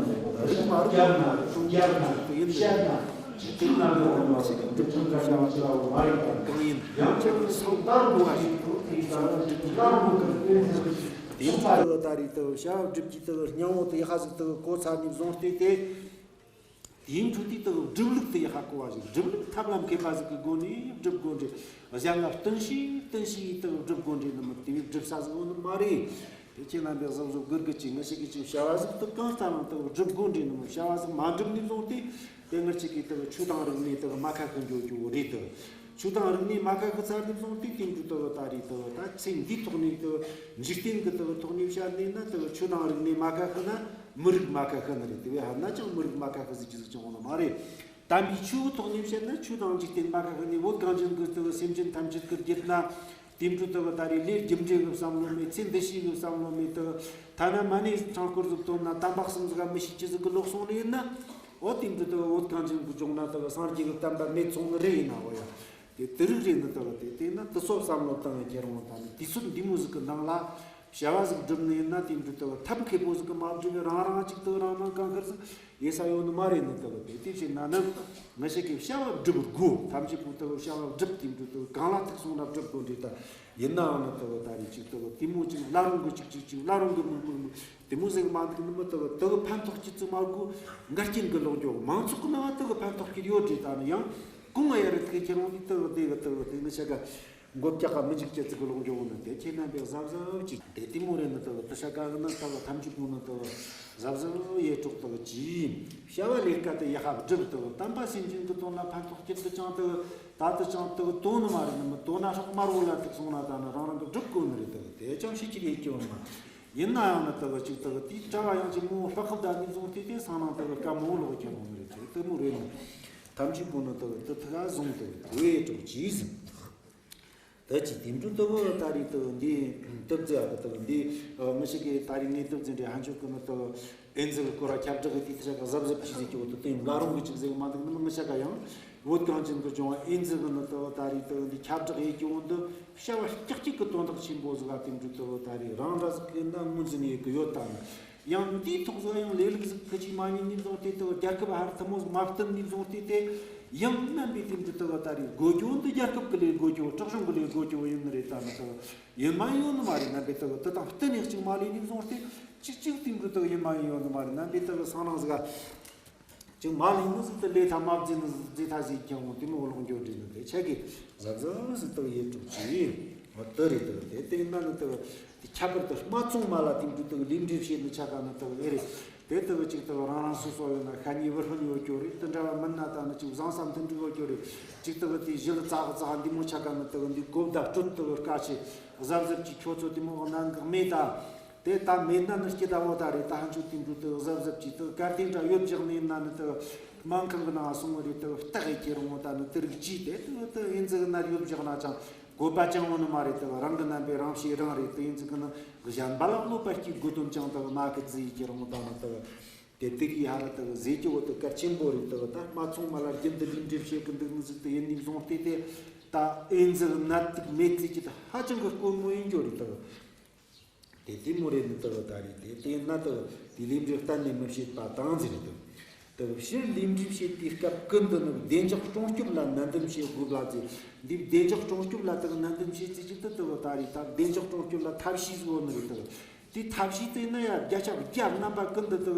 རིག་མ་རིག་ཡོད་ན་ཀྲུང་གོ་ནང་དུ་ཡིན་ནི་རེད། དེ་ནང་དུ་ཡང་མ་ཤེས་ཀྱི་འདི་ཀྲུང་གོའི་བྱ་བ་ཅིག་ལ་མ་རེད། ད་གང་ཡིན་ཡང་ཁྱེད་ཀྱི་སེམས་ཐག་གོ་བ་ཞིག་ཐོག་དེ་བྱ་བ་འདི་ཀྲུང་གོ་གི་དེ་ཚོ་ད་རེས་དེ་བྱ་བ་སྒྲུབ་ཀྱི་དེ་སྙིང་བོ་དེ་ཧ་ཟིག་དེ་གོ་ཚར་ནས་བཟུང་སྟེ་དེ། དེའི་འཕྲོ་དེ་དག་སྒྲུབ་ལུགས་དེ་ཡག་པ་གོ་བ་ཞིག་སྒྲུབ་ལུགས་ཐབས་ལམ་མཁས་པ་ཟིག་གི་སྒོ་ནས་སྒྲུབ་དགོས་འདྲ། གཞན་ལ་བསྟུན་ཤེས་བསྟུན་ཤེས་དག་སྒྲུབ་དགོས་འདྲ་ནི་མི་དེ་བས་སྒྲུབ་ས་ཟིག་ཡོད་ནི་མ་རེད། དེ་ཁྱེད་རྣམ་པས་གཟབ་གཟབ་དགོས་གི་ཅིག་ངེད་ཅག་གིས་ཅིག་བྱ་བ་ཟིག་དག་གང་ལྟར་ཡང་དག་སྒྲུབ་དགོས་འདྲ་ནི་མི། བྱ་བ་ཟིག་མ་སྒྲུབ་ནས་བཟུང་སྟེ་དེ་ངེད་ཅག་གིས་དག་ཆོས་དང་རིག་གནས་དག་མ་ཁ་ཤས་འགྱོ་རྒྱུ་བོ་རེད་དག་ཆོས་དང་རིག་གནས་མ་ཁ་ཤས་ཚར་ནས་བཟུང་སྟེ་དེ་འདྲ་དག་ད་རེས་དག་ད་ཚེ་འདིའི་ཐོག་ནས་དག་འཇིག་རྟེན་གྱི་དག་ཐོག་ནས་བཤད་ནས་ན། དག་ཆོས་དང་རིག་གནས་མ་ཁ་ཤས་ན། མི་རིགས་མ་ཁ་ཤས་ནི་རེད། དེ་བས་ཧ་ན་ཅང་མི་རིགས་མ་ཁ་ཤས་ཟིག་ཅི་ཟིག་ཅང་འོང་ནི་མ་རེད། དམ་པའི་ཆོས་ཀྱི་ཐོག་ནས་བཤད་ན་ཆོས་དང་འཇིག་རྟེན་མ་ཁ་ཤས་ནི། བོད་གངས་ཅན་གྱི་དུ་སེམས་ཅན་ཐམས་ཅད་ཀྱི་རྒྱུད་ན་དེ་འཕྲོ་དུ་ད་རེས་ལས་རྒྱུ་འབྲས་ཀྱི་བསམ་བློ་མེད། ཚེ་འདི་ཕྱི་གི་བསམ་བློ་མེད་དུ། ཐ་ན་མ་ཎི་ཕྲེང་སྐོར་ཟིག་བཏོན་ན་དམ་པ་གསུམ་ཟིག་མི་ཤེས་ཅི་ཟིག་གི་ལོག་སོང་ནི་ཡིན་ན། འོ་དེ་འཕྲོ་དུ་བོད་གངས་ཅན་གྱི་ལྗོངས་ན་དུ་སངས་རྒྱས་ཀྱི་བསྟན་པ་མེད་སོང་ནི་རེད། ཡིན་ན་འོ་ཡ། དེ་དེ་རིགས་རེད་ནི་དག་དེ་དེ་ན་དུ་སོ་བསམ་བློ་བཏང་ཡ་ཁྱེད་རང་དང་ནི་དུས་ཚོད་འདི་མོ་ཟིག་གི་ནང་ལ་བྱ་བ་ཟིག་སྒྲུབ་ནི་ཡིན་ན། དེ་འདྲ་དག་ཐབས་མཁས་པོ་ཟིག་གི་མ་སྒྲུབ་ཡ་རང་རང་གཅིག་དུ་རང་རང་གང་ཁར་ཟིག་ཡེ་ས་ཡོད་ནི་མ་རེད་ནི་དག་དེ་དེ་བྱས་ན་ནི་ང་ཞིག་གིས་བྱ་བ་སྒྲུབ་དགོས། ཐམས་ཅད་པོ་དག་བྱ་བ་སྒྲུབ། དེ་འདྲ་དག་གང་ལ་ཐུག་སོང་ན་སྒྲུབ་དགོས་འདྲ། ད་ཡིན་ནའང་ནི་དག་ད་རེས་གཅིག་དག་དེ་མོ་གཅིག་བླ་རུང་གི་གཅིག་གཅིག་གཅིག་བླ་རུང་གི་མིག་མིག་མིག་དེ་མོ་ཟིག་མ་འདུག་ནི་མི་དག་དག་ཕན་ཐོགས་ཀྱི་ཚིག་མ་དགོས། འགལ་རྐྱེན་གྱི་ལོག་འགྱོ། མང་ཚོགས་ཀྱི་ནང་དུ་ཕན་ཐོགས་ཀྱི་ཡོད་རེད། ད་ནི་ཡང་གོང་ང་ཡ་རེད། དེ་ཁྱེད་རང་གིས་དུ་དེ་གི་དུ་དེ་ནི་བྱ་དགའ་མགོ་བཀྱག་ག་མི་འཇིགས་ཀྱི་ཚིག་གི་ལོག་འགྱོ་ནི་དེ་ཁྱེད་རྣམ་པས་གཟབ་གཟབ་ཅིག་དེ་དེ་མོ་རེད་ནི་དུ་དུ་བྱ་དགའ་གི་ནི་དུ་ཐམས་ཅད་པོ་ནི་དུ་གཟབ་གཟབ་ཡེ་གྲོགས་དུ་ཅི་བྱ་བ་ལས་ཀ་དུ་ཡག་པ་སྒྲུབ། དུ་དམ་པ་སེམས་ཅན་གྱི་དོན་ལ་ཕན་ཐོགས་ཀྱི་དུ་ཅང་དུ་ད་དུ་ཅང་དུ་དོན་ནི་མ་རེད་ནི་མི། དོན་ན་སྲོག་དམར་བོ་ལ་ཐུག་སོང་ན་ད་ནི་རང་རང་གི་སྒྲུབ་དགོས་ནི་རེད། དུ་དེ་ཅང་ཤེས་ཀྱི་ཡེ་སྐྱོ་མ། ཡིན་ན་ཡང་ནི་དུ་གཅིག་དུ་དེའི་གྲྭ་བ་ཡང་གཅིག་མོ་ལྷག་ཁབ་ད་ནས་བཟུང་སྟེ་དེ་སང་ནང་དུ་སྐར་མོ་ལོག་ཁྱེར་འོང་ནི་རེད། དེ་དུ་མོ་རེད་ནི་ཐམས་ཅད་པོ་ནི་དུ་དུ་ཐུག་ག་བཟུང་དུ་དུ་ཡེ་གྲོགས་ཅི་ཟིན། དུ་ཅི་དེ་འདྲ་དུ་བོ་ད་རེས་དུ་འདི་དུབ་ཙེ་ཨ་གི་དུ་འདི་མི་ཞིག་གིས་ད་རེས་ངས་དུབ་ཙེ་འདྲའི་ཧན་ཆོས་ཀྱི་ནི་དུ་ཨེ་ཛི་གི་སྐོར་ལ་ཁྱབ་བསྒྲགས་ཀྱི་དེ་ཐག་གཟབ་གཟབ་ཅིག་ཟེར་གྱི་འོ་དུ་དེ་ལ་རུང་གི་ཅིག་ཟེར་གི་མ་འདུག་ནི་མི་ཤ་ག་ཡང་བོད་གངས་ཅན་གྱི་ལྗོངས་ཨེ་ཛི་གི་ནི་དུ་ད་རེས་དུ་འདི་ཁྱབ་བསྒྲགས་ཡེ་གྱི་འོ་འདི་བྱ་བ་ཀྱག་ཀྱིག་གི་དོན་དག་ཆེན་པོ་ཟིག་ག་དེ་འདྲ་དུ་ད་རེས་རང་འདྲ་ཟིག་གི་ན་ངོས་འཛིན་ཡེ་གི་ཡོད། ད་ནི་ཡང་འདིའི་ཐོག་ཟིག་ཡང་ལས་ལུགས་ཟིག་གི་ཅིག་མ་ཉིད་ནས་བཟུང་སྟེ་དུ་རྒྱལ་ཁབ་ཧར་ཐུ་མོ་ཟིག་མ་བསྟུན་ནས་བཟུང་སྟེ་དེ་ཡང་རྣམ་པའི་དེ་འདྲ་དུ་ད་རེས་དགོས་རྒྱུ་འདི་རྒྱལ་ཁབ་གི་ལས་དགོས་རྒྱུ་སྲིད་གཞུང་གི་ལས་དགོས་རྒྱུ་ཡིན་ནི་རེད། ད་ནི་དུ་ཡིན་མ་ཡོང་ནི་མ་རེད། རྣམ་པའི་དུ་དུ་དང་བསྟུན་ནས་ཅིག་མ་ལས་ནས་བཟུང་སྟེ་ཅིག་ཅིག་དེ་འདྲ་དུ་ཡིན་མ་ཡོང་ནི་མ་རེད། རྣམ་པའི་དུ་སང་ནང་ཟིག་ག་ཅིག་མ་ལས་ནི་ཟིག་དུ་ལས་ཐ་མ་བརྫིས་ནི་ཟིག་བརྫིས་ཐ་ཟིག་ཀྱང་དེ་མོ་ལོག་འགྱོ་འདྲེ་ནི་དེ་ཆ་གི་གཟབ་གཟབ་ཟིག་དུ་ཡེ་གྲོགས་ཀྱི་འོ་དུ་རེད། དུ་དེ་དེ་ཡིན་ན་ནི་དུ་དེ་ཁྱད་པར་དུ་སྨད་འཚོང་མ་ལ་དེ་འདྲ་དུ་ལས་འབྲེལ་བྱེད་ནི་ཆ་ག་ནི་དུ་ཨེ་རེད། དེ་དུ་ཅིག་དུ་རང་རང་སོ་སོ་ཡོད་ན་ཤ་ཉེ་བུ་སྤུན་ཡོད་རྒྱུ་རེད། དུ་འདྲ་བ་མིན་ན་ད་ནི་ཅིག་བཟང་ས་མཐུན་འགྲིག་ཡོད་རྒྱུ་རེད། ཅིག་དུ་དེ་ཞི་ལི་ཙག་གི་ཙག་འདི་མོ་ཆ་ག་ནི་དུ་འདི་གོ་བརྡ་སྤྲོད་དུ་དཀའ་ཆེ། གཟབ་གཟབ་ཀྱི་ཁྱོད་ཚོ་དེ་མོ་གནད་འགག་མེད་ད། དེ་ད་མེད་ན་ནི་སྐྱིད་ད་བོ་ད་རེད། ད་ཧན་ཆོས་དེ་འདྲ་དུ་གཟབ་གཟབ་ཀྱིས་དུ་གར་དེ་འདྲ་ཡོད་བཞག་ནས་ན་ནི་དུ་སྨན་ཁང་གི་ནང་སོང་བ་རེད། དུ་སྟག་ཡི་ཁྱེར་འོང་ད་ནི་དུ་རིགས་ཀྱིས་དེ་དུ་དུ་ཨེ་ཛི་གི་ནད་ཡོད་བཞག་ན་ཅང་དགོས་པ་ཅང་འོང་ནི་མ་རེད། དུ་རང་གི་རྣམ་པས་རང་བྱས་རང་རེད། དུ་ཨེ་ཛི་གི་ནི་གཞན་པ་ལ་གནོད་པ་སྐྱེལ་དགོས་དོན་ཅང་དུ་མ་གི་ཙི་ཡི་ཁྱེར་འོང་ད་ནི་དུ་དེ་དུ་ཡི་ཧ་ར་དུ་ཟས་ཀྱི་བོ་དུ་གལ་ཆེན་པོ་རེད། དུ་ད་སྨད་འཚོང་མ་ལ་རྒྱུན་དུ་ལས་འབྲེལ་བྱེད་གི་འདུག་ནི་ཟིག་དུ་ཡིན་ནི་བཟུང་སྟེ་དེ་ད་ཨེ་ཛི་གི་ནད་དུག་མེད་ཙི་ཀྱི་དུ་ཧ་ཅང་གི་དཀོན་མོ་ཡིན་རྒྱུ་རེད། དུ། དེ་དེ་མོ་རེད་ནི་དུ་ད་རེད། དེ་དེ་ན་དུ་དེ་ལས་འབྲས་གཏན་ནས་མི་བྱེད་པ་དང་ཟེར་དུ། དེ་ཕྱིར་ལུས་འབྲེལ་བྱེད་པའི་སྐབས་ཀུན་ཏུ་ནི་བདེ་འཇགས་སྲུང་སྐྱོབ་ལ་ནན་ཏན་བྱེད་དགོས་པ་ཟེར། འདི་བདེ་འཇགས་སྲུང་སྐྱོབ་ལ་དེ་ནན་ཏན་བྱེད་ཅེས་ཀྱི་དེ་དེ་ད་རེད། ད་བདེ་འཇགས་སྲུང་སྐྱོབ་ལ་ཐབས་ཤེས་ཟེར་ནི་རེད་དེ། དེ་ཐབས་ཤེས་དེ་ནི་ཡ་བརྒྱ་ཆ་བརྒྱ་རྣམ་པ་ཀུན་ཏུ་དེ་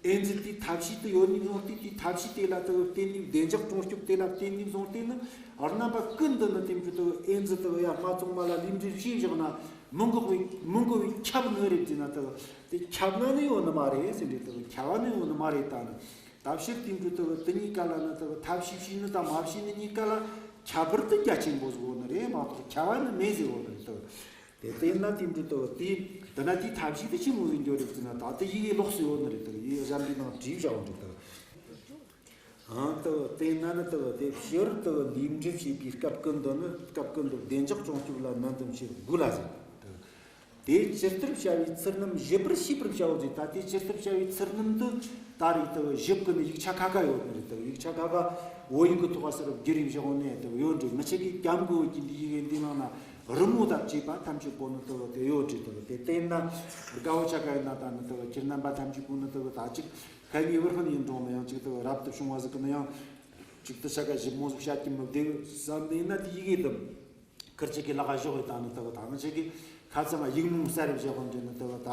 ཨེ་ཛི་དེ་ཐབས་ཤེས་དེ་ཡོད་ནི་བཟུང་སྟེ། དེ་ཐབས་ཤེས་དེ་ལ་དེ་བརྟེན་ནས་བདེ་འཇགས་སྲུང་སྐྱོབ་དེ་ལ་བརྟེན་ནས་བཟུང་སྟེ་ནི་རྣམ་པ་ཀུན་ཏུ་ནི་དེ་འདྲ་དེ་ཨེ་ཛི་དེ་ཡ་སྨད་འཚོང་མ་ལ་ལུས་འབྲེལ་བྱས་བཞག་ན་མི་འགོག་པའི་མི་འགོག་པའི་ཁྱབ་ནི་རེད་ཟེར་ན། དེ་དེ་ཁྱབ་ན་ནི་ཡོད་ནི་མ་རེད་ཟེར་ནས། དེ་ཁྱབ་ནི་ཡོད་ནི་མ་རེད། ད་ནི། ད་ཕྱིར་དེ་འདྲ་དེ་དེ་གཉིས་ཀ་ལ་ནི་དེ་ཐབས་ཤེས་བྱས་ནི་དང་མ་བྱས་ནི་གཉིས་ཀ་ལ་ཁྱད་པར་དེ་རྒྱ་ཆེན་པོ་ཟིག་ཡོད་ནི་རེད་མ་གཏོགས་ཁྱབ་པ་ནི་མེད་ཟེར་ཡོད་ནི་རེད་དེ། དེ་ཡིན་ན་དེ་འདྲ་དེ་དེ་འདི་ན་དེའི་ཐབས་ཤེས་དེ་ཆི་མོ་ཟིག་འགྱོ་རེད་ཟེར་ན། ད་དེ་ཡི་གེ་ལོགས་སུ་ཡོད་ནི་རེད་དེ། ཡི་གེ་གཞན་པའི་ནང་བྲིས་བཞག་ཡོད་ནི་རེད་དེ། ཨང་དེ་དེ་ཡིན་ན་ནི་དེ་དེ་ཕྱིར་དེ་ལུས་འབྲེལ་བྱེད་པའི་སྐབས་ཀུན་ཏུ་ནི་སྐབས་ཀུན་ཏུ་བདེ་འཇགས་སྲུང་སྐྱོབ་ལ་ནན་ཏན་བྱེད་དགོས་ལ་ཟེར། དེ་ཇི་ལྟར་བྱ་བའི་ཚུལ་རྣམས་བཞེད་པར་ཤེས་པར་བྱའོ་ཟེར། ད་དེ་ཇི་ལྟར་བྱ་བའི་ཚུལ་རྣམས་དེ་ད་རེད་དེ་བཞེད་དགོས་ནི་ཡིག་ཆ་ཁ་ཁ་ཡོད་ནི་རེད་དེ། ཡིག་ཆ་ཁ་ཁ་བོད་ཡིག་གི་ཐོག་ཟུར་བསྒྱུར་ཡིག་བཞག་ནས་དེ་ཡོད་འདྲ། མི་ཆེ་གེ་སྐྱབས་མགོན་གྱི་འདི་ཡི་གེ་འདི་ནང་ན་རི་མོ་དང་བཅས་པ་ཐམས་ཅད་པོ་ནི་དེ་དེ་ཡོད་འདྲ་དེ། དེ་དེ་ཡིན་ན་དགའ་བོ་ཆ་ག་ཡིན་ན་ད་ནི་དེ་ཁྱེད་རྣམ་པ་ཐམས་ཅད་པོ་ནི་དེ་ད་ཅིག་ཁ་ངའི་བུ་ཕན་ཡིན་འགྲོ་ན་ཡང་ཅིག་དེ་རབ་ཏུ་བྱུང་བ་ཟིག་གི་ནི་ཡང་ཅིག་དེ་ཆ་ག་ཞིབ་མོ་ཟིག་བཤད་ཀྱི་མི་བདེ་བསམ་ནས་ཡིན་ན། དེ་ཡི་གེ་དེ་ཁིར་ཆེ་གེ་ལག་ག་ཞོག་གི་ད་ནི་དེ་ད་ནི་ཆེ་གེ་ཁ་ཚང་ཡིག་རྨོངས་གསལ་རེ་བྱེད་དགོས་འདྲ་ནི་དེ། ད་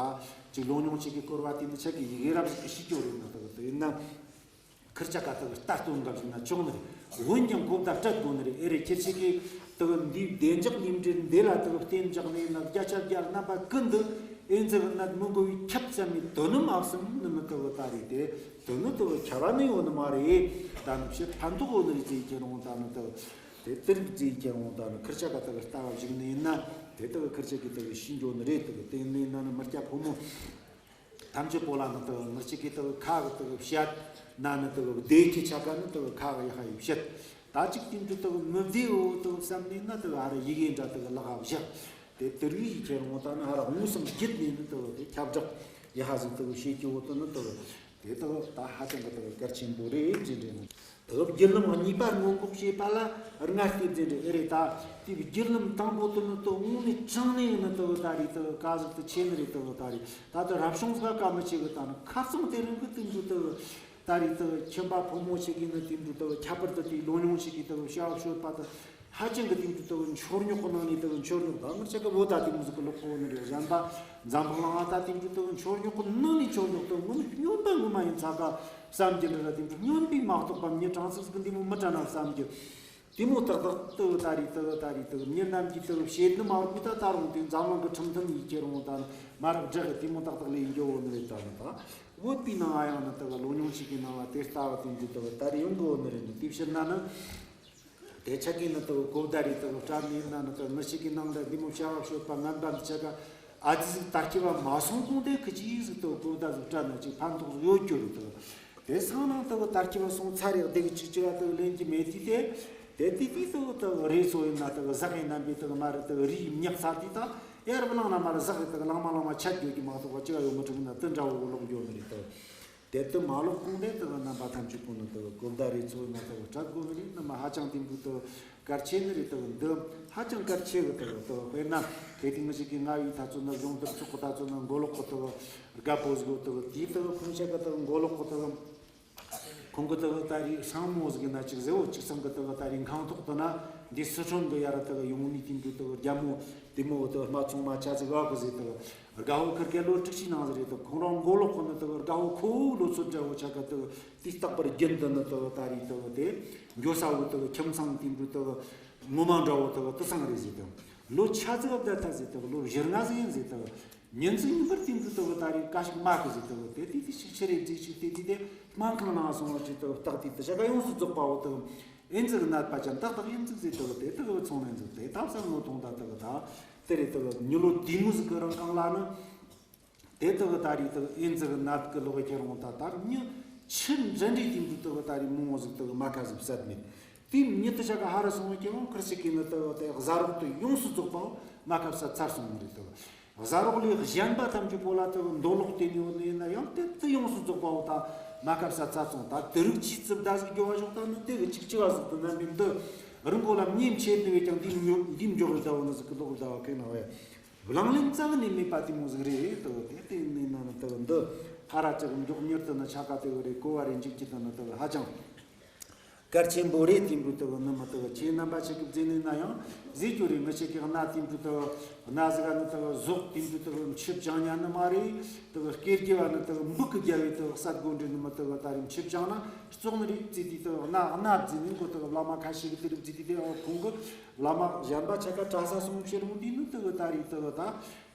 ཅིག་ལོ་ཉུང་ཆེ་གེ་སྐོར་བ་དེ་ནི་ཆེ་གེ་ཡི་གེ་རབ་ཟིག་གི་ཤེས་ཀྱི་རེད་ནི་དེ། དེ་ཡིན་ན་ཁིར་ཆ་ག་དེ་ལྟ་སྟོན་འགའ་ཞིག་ན་ཆོག་ནི་རེད། འོན་ཀྱང་གོ་བརྡ་སྤྲད་དགོས་ནི་རེད། ཨེ་རེད། ཁྱེད་ཆེ་གེ་དེ་འདིའི་བདེ་འཇགས་ལུས་འབྲེལ་འདི་ལ་དེ་གཏན་འཇགས་ནས་ན་བརྒྱ་ཆ་བརྒྱ་རྣམ་པ་ཀུན་ཏུ་ཨེ་ཛི་ནད་མི་འགོ་བའི་ཁྱབ་ཙམ་མི་དོ་ནི་མ་བསམ་ནི་མི་དེ་ད་རེད་དེ། དོ་ནི་དེ་ཁྱབ་པ་ནི་ཡོད་ནི་མ་རེད། ད་ནི་ཕྱིར་ཕན་ཐོགས་ཡོད་ནི་རེད་ཟེར་ཁྱེད་རང་ད་ནི་དེ། དེ་ལྟར་གྱི་ཁྱེད་རང་ད་ནི་ཁིར་ཆ་ག་དེ་ལྟ་བ་ཞིག་ནི་ཡིན་ན་དེ་དེ་ཁིར་ཆ་གི་དེ་ཤི་འགྱོ་ནི་རེད། དེ་དེ་ནི་ཡིན་ན་ནི་མི་སྐྱ་ཕོ་མོ་ཐམས་ཅད་པོ་ལ་ནི་དེ་མི་གཅིག་གིས་དེ་ཁ་གི་དེ་བཤད་ན་ནི་དེ་བདེ་ཁྱེད་ཆ་ག་ནི་དེ་ཁ་གི་ཡ་ཧ་ཡི་བཤད། ད་ཅིག་དེ་འདྲ་དེ་མི་བདེ་འོ་དེ་བསམ་ནས་ན་དེ་ཨ་ར་ཡི་གེ་འདྲ་དེ་ལག་ག་བཞག་དེ་དེ་རིགས་ཡི་ཁྱེད་རང་ད་ནི་ཧ་ར་ངོ་སེམས་བརྒྱུད་ནས་ནི་དེ་དེ་ཁྱབ་བསྒྲགས་ཡ་ཧ་ཟིག་དེ་བྱེད་ཀྱི་འོ་དེ་ནི་དེ། དེ་དག་ད་ཧ་ཅང་གི་དག་གལ་ཆེན་པོ་རེད་ཅེས་འདྲི་ནི། དག་བརྒྱུད་ལམ་གཉིས་པ་སྔོན་འགོག་བྱེད་པ་ལ་སྔར་ལྟས་འཛིན་རེད། ཨེ་རེད། ད་དེ་བརྒྱུད་ལམ་དང་པོ་དེ་ནི་དག་དངོས་གནས་དྲང་གནས་ནི་དག་ད་རེད། དག་ག་ཟིག་ཏུ་ཆེ་ནི་རེད། དག་ད་རེད། ད་དུ་རབ་བྱུང་ཟིག་ག་མི་ཆེ་གི་ད་ནི་ཁ་རྩང་དེ་རིང་གི་དུས་འགྲོ་དག་ད་རེད། དག་ཁྱིམ་པ་ཕོ་མོ་ཆེ་གི་ནི་དུས་འགྲོ་དག་ཁྱད་པར་དུ་དེའི་ལོ་ཉུང་ཆེ་གི་དག་བྱ་བ་སྤྱོད་པ་དག་ཧ་ཅང་གི་དེང་དུས་དག་འཆོལ་ཉོག་གི་ནང་ནས་དག་འཆོལ་ཉོག་ད་ངར་ཆ་གི་བོད་ད་དེ་མོ་ཟིག་གི་ལོག་གོ་ནི་རེད། གཞན་པ་འཛམ་བུ་གླིང་ང་ད་དེང་དུས་དག་འཆོལ་ཉོག་གི་ནང་ནས་འཆོལ་ཉོག་དག་ངོ་མ་སྨྱོན་པ་ངོ་མ་ཡིན་ཚ་ག་བསམ་གྱི་འདྲ་ར། དེང་དུས་སྨྱོན་པས་མ་གཏོགས་པ་མྱི་གྲངས་ཚིག་ཟིག་གི་འདི་མོ་མི་དྲན་ན་བསམ་གྱི། དེ་མོ་ཏག་ཏག་དག་ད་རེད། དག་ད་རེད། དག་མྱི་རྣམས་ཀྱིས་དག་བཤད་ནི་མ་རུང་གི་ད་ད་རུང་དེ་འཛམ་གླིང་གི་ཁྲིམས་མཐུན་ཡིག་ཁྱེར་འོང་ད་ནི་མ་རག་བསྒྲགས་གི་དེ་མོ་ཏག་ཏག་ལས་འགྱོ་འོ་ནི་རེད། ད་ནི་ད་བོད་པའི་ནང་ཨ་ཡང་ནི་དག་ལོ་ཉུང་ཞིག་གི་ནང་ལ་དེ་ལྟ་བུ་དེང་དུས་དག་ད་རེད་ཡོང་གི་འོ་ནི་རེད། ནི་དེ་ཕྱིར་ན་ནི། དེ་ཆ་གི་ནི་དུ་གོ་བརྡ་རེད། དུ་སྤྲད་ནས་ན་ནི་དུ་མི་ཞིག་གི་ནང་ལ་འདི་མོ་བྱ་བ་སྤྱོད་པ་ངན་པ་འདི་ཆ་ག་ཨ་ཙི་ཟིག་ད་སྐྱེ་བ་མ་སོང་གོང་དེ་ཁི་ཅི་ཟིག་དུ་གོ་བརྡ་ཟིག་སྤྲད་ན་ཅིག་ཕན་ཐོགས་ཡོད་རྒྱུ་རེད། དུ་དེ་སང་ནང་དུ་ད་སྐྱེ་བ་སོང་ཚར་རེད། དེ་གི་ཅིག་ཅི་ག་དུ་ལེན་གྱི་མེད་དུས་དེ་དེ་དུས་དུ་དུ་རེད། སོ་ཡིན་ན་དུ་ཟག་ཡིན་ན་འབི་དུ་མ་རེད། དུ་རིགས་ཉག་ཚར་དུས་ད་ཡར་བླངས་ན་མ་རེད། ཟག་གི་དུ་ལང་མ་ལང་མ་ཆད་རྒྱུ་གི་མ་གཏོགས་པ་ཅི་ག་ཡོད་མི་ཐུབ་ན་དུ་འདྲ་བོ་ལོག་ཡོད་མི་རེད། དུ་དེ་དུ་མ་ལོག་གོང་དེ་དུ་རྣམ་པ་ཐམས་ཅད་ཀུན་ནི་དུ་གོ་བརྡ་རེ་ཚོ་ན་དུ་སྤྲད་དགོས་ནི་རེད། རྣམ་པ་ཧ་ཅང་དེ་འདུག་དུ་གལ་ཆེ་ནི་རེད། དུ་འདི་ཧ་ཅང་གལ་ཆེ་གི་དུ་དུ་དཔེར་ན་དེ་དུས་ང་ཞིག་གི་ང་ཡི་ད་ཚོ་ན་གཞུང་དུ་ཚོགས་གི་ད་ཚོ་ན་མགོ་ལོག་གི་དུ་རྒད་པོ་ཟིག་དུ་དེ་དུ་ཁོང་ཆ་གི་དུ་མགོ་ལོག་གི་དུ་ཁོང་གི་དུ་ད་རེས་སྲང་མོ་ཟིག་ན་ཅིག་ཟེར་བོ་ཅིག་ཚང་གི་དུ་ད་རེས་ཁང་ཐོག་ཏུ་ན་འདི་སི་ཁྲོན་དུ་ཡར་དུ་ཡོང་ནི་དེ་འདུག་དུ་རྒྱ་མོ་དེ་མོ་དུ་སྨད་འཚོང་མ་ཆ་ཟིག་བ་གི་ཟིག་དུ། རྒད་པོ་ཁིར་ཀའི་ལོ་དྲུག་ཅུའི་ནང་ཟིག་རེད་དོ། ཁོང་རང་མགོ་ལོག་གི་ནི་དེ་གི་རྒད་པོ་ཁོ་བོའི་ལོ་ཚོད་འདྲ་བོ་ཆ་ག་དེ་གི་དུས་རྟག་པར་རྒྱུན་དུ་ནི་དེ་གི་ད་རེས་དེ་གི་དེ་འགྱོ་ས་བོ་དེ་གི་ཁྱིམ་ཚང་དེ་འདྲ་དེ་གི་ངོ་མ་འདྲ་བོ་དེ་གི་དེ་ཚང་རེད་ཟེར་དེ། ལོ་ཆ་ཙིག་བསྡད་ཐལ་ཟེར་དེ་གི་ལོ་བཞི་ལྔ་ཟིག་ཡིན་ཟེར་དེ་གི་ཉིན་ཟིག་ཡིན་པར་དེ་འདྲ་དེ་གི་ད་རེས་ཀ་ཞིག་མ་གི་ཟེར་དེ་གི་དེ་དེ་དེ་ཞིག་ཆི་རེད་ཟིག་ཞིག་དེ་དེ་དེ་སྨན་ཁང་ནང་སོང་བ་ཞིག་དེ་གི་བརྟག་དུས་དེ་ཆ་ག་ཡོངས་སུ་རྫོགས་པ་བོ་དེ་གི་ཨེ་ཙི་གི་ནད་པ་ཅན་ཏག་ཏག་ཡིན་ཟིག་ཟེར་དེ་གི་དེ་དེ་གི་ཚང་མ་ཡིན་ཟིག་དེ་ད་བསམ་བློ་ཐོངས་ད་དེ་གི་ད། དེ་རེད། དེ་གི་མྱི་ལོ་དེ་མོ་ཟིག་གི་རིང་གང་ལ་ནི། དེ་དེ་གི་ད་རེས་དེ་གི་ཨེ་ཙི་གི་ནད་གི་ལོག་ཁྱེར་འོང་ད་ད་མྱི་ཆི་འདྲ་འདྲའི་དེ་འདྲ་དེ་གི་ད་རེས་མང་བོ་ཟིག་དེ་གི་མ་ཁ་ཟིག་བསད་མེད། དེ་མྱི་དེ་ཆ་ག་ཧ་ར་སོང་བ་ཁྱེར་འོང་ཁིར་ཅིག་གི་ནི་དེ་གི་དེ་གཟའ་རོགས་དེ་ཡོངས་སུ་རྫོགས་པའོ་མ་ཁ་བསད་ཚར་སོང་ནི་རེད། དེ་གི་གཟའ་རོགས་ལས་གཞན་པ་ཐམས་ཅད་པོ་ལ་དེ་གི་མདོ་ལོག་དེ་ཉོ་ནི་ཡིན་ན་ཡང་དེ་དེ་ཡོངས་སུ་རྫོགས་པའོ་ད་མ་ཁ་བསད་ཚར་སོང་། ད་དེ་རིགས་ཀྱིས་ཙི་བདའ་ཟིག་རྒྱོ་བ་ཞོག་ད་ནི་དེ་གི་ཅིག་ཅི་བ་ཟིག་དེ་ན་མི་འདི་རིན་པོ་ལ་མྱེ་མཆེད་དེ་བས་ཀྱང་འདི་མྱོ་འདི་མགྱོགས་རེ་ཟ་བ་ནི་ཟིག་གི་ལོག་རེ་ཟ་བ་ཁེ་ན་བས། བླང་ལེན་རྩ་བ་ནས་མེད་པ་དེ་མོ་ཟིག་རེད་དོ། དེ་དེ་ནས་ན་ནི་དེ་འདི་ ཕ་ར་ཅིག་མགྱོགས་མྱུར་དུ་ནི་ཆ་ག་དེ་གི་རེད། གོ་བ་རེ་འཇིག་རྒྱུ་དེ་ནི་དེ་གི་ཧ་ཅང་གལ་ཆེན་པོ་རེད། དེ་འདྲ་དེ་གི་ནི་མི་དེ་གི་ཁྱེད་རྣམ་པ་ཆེ་གི་བརྫིས་ནས་ན་ཡང་བཟོས་རྒྱུ་རེད། ངི་ཆེ་གི་གནའ་དེ་འདྲ་དེ་གི་གནའ་ཟིག་ག་ནི་དེ་གི་ཟོག་དེ་འདྲ་དེ་གི་མཆུ་བཅང་ཉན་ནི་མ་རེད། དེ་གི་སྐེ་རྒྱབ་བ་ནི་དེ་གི་འབུ་གི་རྒྱབ་བས་དེ་གི་གསད་དགོས་འདྲ་ནི་མི་དེ་གི་ད་རེས་མཆུ་བཅང་ན་བཙོག་ནི་རེད་བརྫིས་དེ་དེ་གི་གནའ་གནའ་བརྫིས་ནི་མགོ་དེ་གི་བླ་མ་ཁ་ཤས་གི་དེ་རིགས་བརྫིས་དེ་དེ་ཁོང་གི་བླ་མ་གཞན་པ་ཆ་ག་གྲྭ་ས་སོང་ཕྱིར་འོང་དུས་ནི་དེ་གི་ད་རེས་དེ་གི་ད།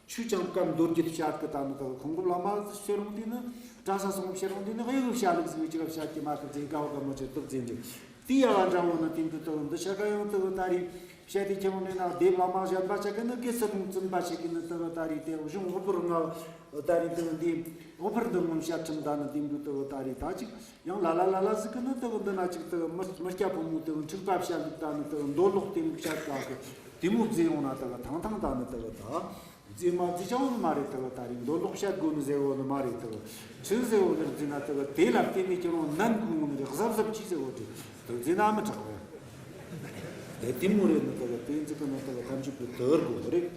ཆོས་ཀྱང་བཀའ་མདོ་རྒྱུད་བཤད་གི་ད་ནི་དེ་གི་ཁོང་གི་བླ་མ་ཟེར་རུང་དེ་ནི་གྲྭ་ས་སོང་ཕྱིར་རུང་དེ་ནི་གཡུ་གི་བཤད་ལུགས་ཟིག་ཅིག་བཤད་ཀྱི་མ་གི་བརྫིས་ག་བ་ག་མོ་ཆེ་དུ་བརྫིས་འདུག་དེ་ཡ་བ་འདྲ་བོ་ནི་དེ་འདྲ་དེ་འདི་ཆ་ག་ཡང་དེ་གི་ད་རེས་བཤད་དེ་ཁྱེད་རང་ནས་ན་སྡེབ་བླ་མ་གཞན་པ་ཆ་གི་ནི་དགེ་སེར་རླུང་བཙན་པ་ཆ་གི་ནི་དེ་གི་ད་རེས་དེ་གཞུང་འོ་པུར་ང་ད་རེས་དེ་གི་འདི་འོ་པུར་འདི་ངོམ་བཤད་ཁྲིམས་ད་ནི་དེ་འདྲ་དེ་གི་ད་རེས་ད་ཅིག་ཡང་ལ་ལ་ལ་ལ་ཟིག་གི་ནི་དེ་གི་འདི་ན་ཅིག་དེ་གི་མི་མི་སྐྱ་ཕོ་མོ་དེ་གི་འཁྲུག་པ་བཤད་ལུགས་ད་ནི་དེ་གི་མདོ་ལོག་དེ་མོ་བཤད་ག་གི་དེ་མོ་བརྫིས་ཡོང་ན་དེ་གི་ཐང་ཐང་ད་ནི་དེ་གི་ད། བརྫིས་མ་བརྫིས་ཅང་ནི་མ་རེད་དེ་གི་ད་རེས་མདོ་ལོག་བཤད་དགོས་ནི་ཟེར་བོ་ནི་མ་རེད་དེ་གི་ཆི་ཟེར་བོ་ནི་བརྫིས་ན་དེ་གི་དེ་ལ་བརྟེན་ནས་ཁྱེད་རང་ནན་གོ་ཡོང་ནི་རེད། གཟབ་གཟབ་གྱིས་ཟེར་བོ་དེ་དེ་བརྫིས་ན་མི་དྲག་བས། དེ་དེ་མོ་རེད་ནི་དེ་གི་དེ་ཚིག་གི་ནི་དེ་གི་ཐམས་ཅད་པོ་དེ་གི་དགོས་རེད།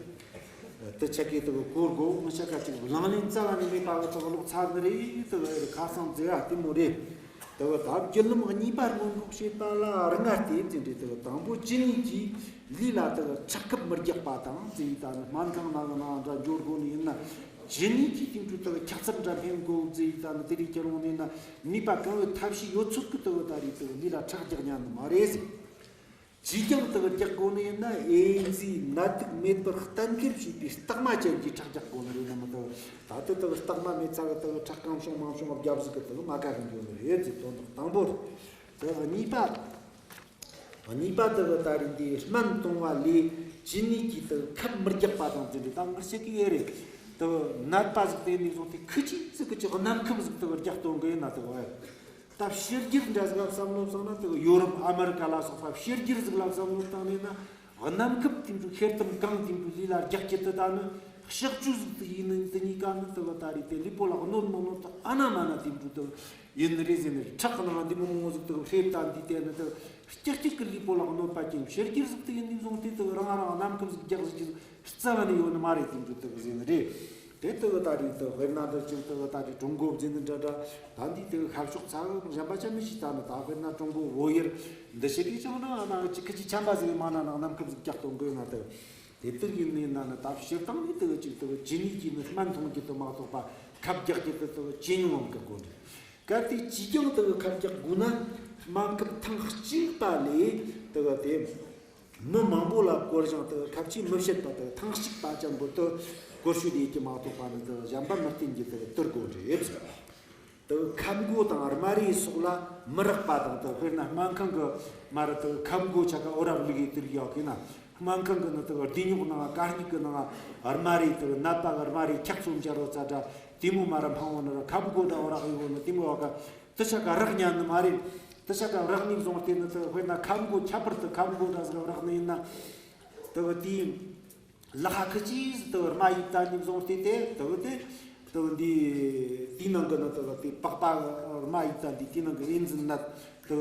དེ་ཆ་གི་དེ་གི་གོ་དགོས་ནི་ཆ་ག་ཅིག་ལང་ལེན་རྩ་བ་ནས་མེད་པ་གི་དེ་གི་ལོག་ཚར་ནི་རེད། དེ་གི་ཁ་སང་མཛད་ཡ་དེ་མོ་རེད། དེ་གི་ད་བརྒྱུད་ལམ་གཉིས་པ་སྔོན་འགོག་བྱེད་པ་ལ་རིགས་ལྔ་སྟེ་ཟེར་འདྲ་དེ་གི་དང་པོ་ཇི་སྙེད་ཀྱིས་ལུས་ལ་དེ་གི་ཁྲག་ཁབ་མི་རྒྱག་པ་དང་ཟེར་ཡི་ད་ནི་སྨན་ཁང་ནང་གི་ནང་འདྲ་འབྱོར་དགོས་ནི་ཡིན་ན་ཇི་སྙེད་ཀྱིས་དེ་འདྲ་དེ་གི་འཁྱག་ཚབ་འདྲ་འཕེན་དགོས་ཟེར་ཡི་ད་ནི་དེ་རིགས་ཁྱེད་རང་ནས་ན་ནུས་པ་གང་ཡོད་ཐབས་ཤེས་ཡོད་ཚོད་ཀྱིས་དེ་གི་ད་རེས་དེ་གི་ལུས་ལ་ཁྲག་རྒྱག་ཉན་ནི་མ་རེད་ཟེར། ཅིས་ཀྱང་དེ་གི་རྒྱག་དགོས་ནི་ཡིན་ན་ཨེ་ཛི་ནད་དུག་མེད་པར་གཏན་འཁེལ་བྱས་པའི་རྟགས་མ་ཅན་གྱི་ཁྲག་རྒྱག་དགོས་ནི་རེད་ན་མི་དེ་གི་ད་ལྟ་དེ་གི་རྟགས་མ་མེད་ཚ་གི་དེ་གི་ཁྲག་གང་བྱུང་མང་བྱུང་བརྒྱབ་ཟིག་གི་དེ་གི་མ་དགའ་གི་འགྱོ་ནི་རེད་ཟེར་དོན་དག་དང་པོ་རེད། དེ་གི་གཉིས་པ། གཉིས་པ་དེ་གི་ད་རེས་འདི་སྨན་གཏོང་བ་ལས་ཇི་སྙེད་ཀྱིས་དེ་གི་ཁབ་མི་རྒྱག་པ་དང་དེ་འདྲ་ད་ངར་ཤེས་ཀྱི་ཡོད་རེད། དེ་གི་ནད་པ་ཟིག་དེ་ནས་བཟུང་སྟེ་ཁི་ཅིག་ཟིག་གི་ཅིག་གནམ་ཁབ་ཟིག་དེ་གི་རྒྱག་གཏོང་གི་ཡིན་ན་དེ་གི་ད་ཕྱི་རྒྱལ་འདྲ་ཟིག་ལ་བསམ་བློ་བཏང་ན་དེ་གི་ཡོ་རོབ་ཨ་མེ་རི་ཀ་ལ་སོགས་པ་ཕྱི་རྒྱལ་ཟིག་ལ་བསམ་བློ་བཏང་ནས་ན་གནམ་ཁབ་དེ་འདྲ་ཤེལ་དམ་གང་དེ་འདྲ་ལུས་ལ་རྒྱག་གི་དེ་ད་ནི་གཤག་བཅོས་ཟིག་དེ་ཡིན་ནི་དེ་གཉིས་ཀ་ནི་དེ་གི་ད་རེས་དེ་ལུས་པོ་ལ་གནོད་མི་གནོད་དེ་ཨ་ན་མ་ན་དེ་འདྲ་དེ་ཡིན་ནི་རེད་ཟེར་ནི་རེད། ཁྲག་གི་ནང་འདི་མོ་མོ་ཟིག་དེ་གི་ཧྲེབ་ད་འདི་དེ་ནི་དེ་ཀྱག་ཀྱག་གི་ལུས་པོ་ལ་གནོད་པ་ཅན་ཕྱི་རྒྱལ་ཟིག་དེ་ཡིན་ནི་བཟུང་སྟེ་དེ་གི་རང་རང་གནམ་ཁབ་ཟིག་རྒྱག་ཟིག་གི་རྩ་བ་ནས་ཡོད་ནི་མ་རེད། དེ་འདྲ་དེ་གི་ཟེར་ནི་རེད། དེ་ལྟ་བུ་ད་རེས་དེ་དཔེར་ན་འདི་ཅིག་ལྟ་བུ་ད་རེས་ཀྲུང་གོ་བརྫིས་ནི་འདྲ་འདྲ་ད་འདི་དེ་ཁ་ཕྱོགས་ཚ་གཞན་པ་ཅང་མི་ཤེས། ད་ནི་ད་དཔེར་ན་ཀྲུང་གོ་བོད་ཡུལ་འདི་ཞིག་གིས་ཀྱང་ན་ན་ཅིག་ཁི་ཅིག་ཆམ་པ་ཟིག་མ་ན་ན་གནམ་ཁབ་ཟིག་ཀྱག་གཏོང་དགོས་ན་དེ་དེ་དེར་ཡིན་ནི་ན་ནི་ད་སྤྱིར་བཏང་ནི་དེ་ཅིག་དེ་ཇི་སྙེད་ཀྱིས་ནི་སྨན་འཐུང་རྒྱུ་དེ་མ་གཏོགས་པ་ཁབ་རྒྱག་རྒྱུ་དེ་དེ་ཇེ་ཉུང་ངམ་གི་དགོས་འདུག་གལ་ཏེ་ཅིས་ཀྱང་དེ་ཁབ་རྒྱག་དགོས་ན་སྨན་ཁབ་ཐེངས་གཅིག་པ་ལས་དེ་དེ། མི་མང་པོ་ལ་བསྐོར་ཞིང་དུ་ཁ་ཆེ་མི་བཤད་པ་དུ་ཐེངས་གཅིག་པ་ཅན་པོ་དུ་བསྐོར་ཞུ་ལས་ཀྱི་མ་གཏོགས་པ་ནི་དུ་གཞན་པ་མི་བསྟེན་གྱི་དུ་དུར་དགོས་རེད། དུ་ཁབ་མགོ་དང་དམར་རིལ་སོགས་ལ་མི་རེག་པ་དང་དུ་དཔེར་ན་སྨན་ཁང་གི་མ་རུ་དུ་ཁབ་མགོ་ཆ་ག་འོ་རབ་ལུག་གི་དུར་ཡོད་གི་ན་སྨན་ཁང་གི་ནི་དུ་ལྡེ་ཉོག་ནང་གར་སྙིགས་གི་ནང་དམར་རིལ་དུ་ནད་པ་གི་དམར་རིལ་འཁྱག་ཚོམ་སྦྱར་རོ་ཙ་དྲ་དེ་མོ་མ་རུ་འཕང་བོ་ནི་རུ་ཁབ་མགོ་དང་འོ་རག་ཡོད་བོ་ནི་དེ་མོ་བ་ག་དུ་ཆ་ག་རག་ཉན་ནི་མ་རེད། དུ་ཆ་ག་རག་ནི་བཟུང་སྟེ་ནི་དུ་དཔེར་ན་ཁབ་མགོ་ཁྱད་པར་དུ་ཁབ་མགོ་འདྲ་ཟིག་རག་ནི་ཡིན་ན། དུ་དེའི་ལག་ཁ་ཁི་ཅིས་དུ་རྨ་ཡིབ་ད་ནི་བཟུང་སྟེ་དེ་དུ་དེ་དུ་འདི་དེའི་ནང་གི་ནི་དུ་དེ་པགས་པ་རྨ་ཡིབ་ད་འདི་དེའི་ནང་གི་ཨེ་ཛི་ནད་དུ་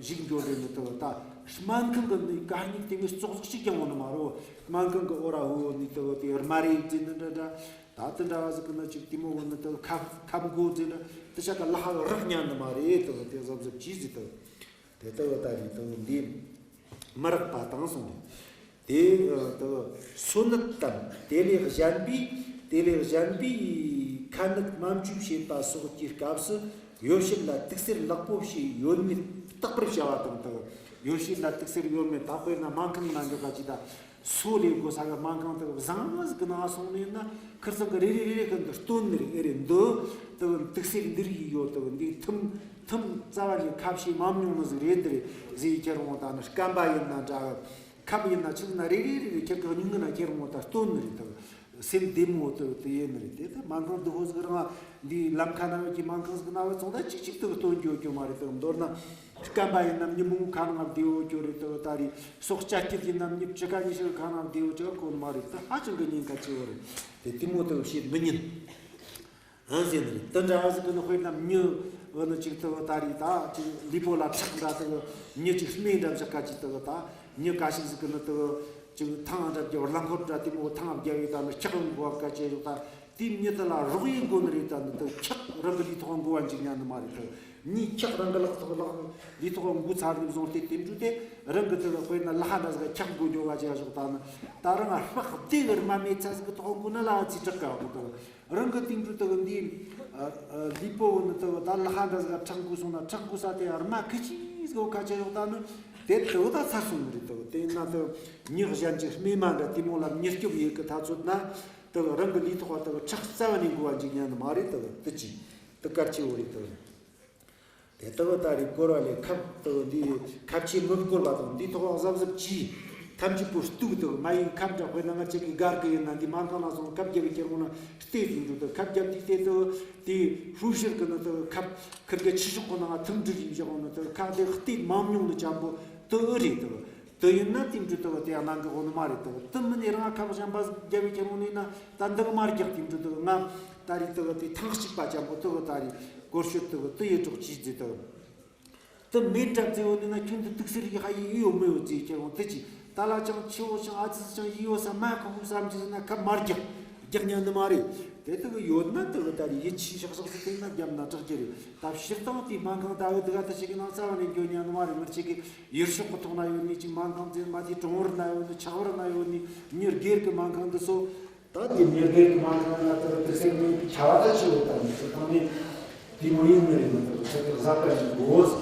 ཞིག་འགྱོ་རེ་ནི་དུ་ད་སྨན་ཁང་གི་ནི་ག་སྙིགས་དེ་མི་ཙོག་ཙོག་ཅིག་ཀྱང་འོང་ནི་མ་རོ། སྨན་ཁང་གི་འོ་ར་འོ་ནི་དུ་དེ་རྨ་རེ་ཡིབ་ནི་འདྲ་འདྲ། ད་དེ་འདྲ་བ་ཟིག་གི་ན་ཅིག་དེ་མོ་བོ་ནི་དེ་ཁབ་ཁབ་མགོ་ཟེར་ན་དེ་ཆ་ག་ལྷག་རག་ཉན་ནི་མ་རེད། དེ་དེ་གཟབ་གཟབ་གྱིས་ཟིག་དེ་དེ་ལྟ་བུ་ད་རེད། དེ་འདི་མི་རག་པ་དང་གསུངས་རེད། དེ་དེ་སོ་ནད་དམ་དེ་ལས་གཞན་པའི་དེ་ལས་གཞན་པའི་ཁ་ནད་སྨན་བཅོས་བྱེད་པ་སོགས་ཀྱི་སྐབས་སུ་ཡོ་བྱད་ལ་དུག་སེལ་ལེགས་པོ་ཞིག་ཡོད་མེད་བརྟག་པར་བྱ་བ་དང་། དེ་ཡོ་བྱད་ལ་དུག་སེལ་ཡོད་མེད་བརྟག་པས་ན་སྨན་ཁང་ནང་འཇོག་ག་ཅིག་ད། སོ་ལས་དགོས་ས་གི་སྨན་ཁང་དག་བཟང་བ་ཟིག་གི་ནང་སོང་ནས་ན་ཁིར་ཚང་གི་རེ་རེ་རེ་རེ་གི་འདི་སྟོན་ནི་རེད། ཨེ་རེད་འདི་དག་དུག་སེལ་འདི་རིགས་ཡོད་དག་འདི་ཐུམ་ཐུམ་རྩ་བ་ནས་ཁ་ཕྱེ་མ་མྱོང་ནི་ཟིག་རེད། འདི་རེད་ཟིག་ཁྱེར་འོང་ད་ནི་སྐམ་པ་ཡིན་ན་འདྲ་གི་ཁབ་ཡིན་ན་ཆུ་ན་རེ་རེ་རེ་རེ་ཁྱེར་གི་སྙིང་གི་ན་ཁྱེར་འོང་ད་སྟོན་ནི་རེད། དག་སེམས་བདེ་མོ་དག་དེ་ཡིན་ནི་རེད། དེ་ད་སྨན་ཁང་འདི་ཧོ་ཟིག་རང་འདི་ལམ་ཁ་ན་ཡོད་ཀྱི་སྨན་ཁང་ཟིག་ན་བ་ཚོང་ད་ཅིག་ཅིག་དག་སྟོན་རྒྱུ་རྒྱུ་མ་རེད། དག་མདོར་ན། སྐམ་པ་ཡིན་ནམ་ཉིན་མོ་ཁ་ནང་བདེ་བོ་སྐྱོ་རེད། དེ་ད་རེས་སྲོག་སྐྱ་སྐྱིད་ཡིན་ནམ་ཉིན་བཅུ་ཁ་ཉི་ཤུ་ཁ་ནང་བདེ་བོ་སྐྱོ་གོ་ནི་མ་རེད། དེ་ཧ་ཅང་གི་ཉེན་ཁ་ཆེ་བོ་རེད། དེ་དེ་མོ་དེ་བཤད་མི་ཉན། ཨང་ཟེར་ནི་རེད། དེ་འདྲ་བ་ཟིག་གི་ནི་དཔེར་ན་མྱི་བོ་ནི་ཅིག་དེ་ད་རེས་ད་ཅིག་ལུས་པོ་ལ་ཁྲག་འདྲ་དེ་མྱི་ཅིག་སྨན་འདྲ་བཞག་ཁ་ཅིག་དེ་ད་མྱི་ག་ཞིག་ཟིག་གི་ནི་དེ། ཅིག་ཐང་འདྲ་རྒྱབ་རླངས་འཁོར་འདྲ་དེ་མོ་ཐང་རྒྱབ་ཡོད་ད་ནི་འཁྱག་འགོ་བ་སྐད་ཆ་ཡོད་ད། དེའི་མྱི་དེ་ལ་རོགས་ཡིན་དགོས་ནི་རེད་ད་ནི་དུ་འཁྱག་རང་གི་ལུས་ཐོག་འགོ་བ་འཇིག་ཉན་ནི་མ་རེད་དུ། མྱི་འཁྱག་རང་གི་ལག་ཐོག་ལག་ལུས་ཐོག་འགོ་ཚར་ནི་བཟུང་སྟེ་དེ་འདྲ་དེ་རང་གི་དུ་དཔེར་ན་ལྷ་འདྲ་ཟིག་འཁྱག་འགོ་འགྱོ་བ་བྱས་ཞོག་ད་ནི་ད་རང་ལ་སྤགས་བདེ་གི་རྨ་མེད་ཚ་ཟིག་གི་ཐོག་འགོ་ན་ལ་ཚིག་དྲག་ག་འོ་དུ། རང་གི་དེང་དུས་དག་འདི་ལུས་པོ་བོ་ནི་དག་ད་ལྷ་འདྲ་ཟིག་ཁྲག་འགོས་སོང་ན་ཁྲག་འགོས་ས་དེ་རྨ་ཁི་ཆི་ཟིག་ཁ་ཆེ་ཡོད་ད་ནི་དེ་དག་ད་ཚར་སོང་ནི་རེད་དག་དེ་ན་དག་མྱི་གཞན་གྱི་རྨས་མ་འདྲ་དེ་མོ་ལ་མྱི་སྐྱོབ་ཡེད་གི་ཐ་ཚོད་ན་དག་རང་གི་ལུས་ཐོག་དག་ཁྲག་རྩ་བ་ནས་འགོ་བ་འཇིག་ཉན་ནི་མ་རེད་དག་དེ་ཅི་དེ་གལ་ཆེ་བོ་རེད་དག་དེ་ལྟ་བུ་ད་རེས་བསྐོར་བ་ལས་ཁབ་དུ་འདི་ཁབ་ཆེ་མི་བསྐོར་བ་དང་འདི་ཐོག་གཟབ་གཟབ་གྱིས་ཐམས་ཅད་པོ་གཏུག་དུ་མ་ཡིན་ཁབ་འདྲ་དཔེར་ན་ང་ཅག་གི་སྒར་གི་ཡིན་ན་འདི་སྨན་ཁང་ལ་སོང་ཁབ་རྒྱབ་པའི་ཁྱེར་འོང་ན་ལྟོས་དུ་འགྲོ་དུ་ཁབ་རྒྱབ་དུས་དེ་དུ་དེ་ཧྲུའུ་ཤིར་གི་ནི་དུ་ཁབ་ཁིར་གི་ཆུ་ཤོག་གི་ནང་ཐིམ་འགྲིག་ཡིན་བཞག་འོང་ནི་དུ་ཁ་དེ་ལྟོས་མང་ཉུང་ནི་ཅམ་པོ་དུ་ཨུ་རེད་དུ། དེ་ཡིན་ན་དེ་འདྲ་དག་དེ་གནང་གི་འོ་ནི་མ་རེད་དག་དེ་མིན་ནི་རང་ཁ་བ་གཞན་པ་རྒྱབ་པའི་ཁྱེར་འོང་ནི་ན་ད་འདི་གི་མ་རྒྱག་དེ་འདྲ་དག་ང་ད་རེས་དག་དེ་ཐེངས་གཅིག་པ་ཅམ་པོ་དག་ད་རེས་སྐོར་ཤོད་དག་དེ་ཡི་གྲོགས་ཅིས་ཟེར་དག་དེ་མེད་འདྲ་བརྩེ་བོ་ནི་ན་ཁྱོད་འདི་དུག་སེལ་གྱི་ཧ་ཡི་ཡོད་མེད་ཡོད་ཅེས་ཁྱེར་འོང་དེ་ཅི་ད་ལ་ཅང་ཆེ་བོ་ཅང་ཨ་ཙི་ཅང་ཡི་ཡོད་ས་མ་ཁོ་ཁོ་བསམ་གྱི་ཟེར་ན་ཁ་མ་རྒྱག་རྒྱག་ཉན་ནི་མ་རེད། དེ་དག་ཡོད་ན་དེ་གི་ད་རེས་ཡིད་ཆེས་ཤག་ཤག་ཟིག་བལྟས་ན་རྒྱབ་ན་དྲག་རྒྱུ་རེད། ད་སྤྱིར་བཏང་དེའི་སྨན་ཁང་ད་འུ་དི་ག་ད་ཞིག་གི་ནང་རྩ་བ་ནས་འགྱོ་ཉན་ནི་མ་རེད། ང་ཅག་གི་ཡུལ་ཤོག་གི་ཐོག་ན་ཡོད་ནི་ཅིག་སྨན་ཁང་ཟེར་མ་དེ་གྲོང་བར་ན་ཡོད་ནི་ཆག་བར་ན་ཡོད་ནི་མྱི་སྒེར་གི་སྨན་ཁང་འདི་ཚོ། ད་དེ་མྱི་སྒེར་གི་སྨན་ཁང་ན་ད་དེ་སེམས་ནས་བྱ་བ་ད་ཆེ་བོ་དང་ཚོ་དང་ནི་དེ་མོ་ཡིན་ནི་རེད་མ་གཏོགས་ཚོ་དེ་བཟའ་བ་ཞིག་དགོས།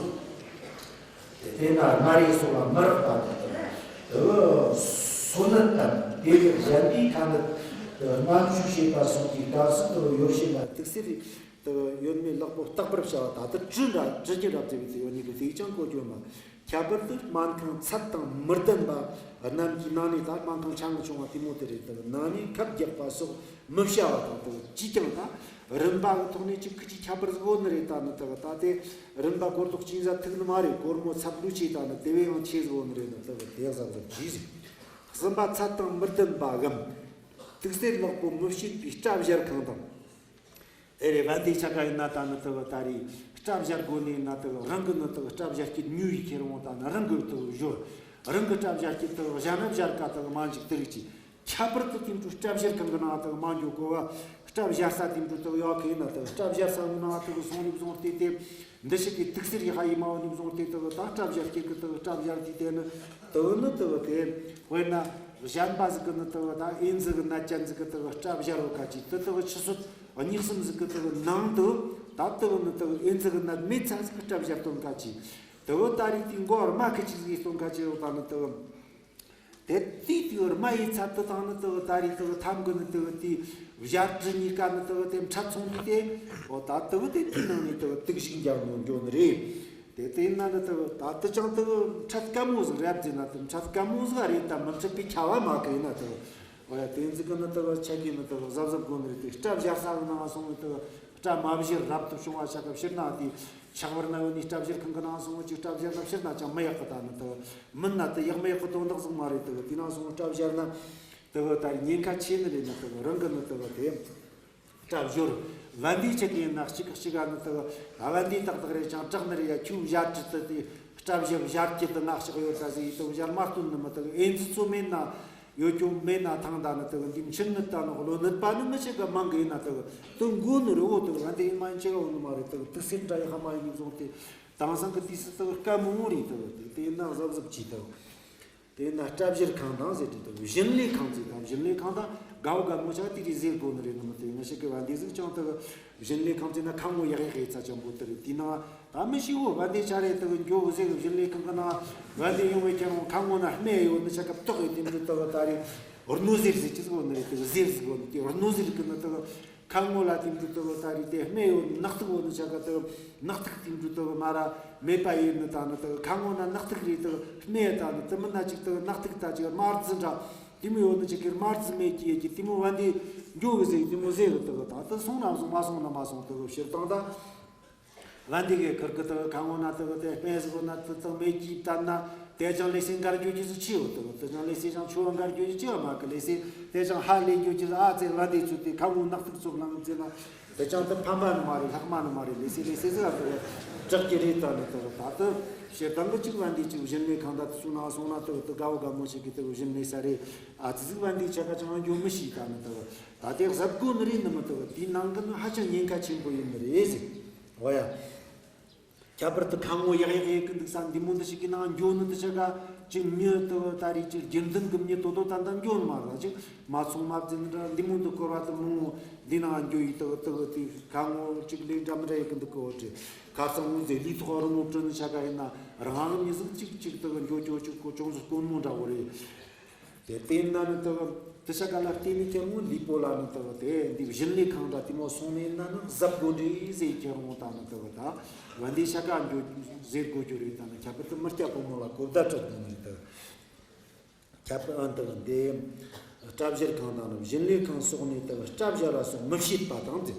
དེ་ན་མངའ་རིས་སོགས་ལ་མི་རག་པ་དང་། དེ་སོ་ནད་དང་དེ་ལས་གཞན་པའི་ཁ་ནད་དེ་སྨན་བཅོས་བྱེད་པ་སོགས་ཀྱི་སྐབས་སུ་དེ་ཡོ་བྱད་ལ་དུག་སེལ་དེ་ཡོད་མེད་ལེགས་པོ་བརྟག་པར་བྱ་བ་ད་དེ་བྲི་འདྲ་བྲི་རྒྱུ་འདྲ་བརྩེ་བའི་དེ་ཡོད་ནི་གི་དེ་ཅང་གོ་རྒྱུ་མ། ཁྱད་པར་དུ་སྨན་ཁང་ཚད་དང་མི་ལྡན་པ་རྣམས་ཀྱི་ནང་ནས་ད་སྨན་ཁང་ཆུང་ངུ་ཆུང་བ་དེ་མོ་དེ་རེད་དེ་ནང་ནས་ཁབ་རྒྱག་པ་སོགས་མི་བྱ་བ་དང་དེ་ཅིས་ཀྱང་ད་རིམ་པ་གི་ཐོག་ནས་ཅིག་ཁི་ཅིག་ཁྱད་པར་ཟིག་ཡོད་ནི་རེད། ད་ནི་དེ་གི་ད་དེ་རིམ་པ་གོ་རྟོགས་ཅིང་ཟ་ཐུབ་ནི་མ་རེད། སྒོར་མོ་ཚབ་ལུས་ཆེ་ད་ནི་དེ་བས་ཡང་ཆེ་ཟིག་ཡོད་ནི་རེད། ནི་དེ་གི་དེ་གཟབ་གཟབ་གྱིས་ཟིག་གསུམ་པ་ཚད་དང་མི་ལྡན་པའམ་དུག་སེལ་ལེགས་པོ་མི་བྱེད་པའི་སྐྲ་བཞར་ཁང་དང་། ཨེ་རེད། བན་དེ་ཆ་ག་ཡིན་ན་ད་ནི་དུ་ད་རེས་སྐྲ་བཞར་དགོས་ནི་ཡིན་ན་དུ་རང་གི་ནི་དུ་སྐྲ་བཞར་སྐྱིད་ཉུལ་ཡི་ཁྱེར་འོང་ད་ནི་རང་གི་དུ་བཞོར། རང་གི་སྐྲ་བཞར་སྐྱིད་དུ་གཞན་ན་བཞར་ཀ་དུ་མ་འཇིག་དུ་རིག་ཅི། ཁྱད་པར་དུ་དེ་འདྲ་སྐྲ་བཞར་ཁང་གི་ནང་དུ་མ་འཇོག་གོ་བ། སྐྲ་བཞར་ས་དེ་འདྲ་དུ་ཡོད་གི་ཡིན་ན་དུ་སྐྲ་བཞར་ས་གི་ནང་དུ་སོང་ནི་བཟུང་སྟེ་དེ་འདི་ཞིག་གི་དུག་སེལ་གྱི་ཧ་ཡི་མ་བོ་ནི་བཟུང་སྟེ་དུ་ད་སྐྲ་བཞར་སྐྱིད་གི་དུ་སྐྲ་བཞར་དེ་དེ་ནི་དུ་ནི་དུ་དེ་དཔེར་ན་གཞན་པ་ཟིག་གི་ནི་དུ་ད་ཨེ་ཛི་གི་ནད་ཅན་ཟིག་གི་དུ་སྐྲ་བཞར་བ་ཁ་ཅིག་དུ་དུ་ཆུ་སོད། གཉིས་གསུམ་ཟིག་གི་དུ་ནང་དུ་ད་དུ་ནི་དུ་ཨེ་ཛི་གི་ནད་མེད་ཚ་ཟིག་གི་སྐྲ་བཞར་སྟོན་ཁ་ཅིག་དུ་ད་རིག་དེའི་མགོ་རྨ་ཁི་ཅིག་ཟིག་སྟོན་ཁ་ཅིག་ཡོད་པ་ནི་དུ་དེ་དུས་དུ་རྨ་ཡི་ཚད་དུ་དང་ནི་དུ་ད་རིག་དུ་ཐམ་གི་ནི་དུ་དེ་བཞར་དྲི་གཉིས་ཀ་ནི་དུ་དེ་འཕྲད་སོང་དུས་དེ་འོ་ད་དུ་དེ་དུས་ནང་ནས་དུ་དུག་ཞིག་འཇག་ནོ་འགྱོ་ནི་རེད། དེ་དེ་ཡིན་ན་ནི་དུ་ད་དུ་ཅང་དུ་འཕྲད་དཀའ་མོ་ཟིག་རེད་ཟེར་ན་དུ་འཕྲད་དཀའ་མོ་ཟིག་རེད། ད་མི་འཕྲད་པའི་ཁྱབ་པ་མ་གི་ཡིན་ན་དུ། འོ་ཡ་དེ་ཚིག་གི་ནི་དུ་ཆ་གི་ནི་དུ་གཟབ་གཟབ་དགོས་ནི་རེད། དེ་སྐྲ་བཞར་ས་གི་ནང་སོང་བའི་དུ་སྐྲ་མ་བཞུར་རབ་ཏུ་བྱུང་བ་ཆ་ག་ཕྱིར་ན་དེ་ཆག་བར་ན་ཡོད་ནི་སྐྲ་བཞར་ཁང་གི་ནང་སོང་བ་ཅིག་སྐྲ་བཞར་ན་ཕྱིར་ན་ཅང་མི་ཡག་གི་ད་ནི་དུ་མིན་ན་དུ་ཡག་མི་ཡག་གི་དོན་དག་ཟིག་མ་རེད། དུ་དེ་ནང་སོང་སྐྲ་བཞར་ན་དུ་ད་ཉེན་ཁ་ཆེ་ནི་རེད། ནི་དུ་རང་གི་ནི་དུ་དེ། སྐྲ་བཞར། བན་དེ་ཆ་གི་ཡིན་ན་གཅིག་གཅིག་ག་ནི་དུ་ད་བན་དེ་ཏག་ཏག་རེད། ཅང་དྲག་ནི་རེད་ཡ། ཁྱོད་བཞར་གྱི་དུ་དེ་སྐྲ་བཞར་བཞར་གྱི་དུ་ན་གཅིག་ཡོད་ད་ཟེར་ཡི་དུ་བཞར་མ་སྟོན་ནི་མི་དུ་ཨེ་ཛི་ཚོ་མེད་ན་ཡོད་ཀྱང་མེད་ན་ཐང་ད་ནི་དུ་འདི་མཆིན་ནད་ད་ནི་གློ་ནད་པ་ནི་མི་ཆེ་ག་མང་གི་ཡིན་ན་དུ་དུ་མགོ་ནི་རི་བོ་དུ་བན་དེ་ཡིན་མ་ཡིན་ཆེ་ག་འོ་ནི་མ་རེད། དུ་དུག་སེལ་འདྲ་ཡི་ཧ་མ་ཡིན་ནི་བཟུང་སྟེ་དེང་སང་གི་དུས་སུ་དུ་དཀའ་མོ་རེད། དུ་དེ་དེ་ཡིན་ན་གཟབ་གཟབ་གྱིས་དུ། དེ་ན་སྐྲ་བཞར་ཁང་དང་ཟེར་དུས་དུ་བཞིན་ལས་ཁང་ཟེར་དང་བཞིན་ལས་ཁང་དང་དགའ་བོ་དགའ་མོ་ཆ་དེ་རིགས་ཟེར་དགོས་ནི་རེད། ནི་མི་དེ་ང་ཞིག་གི་བན་དེ་ཟིག་ཅང་དུ་བཞིན་ལས་ཁང་ཟེར་ན་ཁ་ངོ་ཡག་ཡག་ཡིན་ས་ཅང་པོ་དེ་རེད། དེ་ན་ད་མི་ཤི་བོ་བན་དེ་ཆ་རེད། དུ་འགྱོ་བོ་ཟེར་གི་བཞིན་ལས་ཁང་གི་ནང་བན་དེ་ཡོང་བའི་ཁྱེད་རང་ཁ་ངོ་ན་སྨན་ཡོད་ནི་ཆ་སྐབས་ཏོག་ཡོད་དེ་འདྲ་དུ་ད་རེད། རྣོ་ཟེར་ཟེར་ཅི་ཟིག་ཡོད་ནི་རེད། དུ་ཟེར་ཟིག་ཡོད་ནི་དེ་རྣོ་ཟེར་གི་ནི་དུ། ཁ་ངོ་ལ་དེ་འདྲ་དུ་ད་རེད། དེ་སྨན་ཡོད་ནག་ཐིག་ཡོད་ནི་ཆ་ག་དུ་ནག་ཐིག་དེ་འདྲ་དུ་མ་ར་མེད་པ་ཡིན་ནི་ད་ནི་དུ་ཁ་ངོ་ན་ནག་ཐིག་རེད། དུ་སྨན་ད་ནི་དུ་མིན་ན་ཅིག་དུ་ནག་ཐིག་ད་ཅིག་དམར་རྫི་འདྲ་དེ་མོ་ཡོད་ནི་ཅིག་གི་དམར་རྫི་སྨན་གྱི་ཡོད་ཀྱི་དེ་མོ་བན་དེ་འགྱོ་གི་ཟེར་དེ་མོ་ཟེར་གི་དུ་ད་དུ་སོང་ན་སོང་མ་སོང་ན་མ་སོང་དུ་ཕྱིར་བཏང་ད། བན་དེ་གི་ཁུར་གི་དུ་ཁ་ངོ་ན་དུ་དེ་སྨན་ཟིག་ན་དུ་དུ་མེད་ཀྱི་བཏབ་ན་དེ་ཅང་ལས་སེ་འགར་རྒྱུ་ཅི་ཟིག་ཆི་ཡོད་དུ་དུ་ཅང་ལས་སེ་ཅང་ཆུ་བ་འགར་རྒྱུ་ཅི་ཅི་བ་མ་གི་ལས་སེ་དེ་ཅང་ཧ་ལས་རྒྱུ་ཅི་ཟིག་ཨ་ཙེ་བན་དེ་ཚུ་དེ་ཁ་ངོ་ནག་ཐིག་ཚུགས་ལང་ཙེ་ན་དེ་ཅང་དུ་ཕམ་པ་ནི་མ་རེད། ལྷག་མ་ནི་མ་རེད། ལས་སེ་ལས་སེ་ཟིག་ཨ་དུ་དྲག་གི་རེད། ད་ནི་དུ་ད་དུ་ སྤྱིར་བཏང་གི་གཅིག་བན་དེ་གཅིག་བཞིན་ལས་ཁང་དང་དུ་སོང་ན་སོང་ན་དུ་དུ་དགའ་བོ་དགའ་མོ་ཞིག་གིས་དུ་བཞིན་ལས་ས་རེད། ཨ་ཙི་ཟིག་བན་དེ་ཆ་ག་ཅང་འགྱོ་མི་ཤེས་ད་ནི་དུ་ད་དེ་གཟབ་དགོ་ནི་རེད་ནི་མི་དུ་དེའི་ནང་གི་ནི་ཧ་ཅང་ཉེན་ཁ་ཆེན་པོ་ཡིན་ནི་རེད་ཟེར། འོ་ཡ། ཁྱད་པར་དུ་ཁ་ངོ་ཡག་ཡག་ཡེ་གི་འདུག་ས་འདི་མོ་འདི་ཞིག་གི་ནང་འགྱོ་ནི་དུ་ཆ་ག་ཅིག་མྱི་དུ་ད་རེད་ཅིག་རྒྱུན་ལྡན་གི་མྱི་དོ་དོ་ད་ད་འགྱོ་ནི་མ་རེད་ཅིག་མ་ཚོང་མ་བརྩི་ནི་འདྲ་འདི་མོ་འདི་སྐོར་བ་དུ་མོ་འདི་ནང་འགྱོ་ཡི་དུ་དུ་དེ་ཁ་ངོ་ཅིག་ལས་འདྲ་མི་འདྲ་ཡེ་གི་འདུག་གི་འོ་དྲི་ཁ་སང་འུ་ཟེ་ལི་ཐོག་རི་མོ་བྲི་ནི་ཆ་ག་ཡིན་ན་རང་གི་མྱི་ཟིག་ཅིག་ཅིག་དུ་འགྱོ་འགྱོ་ཅིག་གོ་ཅུང་ཟིག་དཀོན་མོ་འདྲ་བོ་རེད། དེ་བལྟས་ན་ནི་དུ་དུ་ཆ་ག་ལ་བལྟས་ནས་ཁྱེད་རང་ལུས་པོ་ལ་ནི་དུ་དེ་འདི་བཞིན་ལས་ཁང་འདྲ་དེ་མོ་སོང་ནས་ན་ནི་གཟབ་དགོ་འདྲི་ཟེར་ཁྱེད་རང་ད་ནི་དུ་ད་བན་དེ་ཆ་ག་འགྱོ་ཟེར་དགོ་རྒྱུ་རེད། ད་ནི་ཁྱད་པར་དུ་མི་སྐྱ་ཕོ་མོ་ལ་གོ་བརྡ་སྤྲད་དགོ་ནི་རེད་དུ། ཁྱད་པར་ཨ་འདི་འདི་སྐྲ་བཞར་ཁང་དང་ནི་བཞིན་ལས་ཁང་སོགས་ནས་དུ་སྐྲ་བཞར་བ་སོགས་མི་བྱེད་པ་དང་འདི།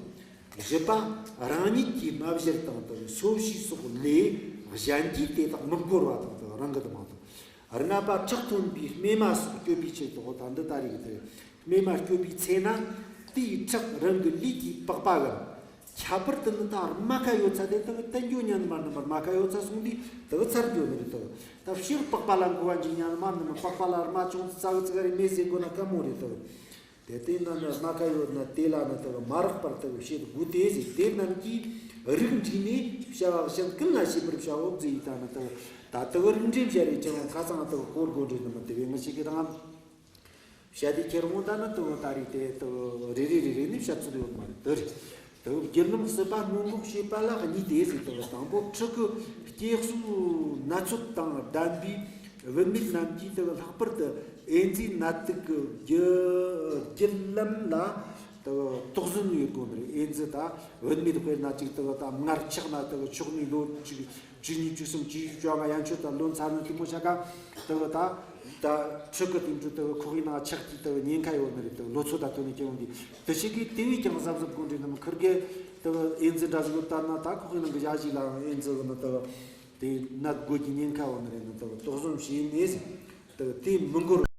བཞི་པ་རང་ཉིད་ཀྱིས་མ་བཞར་དང་དུ་སོ་བྱིས་སོགས་ལས་གཞན་གྱིས་དེ་དག་མི་བསྐོར་བ་དང་དུ་རང་གི་དུ་མ་དང་། ལྔ་པ་ཁྲག་ཐོན་པའི་རྨས་མ་སོགས་སྐྱོབ་པའི་ཆེད་དུ་ད་འདི་ལྟ་རིགས་དེ་རྨས་མ་སྐྱོབ་པའི་ཚེ་ན་དེའི་ཁྲག་རང་གི་ལུས་ཀྱི་པགས་པ་གམ། ཁྱད་པར་དུ་ནི་ད་རྨ་ཁ་ཡོད་ཚ་དེ་དག་བསྟན་རྒྱུ་ཉན་མ་ནི་མར་རྨ་ཁ་ཡོད་ཚ་སོང་དུས་དག་ཚར་རྒྱུ་ནི་རེད་དག་ད་ཕྱིར་པགས་པ་ལ་འགོ་བ་འཇིག་ཉན་མ་ནི་མི་པགས་པ་ལ་རྨ་ཅུང་ཙག་ཙིག་རེ་མེད་ཟེར་དགོས་ན་དཀའ་མོ་རེད་དག་དེ་དེ་ན་ནི་རྨ་ཁ་ཡོད་ན་དེ་ལ་ནི་དག་མ་རེག་པར་དག་བྱེད་དགོས་ཏེ་ཟེར། དེ་རྣམས་ཀྱིས་རིགས་འགྲིག་ནས་བྱ་བ་གཞན་ཀུན་ལ་བྱེད་པར་བྱའོ་ཟེར་ཡི་ད་ནི་དག་ད་དག་རིགས་འགྲེ་བྱ་རེ་ཅང་ཁ་ཚང་དག་སྐོར་དགོས་འདྲེ་ནི་མི་དེ་བས་ངི་ཞིག་གི་རང་། བཤད་དེ་ཁྱེར་འོང་ད་ནི་དུ་ད་རེས་དེ་དུ་རེ་རེ་རེ་རེ་ནི་བཤད་ཚུལ་ཡོད་མ་རེད་དུ་རེད། དུ་བརྒྱུད་ལམ་སྲིད་པ་སྔོན་འགོག་བྱེད་པ་ལ་གཉིས་ཏེ་ཟེར་དུ་དང་པོ་ཕྲུ་གུ་སྐྱེ་གསོའི་ན་ཚོད་དང་ལྡན་པའི་བུད་མེད་རྣམས་ཀྱིས་དུ་ལྷག་པར་དུ་ཨེ་ཛི་ནད་དུག་གི་བརྒྱུད་བརྒྱུད་ལམ་ལ་དུ་དོགས་ཟོན་ཡོད་དགོས་ནི་རེད། ཨེ་ཛི་ད་བུད་མེད་དཔེར་ན་ཅིག་དུ་ད་མངལ་ཆགས་ན་དུ་ཆོག་ནི་ལོ་ཅིག་བཅུ་གཉིས་བཅུ་གསུམ་བཅུ་བཞི་བཅོ་ལྔ་ཡན་ཆོད་དང་ལོ་མཚན་ནི་དེ་མོ་ཆ་ག་དེ་གི་ད་ད་ཕྲུ་གུ་དེ་འདྲ་དེ་གི་ཁོག་ཡིན་ན་ཆགས་ཀྱི་དེ་གི་ཉེན་ཁ་ཡོད་ནི་རེད། དེ་གི་ལོ་ཚོད་ད་ཐོན་ནས་སྐྱེ་བོ་འདི་དེ་ཞིག་གིས་དེ་བས་ཀྱང་གཟབ་གཟབ་དགོས་འདྲེ་ནམ་ཁུར་གེ་དེ་གི་ཨེ་ཛི་འདྲ་ཟིག་ལྟར་ན་ད་ཁོག་ཡིན་ན་གི་ཡ་ཞིག་ལའང་ཨེ་ཛི་གི་ནི་དེ་གི་དེ་ནད་འགོས་ཀྱི་ཉེན་ཁ་ཡོད་ནི་རེད། ནི་དེ་གི་དོགས་ཟོན་བྱས་ནས་དེ་གི་དེ་མི་འགོར།